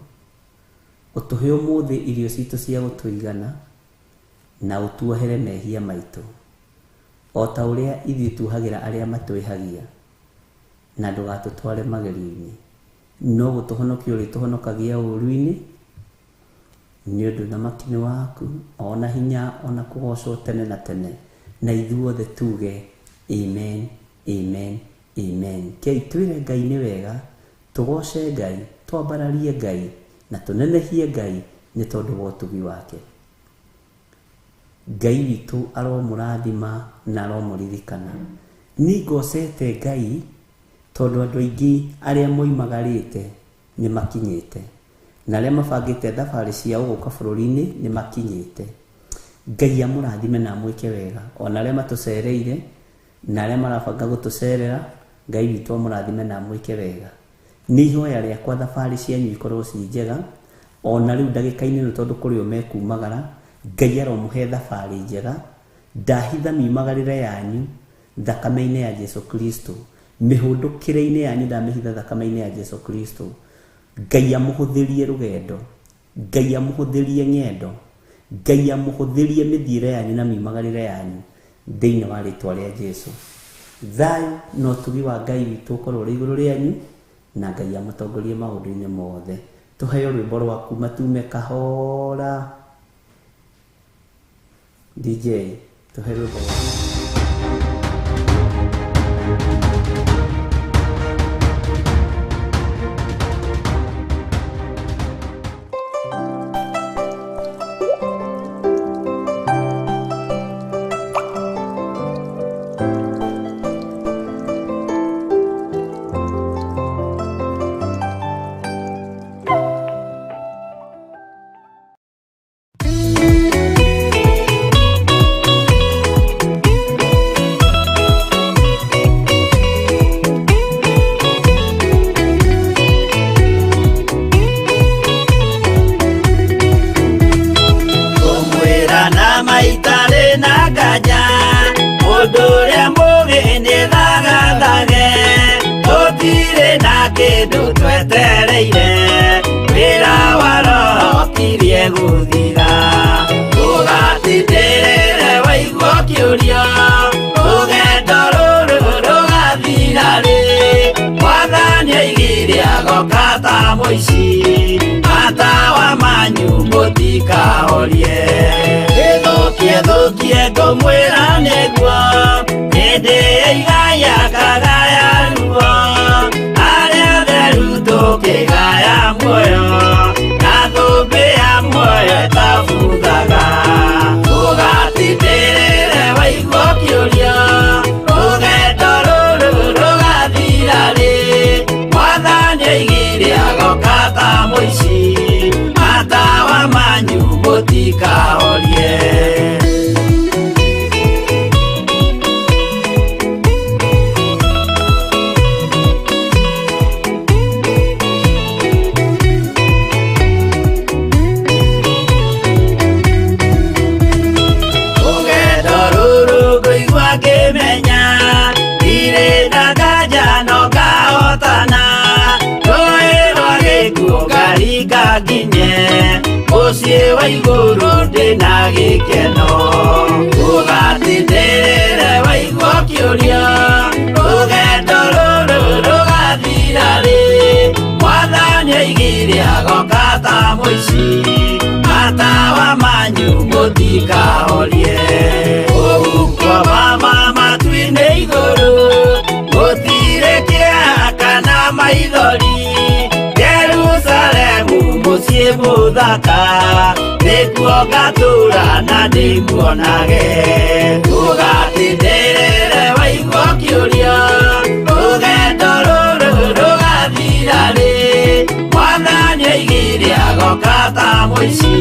Ũtũhe ũmũthĩ irio citũ cia gũtũigana, na ũtuohere mehia maitũ o ta ũrĩa ithuĩ tuohagĩra arĩa matwĩhagia, na ndũgatũtware magerio-inĩ, no gũtũhonokia ũrĩtũhonokagia ũũru-inĩ, nĩ ũndũ ũthamaki nĩ waku, ona hinya, ona kũgocwo tene na tene. Na ithuothe tuge amen, amen, amen. Kei twĩre Ngai nĩ wega, tũgoce Ngai, twambararie Ngai, na tũnenehie Ngai nĩ tondũ wa ũtugi wake. Ngai witũ aromũrathima na aromũririkana. Niĩ ngocete Ngai tondũ andũ aingĩ arĩa moimagarĩte nĩ makinyĩte, na arĩa mabangĩte thabarĩ ciao gũka bũrũri-inĩ nĩ makinyĩte. Ngai amũrathime na amwĩke wega, ona arĩa matũcereire na arĩa marabanga gũtũcerera, Ngai witũ amũrathime na amwĩke wega. Nĩ ihoya rĩakwa thabarĩ cianyu ikorwo ci njega, ona rĩu ndagĩka-inĩ ĩno tondũ kũrĩ o mekumagara, Ngai aromũhe thabarĩ njega, Ndahitha miumagarĩre yanyu thakame-inĩ ya Jesu Kristo, mĩhũndũkĩre-inĩ yanyu ndamĩhitha thakame-inĩ ya Jesu Kristo. Ngai amũhũthĩrie rũgendo, Ngai amũhũthĩrie ng'endo, Ngai amũhũthĩrie mĩthiĩre yanyu na miumagarĩre yanyu thĩinĩ wa rĩtwa rĩa Jesu. Thayũ na ũtugi wa Ngai witũ ũkorwo ũrĩ igũrũ rĩanyu, na Ngai amũtongorie maũndũ-inĩ mothe. Tũheo rwĩmbo rwaku matume kahora. DJ, tũhe rwĩmbo rwaku. Ngũmwĩra na maitarĩ na nganja, mũndũ ũrĩa mũũgĩ nĩthagathage. Tũtirĩ na kĩndũ twetereire, wĩra wa Roho ũkirie gũthira. Ũgatindĩrĩre waigua ũkĩũria, rũgendo rũrũ rũgathira rĩ? Mwathani oigire agoka ta mũici, matawa manyu mũtikahorie. Ĩthũkie thũkie ngũmwĩra nĩguo, hĩndĩ ĩigaya kagaya ruo, arĩa atheru tũkĩgaya muoyo, na thũmbĩ ya muoyo ĩtabuthaga. Ũgatindĩrĩre waigua ũkĩũria, rũgendo rũrũ rũgathira rĩ? Mwathani oigire agoka ta mũici, matawa manyu mũtikahorie. Rũgendo rũrũ ngũigua ngĩmenya, ndirĩ na nganja no ngahotana. Rũĩ rwa gĩkuũ ngaringa nginye, mũciĩ wa igũrũ ndĩna gĩkeno. Ũgatindĩrĩre waigua ũkĩũria, rũgendo rũrũ rũgathira rĩ? Mwathani oigire agoka ta mũici, matawa manyu mũtikahorie. Ũhuko wa matu-inĩ igũrũ, gũtirĩ kĩeha kana maithori. Jerusalemu mũciĩ mũthaka, nĩkuo ngatũũra na ndĩmuonage. Ũgatindĩrĩre waigua ũkĩũria, rũgendo rũrũ rũgathira rĩ? Mwathani oigire agoka ta mũici,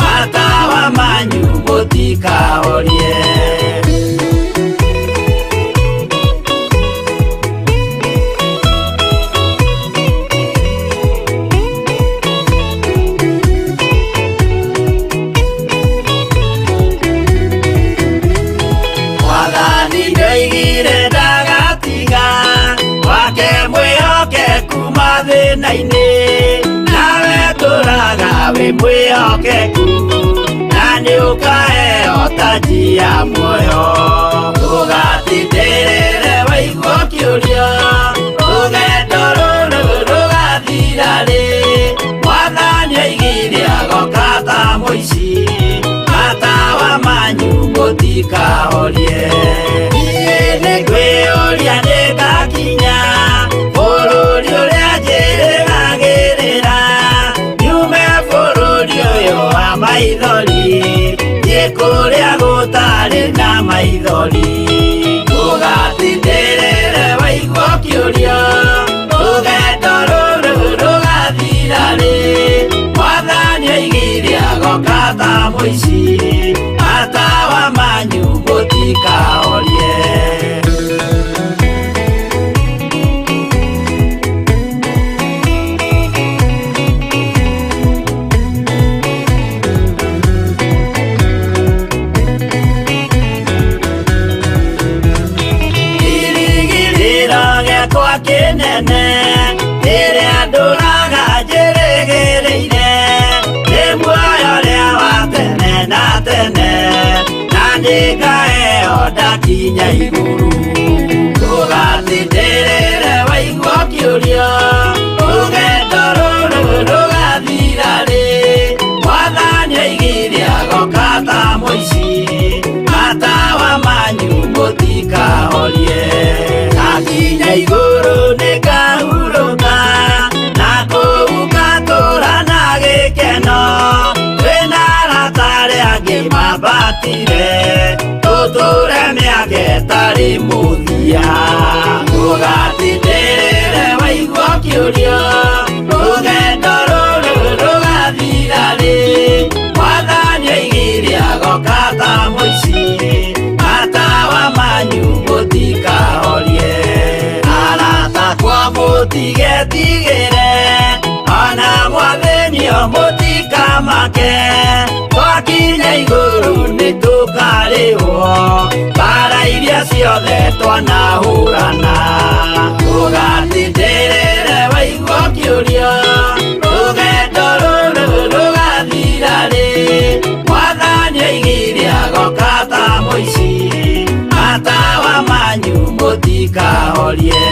matawa manyu mũtikahorie. Mwathani nĩoigire ndagatiga, wake mwĩhokeku mathĩna-inĩ, nawe tũraga wĩ mwĩhokeku, na nĩũkaheo taji ya muoyo. Ũgatindĩrĩre waigua ũkĩũria, rũgendo rũrũ rũgathira rĩ? Mwathani oigire agoka ta mũici, matawa manyu mũtikahorie. Niĩ nĩngwĩyũria nĩngakinya bũrũri ũrĩa njĩrĩgagĩrĩra, nyume bũrũri ũyũ wa maithori, thiĩ kũrĩa gũtarĩ na maithori. Ũgatindĩrĩre waigua ũkĩũria, rũgendo rũrũ rũgathira rĩ? Mwathani oigire agoka ta mũici, matawa manyu mũtikahorie. Nĩngaheo ndakinya igũrũ. Ũgatindĩrĩre waigua ũkĩũria, rũgendo rũrũ rũgathira rĩ? Mwathani oigire agoka ta mũici, matawa manyu mũtikahorie. Ndakinya igũrũ nĩngahurũka, na kũu ngatũũra na gĩkeno. Twĩna arata arĩa angĩ mambatire, tũtũũre mĩaka ĩtarĩ mũthia. Ũgatindĩrĩre waigua ũkĩũria, rũgendo rũrũ rũgathira rĩ? Mwathani oigire agoka ta mũici, matawa manyu mũtikahorie. Arata akwa mũtigetigĩre, ona mwathĩnio mũtikamake. Twakinya igũrũ nĩtũkarĩhwo mbara iria ciothe twanahũrana. Ũgatindĩrĩre waigua ũkĩũria, rũgendo rũrũ rũgathira rĩ? Mwathani oigire agoka ta mũici, matawa manyu mũtikahorie.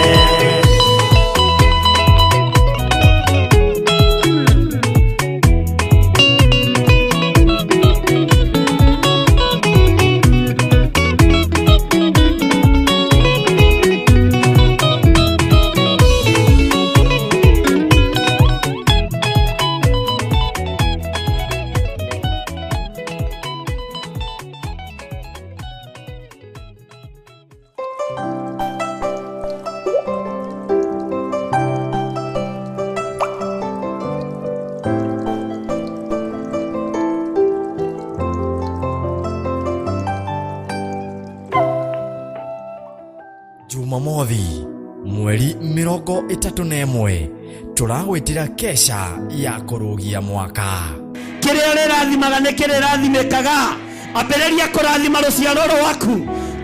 Jumamothi mweri 31 tũragwĩtĩra kesha ya kũrũgia mwaka. Kĩrĩa ũrĩrathimaga nĩ kĩrĩrathimĩkaga. Ambĩrĩria kũrathima rũciaro rwaku,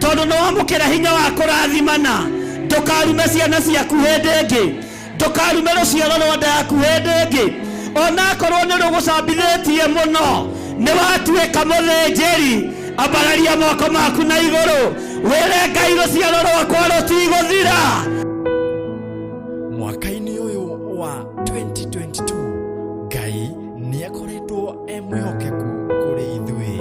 tondũ nĩ wamũkĩra hinya wa kũrathimana. Ndũkarume ciana ciaku hĩndĩ ĩngĩ, ndũkarume rũciaro rwa nda yaku hĩndĩ ĩngĩ, onakorwo nĩ rũgũcambithĩtie mũno. Nĩ watuĩka mũthĩnjĩri, ambararia moko maku na igũrũ, wĩre Ngai rũciaro rwakwa rũtigũthira. Mwaka-inĩ ũyũ wa 2022 Ngai nĩ akoretwo e mwĩhokeku kũrĩ ithuĩ,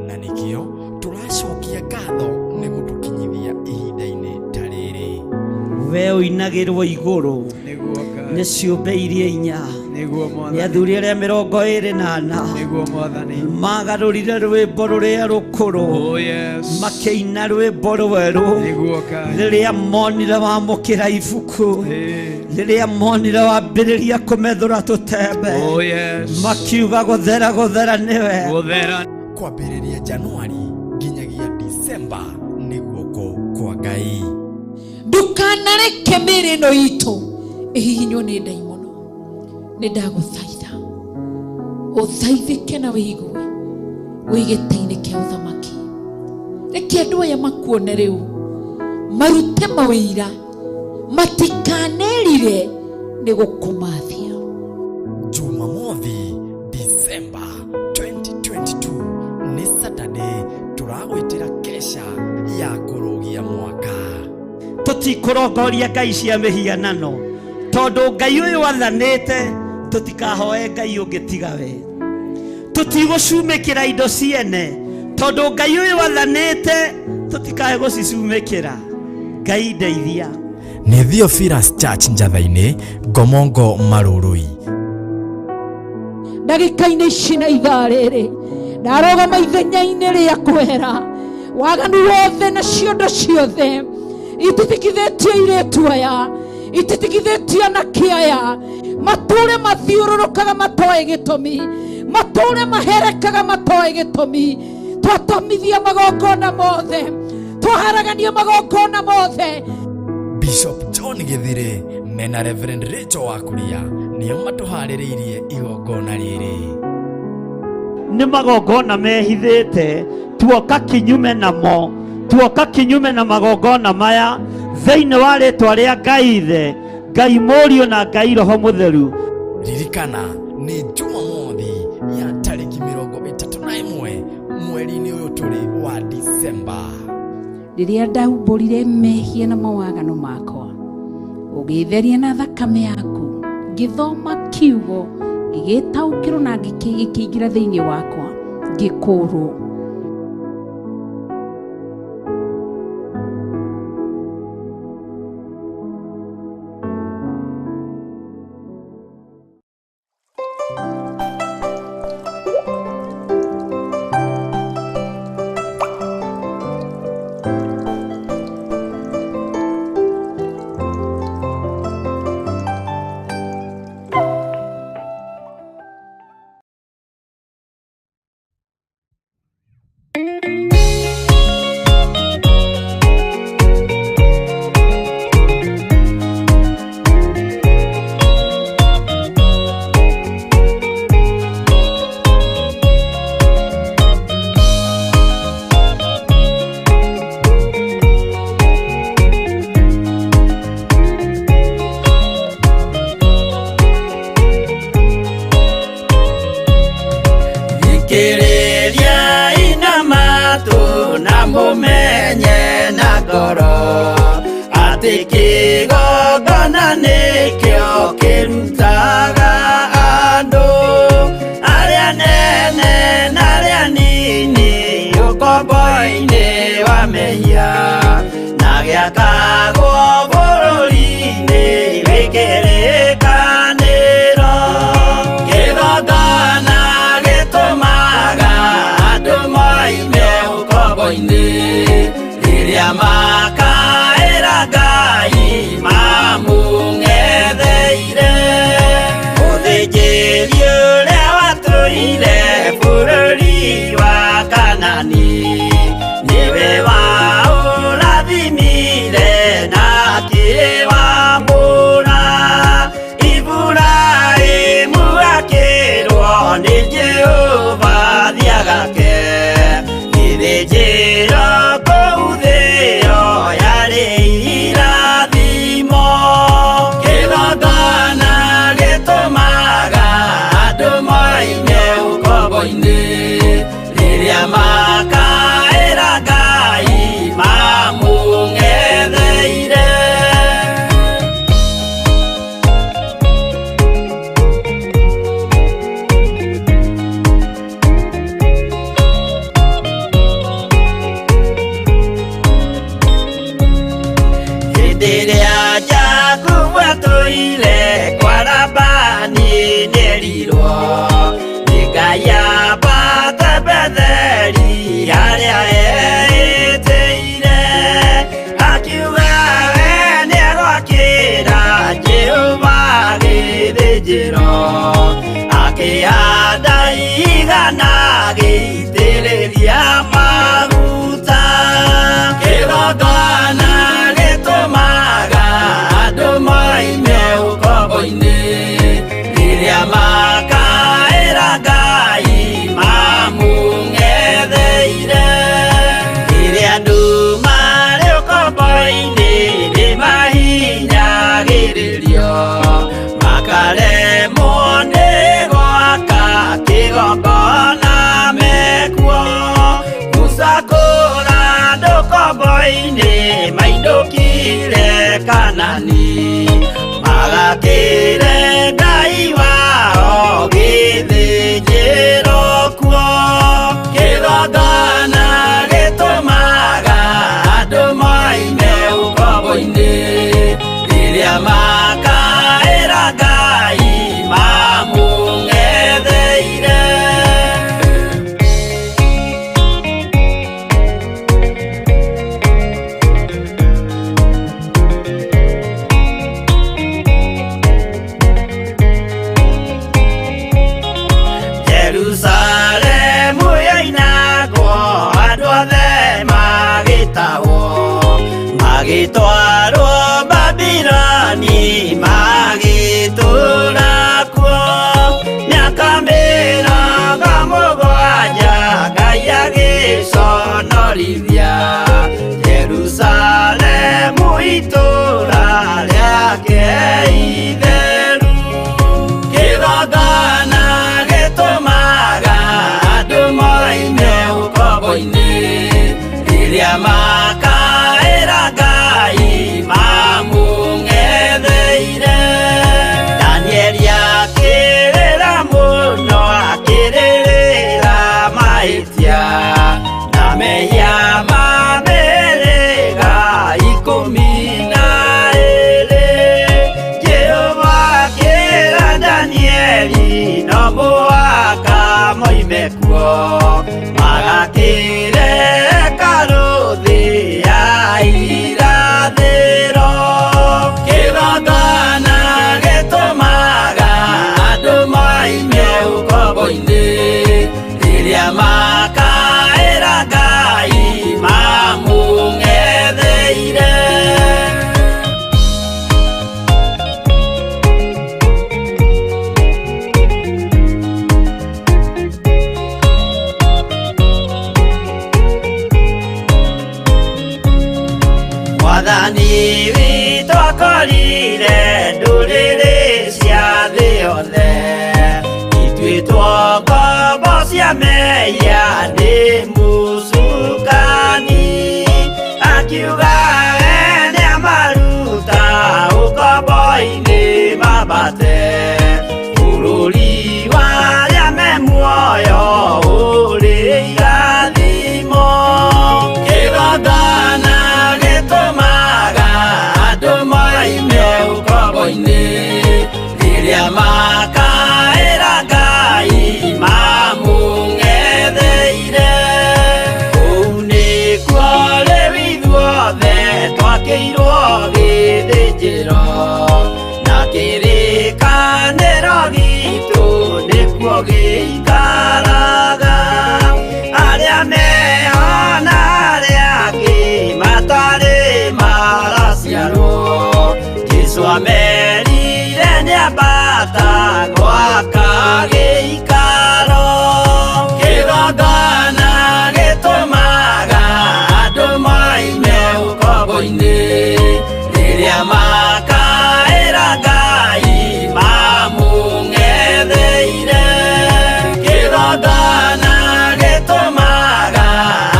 na nĩkĩo tũracokia ngatho nĩ gũtũkinyithia ihinda-inĩ ta rĩrĩ. We ũinagĩrwo igũrũ Nĩguo Ngai. nĩ ciũmbe iria inya, Nĩguo nĩ Mwathani. athuri arĩa 24 Nĩguo Mwathani. magarũrire rwĩmbo rũrĩa rũkũrũ, Oh yes. makĩina rwĩmbo rwerũ Nĩguo Ngai. rĩrĩa monire wamũkĩra ibuku, Ĩĩ. rĩrĩa monire wambĩrĩria kũmethũra tũtembe, Oh yes. makiuga gũthera gũthera nĩwe. Gũthera. Kwambĩrĩria Januari nginyagia Disemba nĩ guoko kwa Ngai. Ndukanareke mĩĩrĩ ĩno itũ ĩhihinywo nĩ ndaimono. Nĩ ndagũthaitha ũthaithĩke na wĩigue wĩ gĩtĩ-inĩ kĩa ũthamaki. Reke andũ aya makuone rĩu, marute mawĩira, matikanerire nĩ gũkũmathia. Jumamothi Disemba 2022 nĩ Saturday, tũragwĩtĩra kesha ya kũrũgia mwaka. Tũtikũrongoria ngai cia mĩhianano, tondũ Ngai ũyũ athanĩte tũtikahoe ngai ũngĩ tiga we. Tũtigũcumĩkĩra indo ciene, tondũ Ngai ũyũ athanĩte tũtikae gũcicumĩkĩra. Ngai ndeithia. Nĩ Theophilus Church Njatha-inĩ, Ngomongo Marũrũi. Ndagĩka-inĩ ici na ithaa rĩrĩ ndarũgama ithenya-inĩ rĩa kwehera waganu wothe na ciondo ciothe ititikithĩtie airĩtu aya, ititikithĩtie anake aya, matũre mathiũrũrũkaga matoĩ gĩtũmi, matũre maherekaga matoĩ gĩtũmi. Twatomithia magongona mothe, twaharagania magongona mothe. Bishop John Gĩthire mena Reverend Rachel Wakuria nĩo matũharĩrĩirie igongona rĩrĩ. Nĩ magongona mehithĩte, tuoka kinyume namo, tuoka kinyume na magongona maya thĩinĩ wa rĩtwa rĩa Ngai Ithe, Ngai Mũriũ na Ngai Roho Mũtheru. Ririkana nĩ Jumamothi ya tarĩki 31 mweri Mweri-inĩ ũyũ tũrĩ wa Disemba. Rĩrĩa ndaumbũrire mehia na mawagano makwa, ũgĩtheria na thakame yaku, ngĩthoma kiugo, ngĩgĩtaũkĩrwo na gĩkĩingĩra thĩinĩ wakwa, ngĩkũrwo. Thikĩrĩria ina matũ na mũmenye na ngoro atĩ kĩgongona nĩkĩo kĩrutaga andũ arĩa nene na arĩa nini ũkombo-inĩ wa mehia na gĩakagwo bũrũri-inĩ wĩ kĩrĩkanĩro. Kĩgongona gĩtũmaga andũ moime ũkombo-inĩ rĩrĩa makaĩra Ngai mamũng'etheire. Mũthĩnjĩri ũrĩa watũire bũrũri wa Kanani nĩwe waũrathimire na akĩwamũra. Iburahĩmu akĩrwo nĩ Jehova thiagake gĩthĩnjĩro kũu thĩo mũhaka moime kuo magakĩre karũthĩ ya irathĩro kĩgongona gĩtũmaga andũ moime ũkombo-inĩ rĩrĩa makaĩra Ngai mamũng'etheire. Mwathani witũ akorire ndũrĩrĩ cia thĩ yothe ituĩtwo ngombo cia mehia nĩ mũcukani akiuga we nĩamaruta ũkombo-inĩ mambate bũrũri wa arĩa me muoyo ũrĩ irathimo kĩgongona gĩtũmaga andũ moime ũkombo-inĩ rĩrĩa makaĩra Ngai mamũng'etheire kũu nĩkuo rĩu ithuothe twakĩirwo gĩthĩnjĩro na kĩrĩkanĩro gitũ nĩkuo gĩikaraga arĩa meho na arĩa angĩ matarĩ maraciarwo Jesũ amerire nĩambata gwaka gĩikaro kĩgongona gĩtũmaga andũ moime ũkombo-inĩ rĩrĩa makaĩra Ngai mamũng'etheire kĩgongona gĩtũmaga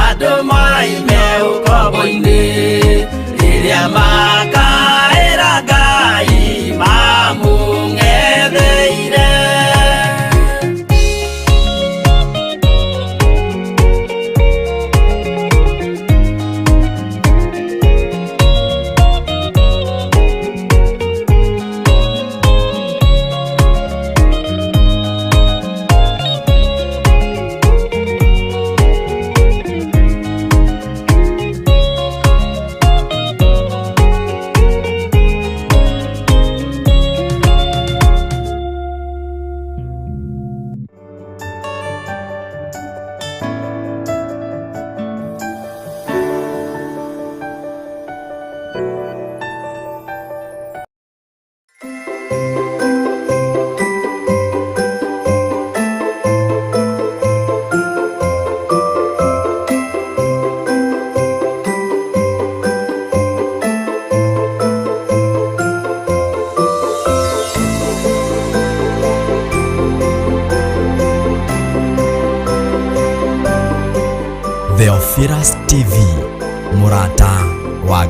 andũ moime ũkombo-inĩ rĩrĩa makaĩra Ngai mamũng'etheire. Theophilus TV, mũrata wa Ngai.